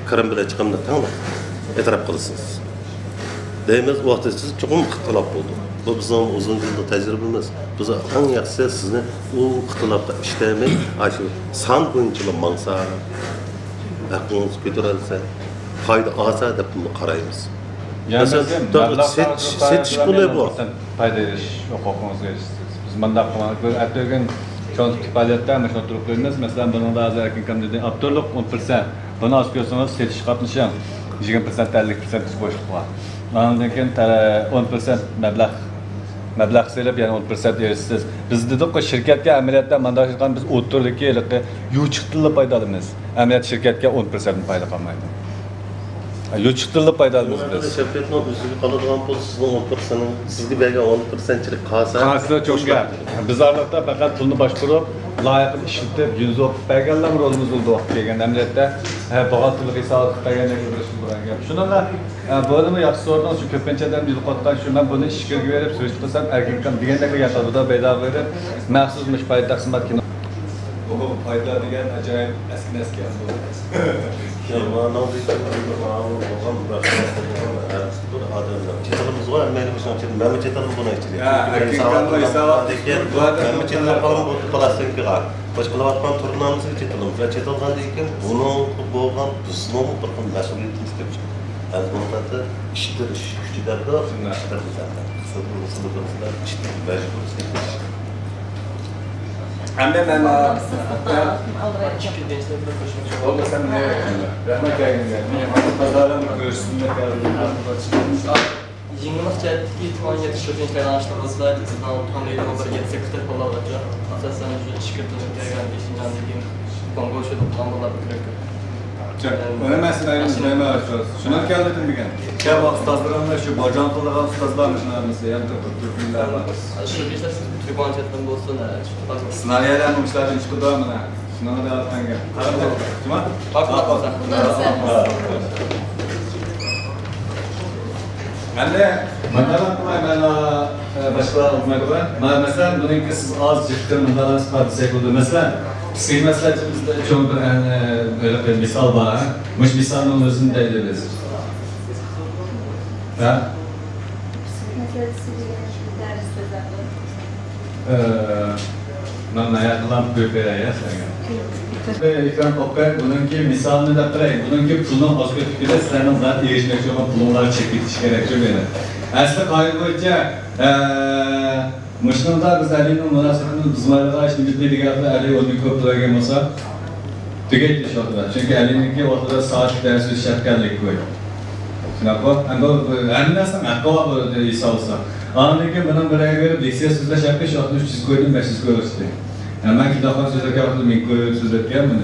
كىرىم بىلەن چىقىمنى تەڭلا ئېتىراپ قىلىسىز. دەيمىز، ۋاقتى سىز چوقۇم ئىختىلاپ بولىدۇ. بۇ بىزنىڭ ئۇزۇن يىللىق تەجرىبىمىز. بىز ئەڭ ياخشىسى سىزنى ئۇ ئىختىلاپتا ئىشلەيمىز، ئاشۇ سان بويىچىلا ماڭسا، ھەققىڭىزنى كۆتۈرەلسە، پايدا ئالسا دەپ بۇنى قارايمىز. يەنى مەسىلەن، مەبلەغ سېتىش، سېتىش پۇلى بۇ. پايدا ئېلىش ھوقۇقىڭىزغا ئېرىشىسىز. بىز مۇنداق قىلغان، بىز ئەتىگەن چوڭ پائالىيەتتە مۇشۇنى تۇرۇپ قويىمىز. مەسىلەن، بۇنىڭدا ھازىر ئەركىن ئاكام دېدى، ئاپتورلۇق ئون پىرسەنت. بۇنى ئاز كۆرسىڭىز، سېتىشقا قاتنىشىڭ. يىگىرمە پىرسەنت، ئەللىك پىرسەنت بوشلۇق بار. ئاندىن كېيىن تەرە-، ئون پىرسەنت مەبلەغ، مەبلەغ سېلىپ، يەنە ئون پىرسەنت ئېرىشىسىز. بىز دېدۇققۇ، شىركەتكە ئەمەلىيەتتە مانداق ئىشلىغان بىز ئوتتۇرىدىكى ھېلىقى يوچۇقتىنلا پايدا ئالىمىز. ئەمەلىيەتتە شىركەتكە ئون پىرسەنت پايدا قالمايدۇ. يوچۇقتىنلا پايدا ئالىمىز بىز. شىركەتنىڭ ئۆزىگە قالىدىغان پۇل سىزنىڭ ئون پىرسەنت، سىزگە بەرگەن ئون پىرسەنتچىلىك قالسا، قالسا چوڭ گەپ. بىز ئارىلىقتا پەقەت پۇلنى باشقۇرۇپ، لايىقىدا ئىشلىتىپ، يۈز ئوقۇپ بەرگەنلەرمۇ رولىمىز بولىدۇ ۋاقتى كەلگەندە. ئەمەلىيەتتە، ھە، بوغالتىرلىق ھېسابات قىلىپ بەرگەندەك بىر ئىش بولغان گەپ. شۇنىڭغا، ھە، بۇنىمۇ ياخشى سورىدىڭىز، شۇ كۆپىنچە ئادەم يولۇقۇۋاتقان شۇ، مەن بۇنى ئىچكىرىگە بېرىپ سۈرۈشتە قىلسام، ئەركىن ئاكام دېگەندەك بىر گەپ بار، بۇدا پەيدا قىلىپ، مەخسۇس مۇشۇ پايدا تەقسىمات كىنو. پايدا دېگەن ئاجايىپ ئەسكى نەرسىكەن بۇ. شەرمانىڭدىن كېيىن بولغان بىر ئادەملەر چېتىلىمىزغۇ، ھەممەيلى مۇشۇنىڭ چېتىلىم، مەنمۇ چېتىلىم بۇنىڭ ئىچىدە. ھە، چۈنكى مەن ھەقىقەتەن ساۋاتلىق بولسا، بۇ ئادەم مەنمۇ چېتىلىپ قالىمەن بۇ پلاستىنكىغا. باشقىلار ئاتقان تۈرنامىسىگە چېتىلىم. بىلەن چېتىلغاندىن كېيىن بۇنىڭغا بولغان بىزنىڭمۇ بىر خىل مەسئۇلىيىتىمىز كېلىپ چىقتى. ھەم بۇنىڭ ئىشلىتىش كۈچى دەپ، ئىشلىتىش مەجبۇرىيىتى. ئەمدى مەن، بولمىسا، رەھمەت كەلگەنگە. مېنىڭ قازالىرىم كۆرسۇنمەي كەلدىم. يېڭىلىق جەھەتتىكى تۇغان يېتىشىش ئۈچۈن تەييارلىنىشتا بولسا، بىزنىڭ تۇغان يېرىمىز بىر يەتتە سەككىز تەرەپ بولغانچە، ئاساسەن، شۇ ئىككى تۈرنىڭ كەلگەن ئىشىنجاندىن كېيىن كونگو شۇ قىلغان بولار بۇ كېرەك. ئۇنى مەن سىلەرگە دېمەيمەن، شۇنى كەلدىم دېگەن. يا، بۇ ئۇستازلىرىڭلار، شۇ باجان قىلىدىغان ئۇستازلار مۇشۇلار ئەمەسمۇ، يەنە تۈركلەرمۇ. شۇ كېسەل سىز تۈركمانچىدىن بولسۇن، ھە، شۇ. سىنايەلەرمۇ مۇشۇلاردىن چىقىدۇ، مانا. شۇنىڭغا دەۋاتقانگەن. قاراپ جۇما. باق، باق، باق. ئەمدى مانداق قىلاي، مانا، ئە، باشقىلار ئوقۇمايدىغۇ. ما-، مەسىلەن، بۇنىڭكى سىز ئاز جىققىنى مانداق ئىپادىسەك بولىدۇ. مەسىلەن، پىسخىك مەسلىھەتچىمىزدە چوڭ بىر، ئە، ھېلىقى مىسال بار، ھە؟ مۇشۇ مىسالنىڭ ئۆزىنى دەيلى بىز. ھە؟ ئە، مەن ناياقلام قويۇپ بېرەي يا سەنگە. ئېكران قويۇپ قوياي، بۇنىڭكى مىسالىنى دەپ بېرەي. بۇنىڭكى پۇلنىڭ ئاز كۆپلۈكىدە سىلەرنىڭ زادى ئېرىشمەكچى بولغان پۇلۇڭلارنى چېكىۋېتىش كېرەك شۇ مېنى. ئەسلى قائىدە بويىچە، ئە، مۇشۇنىڭدا بىز ئەلىنىڭ مۇناسىۋىتىنى بۇزمايدىغان ئىشنى بىز دېگەن ئەلى ئۇنى كۆپ تۆلىگەن بولسا، تۈگەيتتى شۇ ۋاقىتتا. چۈنكى ئەلىنىڭكى ئوتتۇرىدا سائەتلىك دەرس ئۆتۈش ھەققى ئەللىك كوي. شۇنداققۇ؟ ئەمدى بۇ ھەممە نەرسىنىڭ ھەققى بار بۇ ھېساب بولسا. ئاندىن كېيىن بۇنىڭ بىر ئەگىرى لېكسىيە سۆزلەش ھەققى شۇ ۋاقىتتا ئۈچ يۈز كويدىن بەش يۈز كوي ئۆتتى. ھە، مەن كىتابخانا سۆزلەپ كەلدىم، مىڭ كوي سۆزلەپ كەلدىم.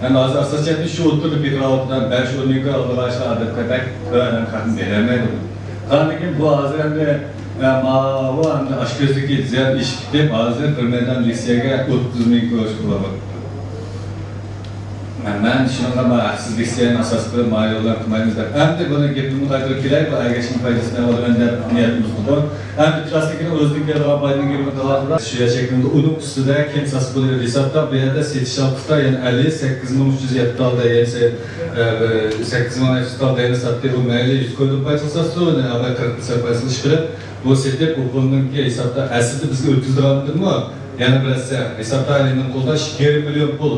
ئەمدى ھازىر ئاساسىي جەھەتتىن شۇ ئوتتۇرىدا بېقىۋاتىدۇ، بەش ئون مىڭ كوي ئالغان ئىشلار ئادەتتە بەك بىر ئادەم خەقنى بېرەلمەيدۇ. ئاندىن كېيىن بۇ ھازىر ئەمدى، ئە، ماۋۇ ئەمدى ئاشكۆزدىكى زىيان ئېشىپ كېتىپ، ھازىر بىر مەيدان لېكسىيەگە ئوتتۇز مىڭ كوي بولۇۋاتىدۇ. مەن، مەن شۇنىڭغا ما ھەقسىز لېكسىيەنى ئاساس قىلىپ، ما يول بىلەن قىلمايمىز دەپ. ئەمدى بۇنى گېپىمنى قايتۇرۇپ كېلەي، بۇ ئەگەشمە پايدىسىنى ئالىمەن دەپ نىيەتىمىز بار. ئەمدى پىلاستىكىنىڭ ئۆزىدىن كېلىدىغان پايدىنى گېپىنى قىلىۋاتىمىز. شۇ شەكىلدە ئۇنىڭ ئۈستىدە كېيىن ساتسا بولىدۇ ھېسابتا، بۇ يەردە سېتىش ئالقىستا يەنە ئەللىك سەككىز مىڭ ئۈچ يۈز يەتتە ئالدى، يەنە سە-، ئە، سەككىز مىڭ ئۈچ يۈز ئالدى يەنە ساتتى. بۇ مەيلى يۈز كويدىن پايدا قىلسا، يەنە قىرىق پىرسەنت پايدا قىلىش كېرەك. بۇ سېتىپ، ئۇ پۇلنىڭكى ھېسابتا ئەسلىدە بىزگە ئۆتكۈزىدىغاندىنمۇ يەنە بىر ھەسسە ھېسابتا ئەلىنىڭ قولىدا ئىككى يېرىم مىليون پۇل،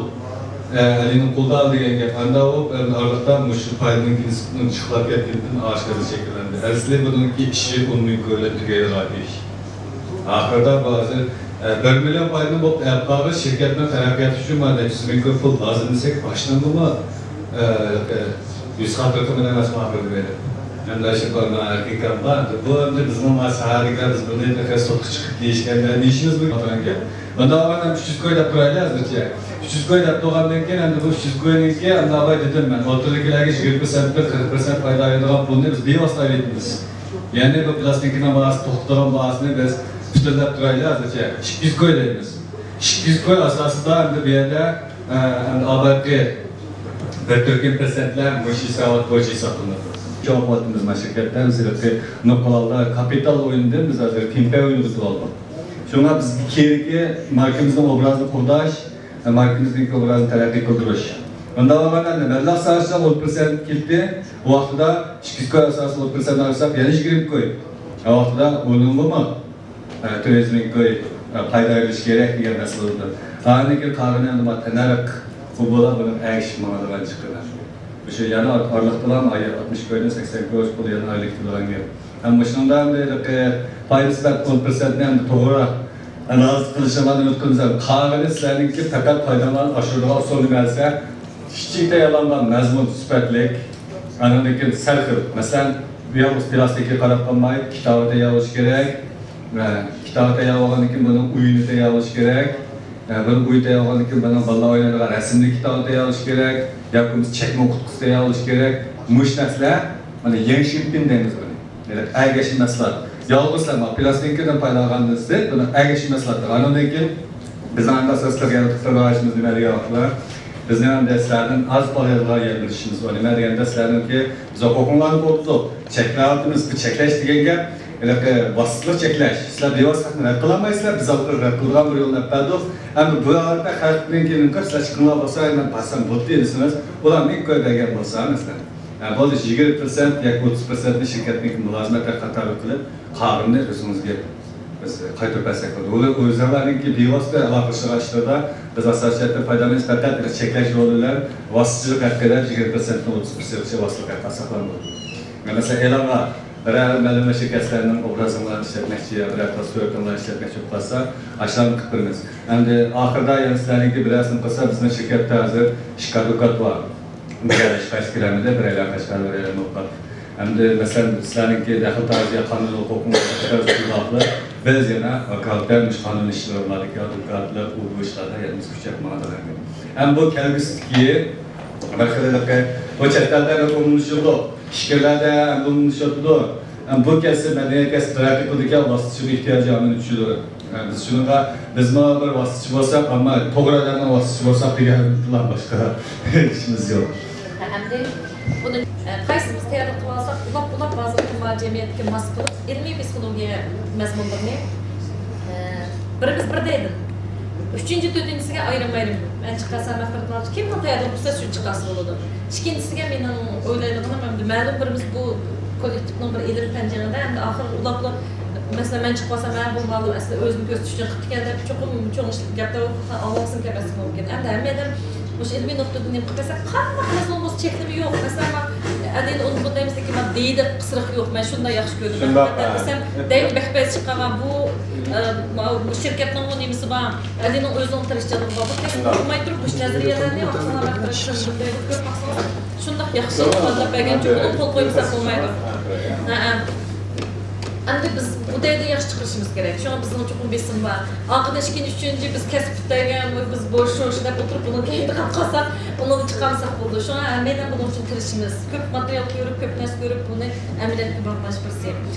ئە، ئەلىنىڭ قولىدا دېگەن گەپ. ئاندا ئۇ، ئە، ئارىلىقتا مۇشۇ پايدىنىڭكى نىسبىتىنىڭ ئىشقىلىپ كەتكىنىدىن ئاشكارا شەكىللەندى. ئەسلى بۇنىڭكى ئىشى ئون مىڭ كويلار تۈگەيدىغان ئىش. ئاخىرىدا بۇ ھازىر، ئە، بىر مىليون پايدىنى بولۇپ ئەپ قالغان شىركەتنىڭ تەرەققىياتى ئۈچۈن مانا نەچچە يۈز مىڭ كوي پۇل لازىم دېسەك، باشتىنمۇ، ئە، يۈز خاتىرە قىلمىدى ئەمەسمۇ ئاخىرىدا بېرىپ. ئەمدى شۇ بارما ئەركىن ئاكام بار. بۇ ئەمدى بىزنىڭ ما ساھەدىكىلەر، بىز بۇنى تېخى سوتقا چىقىپ دېيىشكەندە، نېمە ئىشىمىز بۇ دېگەن گەپ. بۇنداق بولغاندا ئۈچ يۈز كوي دەپ تۇرايلى ھازىرچە. ئۈچ يۈز كوي دەپ تۇرغاندىن كېيىن، ئەمدى بۇ ئۈچ يۈز كوينىڭكى، ئەمدى ئاۋاي دېدىم مەن، ئوتتۇرىدىكىلەرگە يىگىرمە پىرسەنتتىن قىرىق پىرسەنت پايدا ئالىدىغان پۇلنى بىز بىۋاسىتە ئېلىۋېتىمىز. يەنى بۇ پىلاستىنكىنىڭ باھاسى توختىغان باھاسىنى بىز پۈتۈنلەپ تۇرايلى ھازىرچە. ئىككى يۈز كوي دەيمىز. ئىككى يۈز كوي ئاساسىدا ئەمدى بۇ يەردە، ئە، ئەمدى ئاۋۋالقى بىر تۈركۈم پىرسەنتلەر مۇشۇ ھېسابات بويىچە ھېسابلىنىدۇ. شۇ ۋاقىتتا بىز ما شىركەتتە بىز ھېلىقى نوقۇلالدا كاپىتال ئويۇندىن بىز ھازىر پىمپە ئويۇنىغا ئۆتۈۋالدۇق. شۇڭا بىزگە كېرىكى ماركىمىزنىڭ ئوبرازىنى قوغداش، ماركىمىزنىڭ ئوبرازىنى تەرەققىي قىلدۇرۇش. مۇنداق بولغاندا مەبلەغ سالىشتا ئون پىرسەنت كېتتى. بۇ ۋاقىتتا ئىككى يۈز كوي ئاساسىدا ئون پىرسەنت ئالساق، يەنە يىگىرمە كوي. بۇ ۋاقىتتا ئۇنىڭغىمۇ ئە، تۆت يۈز مىڭ كوي، ئە، پايدا ئېلىش كېرەك دېگەن مەسىلە بولىدۇ. ئاندىن كېيىن قالغىنى ئەمدى ما تەننەرخ، بۇ بولا بۇنىڭ ئەگىشىپ ماڭىدىغان چىقىدۇ. شۇ يەنە ئار-، ئارىلىقتىلا ئاي-، ئاتمىش كويدىن سەكسەن كوي پۇل يەنە ئايلىق كېتىدىغان گەپ. ھەم مۇشۇنىڭدا ئەمدى ھېلىقى پايدىسى بار ئون پىرسەنتنى ئەمدى توغرا ئانالىز قىلىشىڭلارنى ئۈمىد قىلىمىز. قالغىنى سىلەرنىڭكى پەقەت پايداڭلارنى ئاشۇرىدىغان ئۇسۇل نېمە دېسە، كىچىك تەييارلانغان مەزمۇن سۈپەتلىك، ئاندىن كېيىن سەرخىل. مەسىلەن، بۇ يالغۇز پىلاستىككە قاراپ قالماي، كىتابى تەييارلاش كېرەك. ۋە كىتابى تەييار بولغاندىن كېيىن بۇنىڭ ئويۇنى تەييارلاش كېرەك. ۋە بۇنىڭ ئويۇنى تەييار بولغاندىن كېيىن بۇنىڭ بالىلار ئوينايدىغان رەسىملىك كىتابى تەييارلاش كېرەك. ياكى بولمىسا چەكمە ئوقۇتقۇسى تەييارلاش كېرەك. مۇشۇ نەرسىلەر، مانا، يەڭشىڭپىن دەيمىز بۇنى. دېمەك، ئەگەشمە مەھسۇلات. يالغۇزلا ما پىلاستىنكىدىن پايدىلانغاندىن سىرت، بۇنىڭ ئەگەشمە مەھسۇلاتلىرى. ئاندىن كېيىن بىزنىڭ ئەڭ ئاساسلىق يەنە تۇتقان رايىشىمىز نېمە دېگەن ۋاقىتتا، بىزنىڭ ئەمدى سىلەردىن ئاز پايدىلانغان يەنە بىر ئىشىمىز بار. نېمە دېگەندە، سىلەرنىڭكى بىز ھوقۇقۇڭلارنى قوغدىدۇق، چەكلەۋاتىمىز. بۇ چەكلەش دېگەن گەپ، ھېلىقى ۋاسىتىلىق چەكلەش، سىلەر بىۋاسىتە خەقنى رەت قىلالمايسىلەر، بىز ھازىر رەت قىلىدىغان بىر يولنى ئېلىپ بەردۇق. ئەمدى بۇ ھالەتتە خەقنىڭ كېيىن سىلەر چىقىڭلار بولسا، مەن بارسام بولدى دېسىڭىز، ئۇلار نېمە بەرگەن بولسا، مەسىلەن، ھە، بولدى، يىگىرمە پىرسەنت ياكى ئوتتۇز پىرسەنتنى شىركەتنىڭكى مۇلازىمەتلەر قاتارلىق قىلىپ، قالغىنىنى ئۆزىڭىزگە بىز قايتۇرۇپ بەرسەك بولىدۇ. ئۇلار ئۆزلەرنىڭكى بىۋاسىتە ئالاقىلىشىدىغان ئىشلىرىدا بىز ئاساسىي جەھەتتىن پايدىلىنىمىز، پەقەت چەكلەش يولى بىلەن ۋاسىتىچىلىق ھەققىدە يىگىرمە پىرسەنتتىن ئوتتۇز پىرسەنتكىچە ۋاسىتىلىق ھەققى ساقلانمايدۇ. مەسىلەن، ئېلانغا بىرەر مەلۇم بىر شىركەتلەرنىڭ ئوبرازىڭلارنى ئىشلەتمەكچى يا بىرەر تاسۋىراتىڭلارنى ئىشلەتمەكچى بولۇپ قالسا، ئاشۇلارنى قىلىپ بېرىمىز. ئەمدى ئاخىرىدا يەنە سىلەرنىڭكى بىرەرسىنى قىلسا، بىزنىڭ شىركەتتە ھازىر ئىككى ئادۋوكات بار. بىرەر ئىشقا ئىككىلەنمىدى، بىرەيلەن قەشقەر، بىرەيلەن موقات. ئەمدى مەسىلەن، سىلەرنىڭكى دەخلى تارىزى قانۇن ھوقۇقىڭلار بىز يەنە ۋاكالىتەن مۇشۇ قانۇن ئىشلىرىڭلاردىكى ئادۋوكاتلىق، ئۇ بۇ ئىشلاردا يەنە بىز كۈچەپ ماڭىدىغان. ھەم بۇ كەلگۈسىدىكى بىر خىل ھېلىقى بۇ چەت ئەلدە ئومۇملىشىدۇ، ئىچكىرىلەردە ئومۇملىشىدۇ. ھەم بۇ كەسىپ، مەدەنىيەت كەسپى تەرەققىي قىلىدىكەن، ۋاسىتىچىنىڭ ئېھتىياجى ھەممىنى چۈشىنىدۇ. ھە، بىز شۇنىڭغا، بىزمۇ بىر ۋاسىتىچى بولساق، ئەمما توغرا ئادەمنىڭ ۋاسىتىچى بولساق دېگەندىن باشقا ئىشىمىز يوق. ئەمدى بۇنى، ئە، قايسىمىز تەييارلىق قىلىۋالساق، ئۇلاپ-ئۇلاپ ھازىرقى ما-، جەمئىيەتتىكى ماس قىلىپ، ئىلمىي پسىخولوگىيە مەزمۇنلىرىنى، ئە، بىرىمىز بىر دەيدۇ. ئۈچىنچى، تۆتىنچىسىگە ئايرىم-ئايرىم. مەن چىقارسام، مەغپىرەت قىلغان، كىمنىڭ تەييارلىقى بولسا، شۇ چىقارسا بولىدۇ. ئىككىنچىسىگە مېنىڭ ئويلايدىغىنىم، ئەمدى مەلۇم بىرىمىز بۇ كوللېكتىپنىڭ بىر ئىلىم پەن جېڭىدە، ئەمدى ئاخىرى ئۇلاپلا، مەسىلەن، مەن چىقىپ قالسام، ھە، بۇ مالۇم ئەسلى ئۆزىنى كۆرسىتىش ئۈچۈن قىپتىكەن دەپ، چوقۇم چوڭ ئىش گەپلەر بولۇپ قالسا، ئاڭلىمىسۇن كەلمەسلىكى مۇمكىن. ئەمدى ھەممە ئادەم مۇشۇ ئىلمىي نۇقتىدىن نېمە قىلىپ بەرسەك، قانداق مەزمۇن بولسا چەكلىمە يوق. مەسىلەن، مانا ئەلىنى ئۇنى بۇنى دەيمىز، لېكىن مانا دېيىدە قىسرىق يوق. مەن شۇنداق ياخشى كۆردۈم. شۇنداق، ھەقىقەتەن ھە. دېسەم، دەينى بەك بەزى چىققان بۇ، ئە، ماۋۇ شىركەتنىڭمۇ نېمىسى بار. ئەلىنىڭ ئۆزىنىڭ تىرىشچانلىقى بار. بۇ كەسىپ شۇنداق. بولماي تۇرۇپ، مۇشۇ نەزەرىيەلەرنى ئاقساڭلار بەك تىرىشچانلىق كۆرۈپ باقسىڭىز، شۇنداق ياخشى ئىپادىلەپ بەرگەن، چوقۇم قول قويمىساق بولمايدۇ. ھە، ھە. ئەمدى بىز بۇ دەيدىن ياخشى چىقىرىشىمىز كېرەك. شۇڭا بىزنىڭ چوقۇم بېسىم بار. ئارقىدىن ئىككىنچى، ئۈچىنچى، بىز كەسىپ پۈتتۈرگەن، بىز بوش شۇ دەپ ئولتۇرۇپ، بۇنىڭ كەينىدە قالساق، ئۇنىڭدىن چىقالمىساق بولىدۇ. شۇڭا ھەممەيلەن بۇنىڭ ئۈچۈن تىرىشىمىز. كۆپ ماتېرىيال كۆرۈپ، كۆپ نەرسە كۆرۈپ، بۇنى ئەمەلىيەتكە بارغان بىرسى.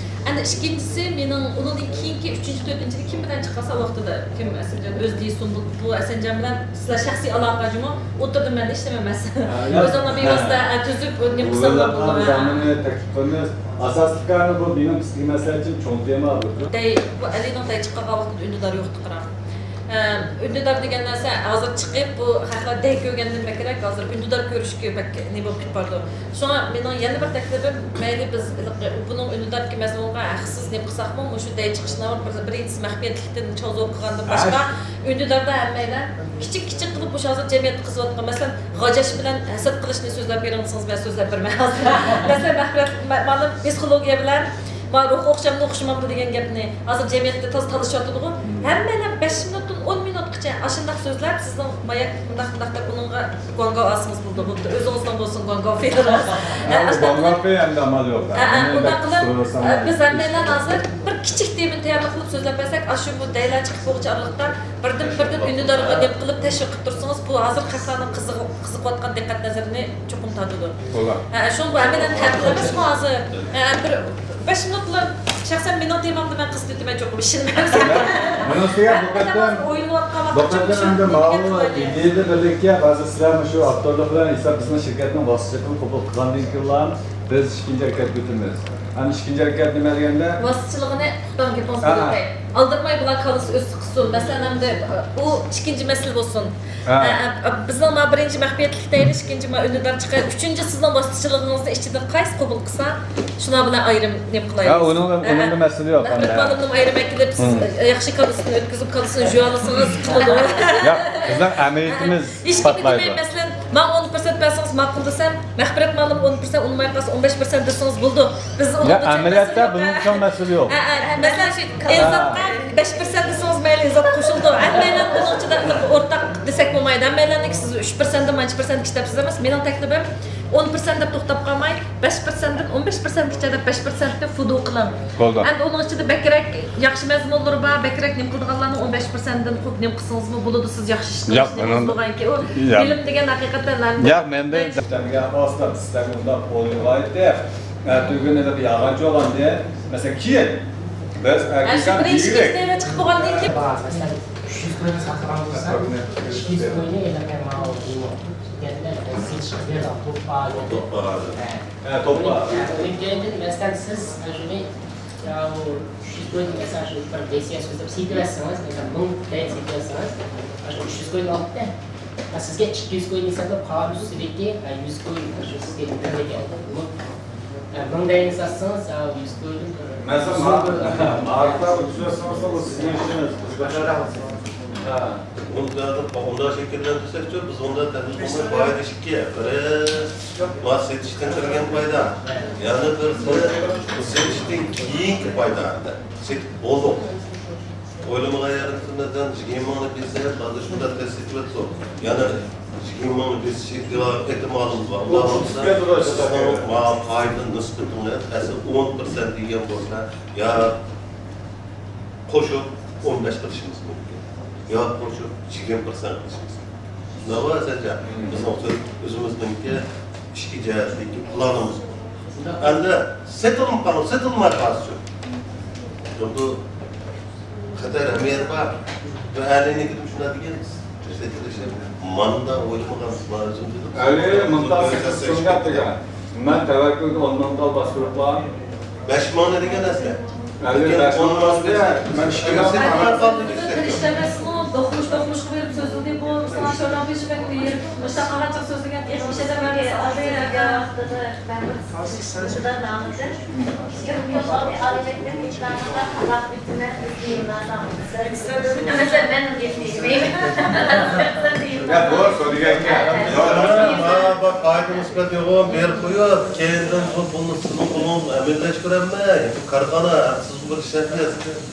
ئەمدى ئىككىنچىسى، مېنىڭ ئۇنىڭدىن كېيىنكى ئۈچىنچى، تۆتىنچىدە كىم بىلەن چىقارسا ۋاقتىدا، كىم ئەسلى ئۆزى دېسۇن، بۇ، بۇ ئەسەنجان بىلەن سىلەر شەخسىي ئالاقە جۇمۇ، ئوتتۇرىدا مەن ئىشلىمەيمەن. ھە، ياق. ئۆزۈڭلار بىۋاسىتە، ھە، تۈزۈپ، نېمە قىلساڭلار بولىدۇ. ھە. زامىنى تەكلىپ قىلىمىز. ئاساسلىق كارنى بۇ مېنىڭ پىسخىك مەسىلەم، چوڭ تېما بۇ. دەي، بۇ ئەلىنىڭ دەي چىققان ۋاقتىدا ئۈندىدار يوقتۇ قاراڭ. ئە، ئۈندىدار دېگەن نەرسە ھازىر چىقىپ، بۇ خەقلەر دەي كۆرگەندىن بەكرەك ھازىر ئۈندىدار كۆرۈشكە بەك نېمە بولۇپ كېتىپ بارىدۇ. شۇڭا مېنىڭ يەنە بىر تەكلىپىم، مەيلى بىز بۇنىڭ ئۈندىداردىكى مەزمۇنغا ھەقسىز نېمە قىلساقمۇ، مۇشۇ دەي چىقىشنى بىر، بىرىنچىسى مەخپىيەتلىكتىن چوڭ زور قىلغاندىن باشقا، ھە. ئۈندىداردا ھەممەيلەن كىچىك كىچىك قىلىپ مۇشۇ ھازىر جەمئىيەتتە قىزىۋاتقان، مەسىلەن، غاجاش بىلەن ھەسەت قىلىشنى سۆزلەپ بېرىڭ دېسىڭىز، مەن سۆزلەپ بېرىمەن ھازىر. مەسىلەن، مەخپىيەت، مە-، مانا پسىخولوگىيە بىلەن ما روھ ئوخشامدۇ، ئوخشىمامدۇ دېگەن گەپنى ھازىر جەمئىيەتتە تازا تالىشىۋاتىدىغۇ. ھەممەيلەن بەش مىنۇتتىن ئون مىنۇتقىچە ئاشۇنداق سۆزلەپ، سىزنىڭ ماياك مۇنداق، مۇنداق دەپ ئۇنىڭغا گۇاڭگاۋ ئالسىڭىز بولىدۇ. بولۇپتۇ، ئۆزىڭىزنىڭ بولسۇن گۇاڭگاۋ پېيىڭىز. ھە، ئۇ ئاشۇنداق گۇاڭگاۋ قىلىپ، پېي ئەمدى ئامال يوق. ھە، ھە، ئۇنداق قىلىپ، بىز ھەممەيلەن ھازىر بىر كىچىك تېمىنى تەييارلىق قىلىپ سۆزلەپ بەرسەك، ئاشۇ بۇ دەيلەر چىقىپ بولغۇچە ئارىلىقتا بىردىن، بىردىن ئۈندىدارغا نېمە قىلىپ تەشۋىق قىلىپ تۇرسىڭىز، بۇ ھازىر خەقلەرنىڭ قىزىق-، قىزىقىۋاتقان دىققەت نەزىرىنى چوقۇم تارتىدۇ. تولا. ھە، شۇڭا بۇ ھەممىدىن تەبىر ئەمەسمۇ ھازىر؟ ھە، بىر بەش مىنۇتلا شەخسەن مېنىڭ تېمامدا مەن قىزىتىۋېتىمەن، چوقۇم ئىشىنمەڭ. مېنىڭ ئۈستىگە بۇ قېتىم، ئويلىنىۋاتقان بۇ ۋاقىتتا قېتىم ئەمدى ماۋۇ ئىدىيەدە بىرلىككە ھازىر سىلەر مۇشۇ ئاپتورلۇق بىلەن ھېساب بىزنىڭ شىركەتنىڭ ۋاسىتىچىلىقىنى قوبۇل قىلغاندىن كېيىنلا بىز ئىككىنچى ھەرىكەتكە ئۆتىمىز. ئەمدى ئىككىنچى ھەرىكەت نېمە دېگەندە؟ ۋاسىتىچىلىقىنى توختاڭ، گېپىڭىزنى ھە. بۆلۈپ ئۆتەي. ئالدىرىماي بۇلار كاللىسى ئۆتسە قىلسۇن. مەسىلەن، ئەمدى ئۇ ئىككىنچى مەسىلە بولسۇن. ھە. ھە، ھە، بىزنىڭ ما بىرىنچى مەخپىيەتلىك دەيلى، ئىككىنچى ما ئۈندىدار چىقاي، ئۈچىنچى سىزنىڭ ۋاسىتىچىلىقىڭىزنى ئىچىدە قايسى قوبۇل قىلسا، شۇلار بىلەن ئايرىم نېمە قىلايلى. ھە، ئۇنىڭ، ھە، ئۇنىڭدا مەسىلە يوق. مەخپىرەت مۇئەللىمنىمۇ ئايرىم ئەكېلىپ، سىز ياخشى كاللىسىنى ئۆتكۈزۈپ، كاللىسىنى جۇۋالىسىڭىز قىلىدۇ. ياق، بىزنىڭ ئەمەلىيىتىمىز ھە، ھە. ئىسپاتلايدۇ. مەسىلەن، ماڭا ئون پىرسەنت بەرسىڭىز ماقۇل دېسەم، مەخپىرەت مۇئەللىم ئون پىرسەنت ئۇنىماي قالسا، ئون بەش پىرسەنت دېسىڭىز بولىدۇ. بىز ياق، ئەمەلىيەتتە بۇنىڭ چوڭ مەسىلە يوق. ھە، ھە، مەسىلەن، شۇ ئېلزاتقا بەش پىرسەنت دېسىڭىز مەيلى، ئېلزات قوشۇلىدۇ. ھەممەيلەن بۇنىڭ ئىچىدە ئورتاق دېسەك بولمايدۇ. ھەممەيلەننىڭكى سىز ئۈچ پىرسەنتتىن مانچە پىرسەنت كىتاب سىز ئەمەس. مېنىڭ تەكلىپىم ئون پىرسەنت دەپ توختاپ قالماي، بەش پىرسەنتتىن ئون بەش پىرسەنتكىچە دەپ بەش پىرسەنتنى فۇدۇ قىلىڭ. بولدى. ئەمدى ئۇنىڭ ئىچىدە بەكرەك ياخشى مەزمۇنلىرى بار، بەكرەك نېمە قىلىدىغانلارنى ئون بەش پىرسەنتتىن قويۇپ نېمە قىلسىڭىزمۇ بولىدۇ، سىز ياخشى ئىش قىلىشنى بولغانكى ئۇ ياق. بىلىم دېگەن ھەقىقەتەن ھەم ياق، مەندە سىستېمىگە ئۇنداق ئويلىغانتى. ئەتىگۈن ئېلىپ يالغانچى بولغاندى. مەسىلەن، كېيىن بىز ئەكىكان بىرىنچى دېگۈدەك. سىستېمىگە چىقىپ بولغاندىن كېيىن. بار، مەسىلەن، ئۈچ يۈز كوينى ساتىدىغان بولسا، ئىككى يۈز كوينى ئېلىپ ماڭا ئۇ دېمو. دېگەندە، سېتىشقا بېرىدىغان توپقا، توپقا ھازىر. ھە. ھە، توپقا. ئۇنىڭ كەينىدىن، مەسىلەن، سىز شۇنى يا، ئۇ ئۈچ يۈز كوين، مەسىلەن، شۇ بىر بېسىيە سۆزلەپ سېتىۋەتسىڭىز، مەسىلەن، مىڭ دەپ سېتىۋەتسىڭىز، ئاشۇ ئۈچ يۈز كوين ئالدى. ھە، سىزگە ئىككى يۈز كوين ھېسابلاپ، قالغان ئۈستىدىكى، ھە، يۈز كوين، ئاشۇ سىزگە بېرىلگەن. ھە، مىڭ دەيمىز ساتسىڭىز، ھە، يۈز كوين. مەسىلەن، ماركا ئۆتكۈزۈۋەتسىڭىز، ئۇ سىزنىڭ ئىشىڭىز. ھە. ئۇنداق، ئۇنداق شەكىللەندۈرسەكچۇ، بىز ئۇنداق تەدبىر قىلماي، پايدا ئىككى، بىرى، ما سېتىشتىن كىرگەن پايدا، يەنە بىرسى، سېتىشتىن كېيىنكى پايدا، سېتىپ بولدۇق. ئويلىمىغان يەردىن، مەسىلەن، يىگىرمە مىڭنى بېسىپ، ھازىر شۇنداق تېز سېتىۋەتسۇق. يەنە يىگىرمە مىڭنى بېسىش ئېھتىمالىمىز بار. ئۇنداق بولسا، سىزنىڭ ما پايدا نىسبىتىڭىز، مەسىلەن، ئون پىرسەنت دېگەن بولسا، يا قوشۇپ ئون بەش قىلىشىمىز مۇمكىن. يا قوشۇپ يىگىرمە پىرسەنت قىلىشىمىز مۇمكىن. شۇنداقمۇ، ھەسەنجان؟ بىزنىڭ ئۆزىمىزنىڭكى ئىچكى جەھەتتىكى پىلانىمىز بار. ئەمدى سېتىلماي قالسا، سېتىلماي قالسىچۇ؟ بۇ خەتەر ئەمەلىيەت بار. بۇ ئەلىنىڭكىدىمۇ شۇنداق دېگەن. سېتىلىشى ماندا ئويلىمىغان لازىم دېدۇق. ئەلى مۇنتاز سېتىلگەن دېگەن. مەن تەۋەككۈلگە ئون مىڭ تال باستۇرۇپلا. بەش مىڭنى دېگەن ئەسلى. ئەلى بەش مىڭ ئون مىڭ دېگەن. مەن ئىككى مىڭ سېتىپ قالدى دېسە. ئىشلەمەسمۇ، دوقمۇش، دوقمۇشقا بېرىپ سۆزلىدى بۇ. ساڭا شورام بېشى بەك بېرىپ، مۇشۇنداق قاغانچاق سۆزلىگەن، ئېغىر ئىش ئەدەپ بەرمىسە ئالدى. يا، بۇ سۆزلىگەنگە. مانا، ما، بۇ پايدا نىسبەت يوغان بېرىپ قويۇپ، كەينىدىن بۇ پۇلنى سىزنىڭ قولىڭىزغا ئەمەلىيلەشتۈرەلمەي، بۇ كارخانا، سىز بىر ئىشلەتمەي،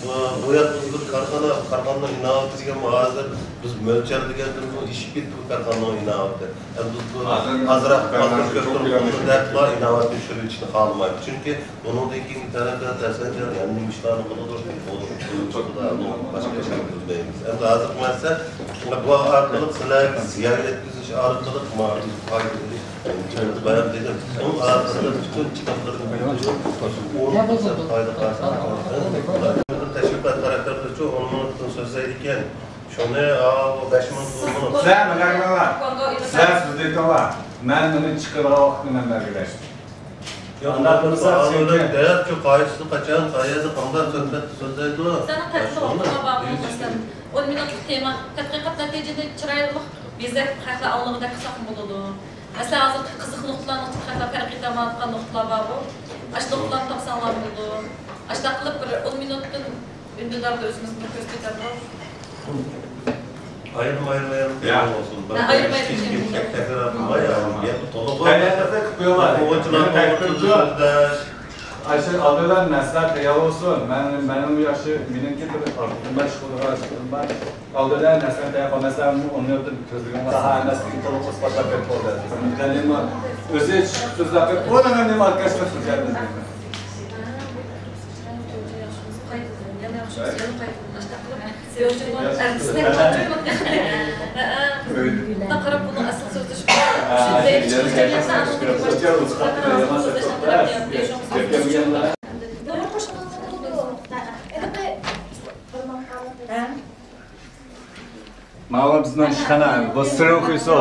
بۇ، بۇ ياققا بىر كارخانا، كارخانىنىڭ ئىناۋىتى دېگەن ھازىر بىز مۆلچەرلىگەندىنمۇ ئېشىپ كەتتى بۇ كارخانىنىڭ ئىناۋىتى. ئەمدى بىز بۇ ھازىر ئازراق پاكىت كۆپ تۇرۇپ دەپلا ئىناۋەتنى چۈشۈرۈۋېتىشنى خالىمايمىز. چۈنكى بۇنىڭدىن كېيىنكى تەرەپلەردە ئەسەنجان يەنە نېمە ئىشلارنى قىلىدۇ، بۇ، بۇ، بۇ، بۇ، باشقا ئىشلارنى بىلمەيمىز. ئەمدى ھازىر مەسىلەن، بۇ ئارقىلىق سىلەرگە زىيان يەتكۈزۈش ئارقىلىق ما-، پايدا ئېلىش، بايام دېدىم، ئۇنىڭ ئارقىسىدا پۈتۈن كىتابلىرىنى ئون پىرسەنت پايدا قازانغان تەشۋىقات تەرەپلەردىچۇ ئون مىڭدىن سۆزلەيدىكەن. شۇنى، ئاۋۇ بەش مىڭ سىز سىلەر ماڭا ئېيتىڭلار. سىلەر سۆزلەيتىڭلار. مەن بۇنى چىقىرىدىغان ۋاقىتنى مەن بەلگىلەي. ياق، ئۇنداق بولسا، سەنكى دەپ، شۇ قايسىسى قاچان، قەيەردە، قانداق سۆھبەتتە سۆزلەيدۇ؟ سەننىڭ تەتقىقات نۇقتىڭ بارمۇ، مەسىلەن، ئون مىنۇتلۇق تېما، تەتقىقات نەتىجىنى چىرايلىق بېزەپ، خەقلەر ئاڭلىغۇدەك قىلساقمۇ بولىدۇ. مەسىلەن، ھازىرقى قىزىق نۇقتىلارنىڭ ئىچىدە خەقلەر پەرق ئېتەلمەيۋاتقان نۇقتىلار بارغۇ. ئاشۇ نۇقتىلارنى تاپساڭلار بولىدۇ. ئاشۇنداق قىلىپ، بىر ئون مىنۇتتىن ئۈندىداردا ئۆزىمىزنى بىر كۆرسىتىۋېتەمدۇ؟ ئايرىم، ئايرىم، ئايرىم يا. تېما بولسۇن. بىر ھە، ئايرىم، ئايرىم ئىككى، تېما. ئىككى تەكرار قىلماي، يا. گەپنى تولۇق قايەردە قىلىپ قويۇڭلار. ئوۋچىلار، مېنى تەكلىپ قىلىپ، ئاشۇ ئالدىدا نەرسىلەر تەييار بولسۇن. مەن، مېنىڭ ياخشى، مېنىڭكى بىر ئارتۇقۇم بار، ئىشقىلىغان ئىشلىرىم بار. ئالدىدا نەرسىلەر تەييار قىلمىسا، ئۇنى كۆزلىگەن ساھە ئەمەسلىكىنى تولۇق ئىسپاتلاپ بېرىپ بولدى. مۇتەللىممۇ ئۆزى چىقىپ سۆزلەپ بېرىپ، ئۇ نېمە، نېمە ئاركاشلىق قىلىدۇ. قاراپ بۇنىڭ ئەسلى سۆزلىشى. ماۋۇ بىزنىڭ ئىشخانا، بۇ سىرىن خۇيسۇ.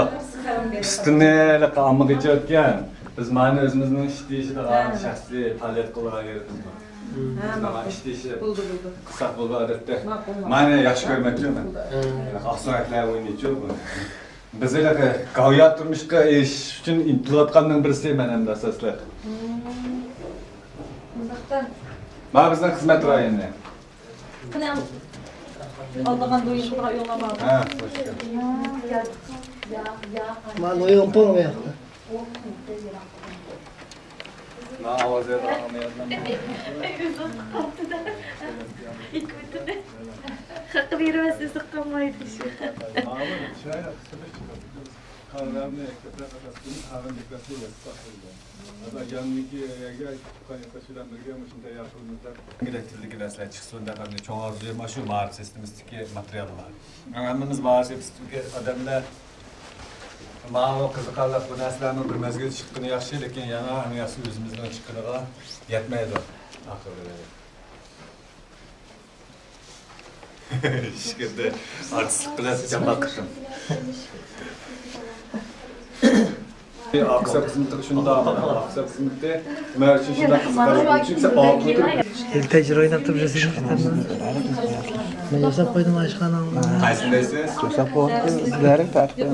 ئۈستىنى ھېلىقى ئاممىغىچە ئۆتكەن. بىز مانا ئۆزىمىزنىڭ ئىش دېيىشىدىغان، ھە، شەخسىي پائالىيەت قىلىدىغان يېرىمىز بار. ھە، بىز مانا ماقۇل. ئىش دېيىشى بولدى، بولدى. قىلساق بولىدۇ، ئادەتتە. ماقۇل، ماقۇل. مانا ياخشى كۆرمەيتتىم مەن. ھە. ئاقسۆڭەكلەر ئوينايچۇ بۇ. بىز ھېلىقى گاۋيا تۇرمۇشقا ئېرىشىش ئۈچۈن ئىنتىلىۋاتقاننىڭ بىرسى مەن ئەمدى ئاساسلىق. مم. ئۇنداقتا. مانا بىزنىڭ خىزمەت رايونى. قېنى، ئالدىغان دويۇنغا يوللىما. ھە، خوش كەلدىڭ. مانا دويۇن پۇڭ بۇ ياقتا. مانا ئاۋاز بېرىدىغان ئاڭلىيالمايمەن. ئۆزى قاپتىدا. ھېكمىتىنى. خەققە بېرىۋەتسە سىققانمايدۇ شۇ. مانا چىرايلىق سېلىش چىقىدۇ. قارلارنى كۆپرەك ئاتاپ، قارنى بەكرەك يېتىپ تاشلىدى. ھەتتا ياندىكى يەرگە تۇغقان ياقداش بىلەن بىرگە مۇشۇنى تەييار قىلىمىز دەپ. مۇشۇنداق تىلدىكى نەرسىلەر چىقسۇن دەپ، ئەمدى چوڭ ئارزۇيۇم ئاشۇ مائارىپ سىستېمىسىدىكى ماتېرىياللار. ھەممىمىز مائارىپ سىستېمىسىدىكى ئادەملەر ماۋۇ قىزىقارلىق بۇ نەرسىلەرنىڭ بىر مەزگىل چىققىنى ياخشى، لېكىن يەنە ئەڭ ياخشىسى ئۆزىمىزنىڭ چىققىنىغا يەتمەيدۇ ئاخىرى. ئىشكىردە ئارتىسلىق بىلەن جامائەت قىلدىم. ئاقسەپ خىزمىتى شۇنداق، ئاقسەپ خىزمىتى. مەن شۇ شۇنداق قىزىقارلىق ئۈچۈن سەن ئاقلىتىپ. تەجرىبە ئويناپ تۇرۇپ رەسىم چىقىرىمەن. مەن ياساپ قويدۇم ئاشخانامنى. قايسىنى دەيسىز؟ ياساپ قويدۇم. سىلەرنىڭ تارتىپ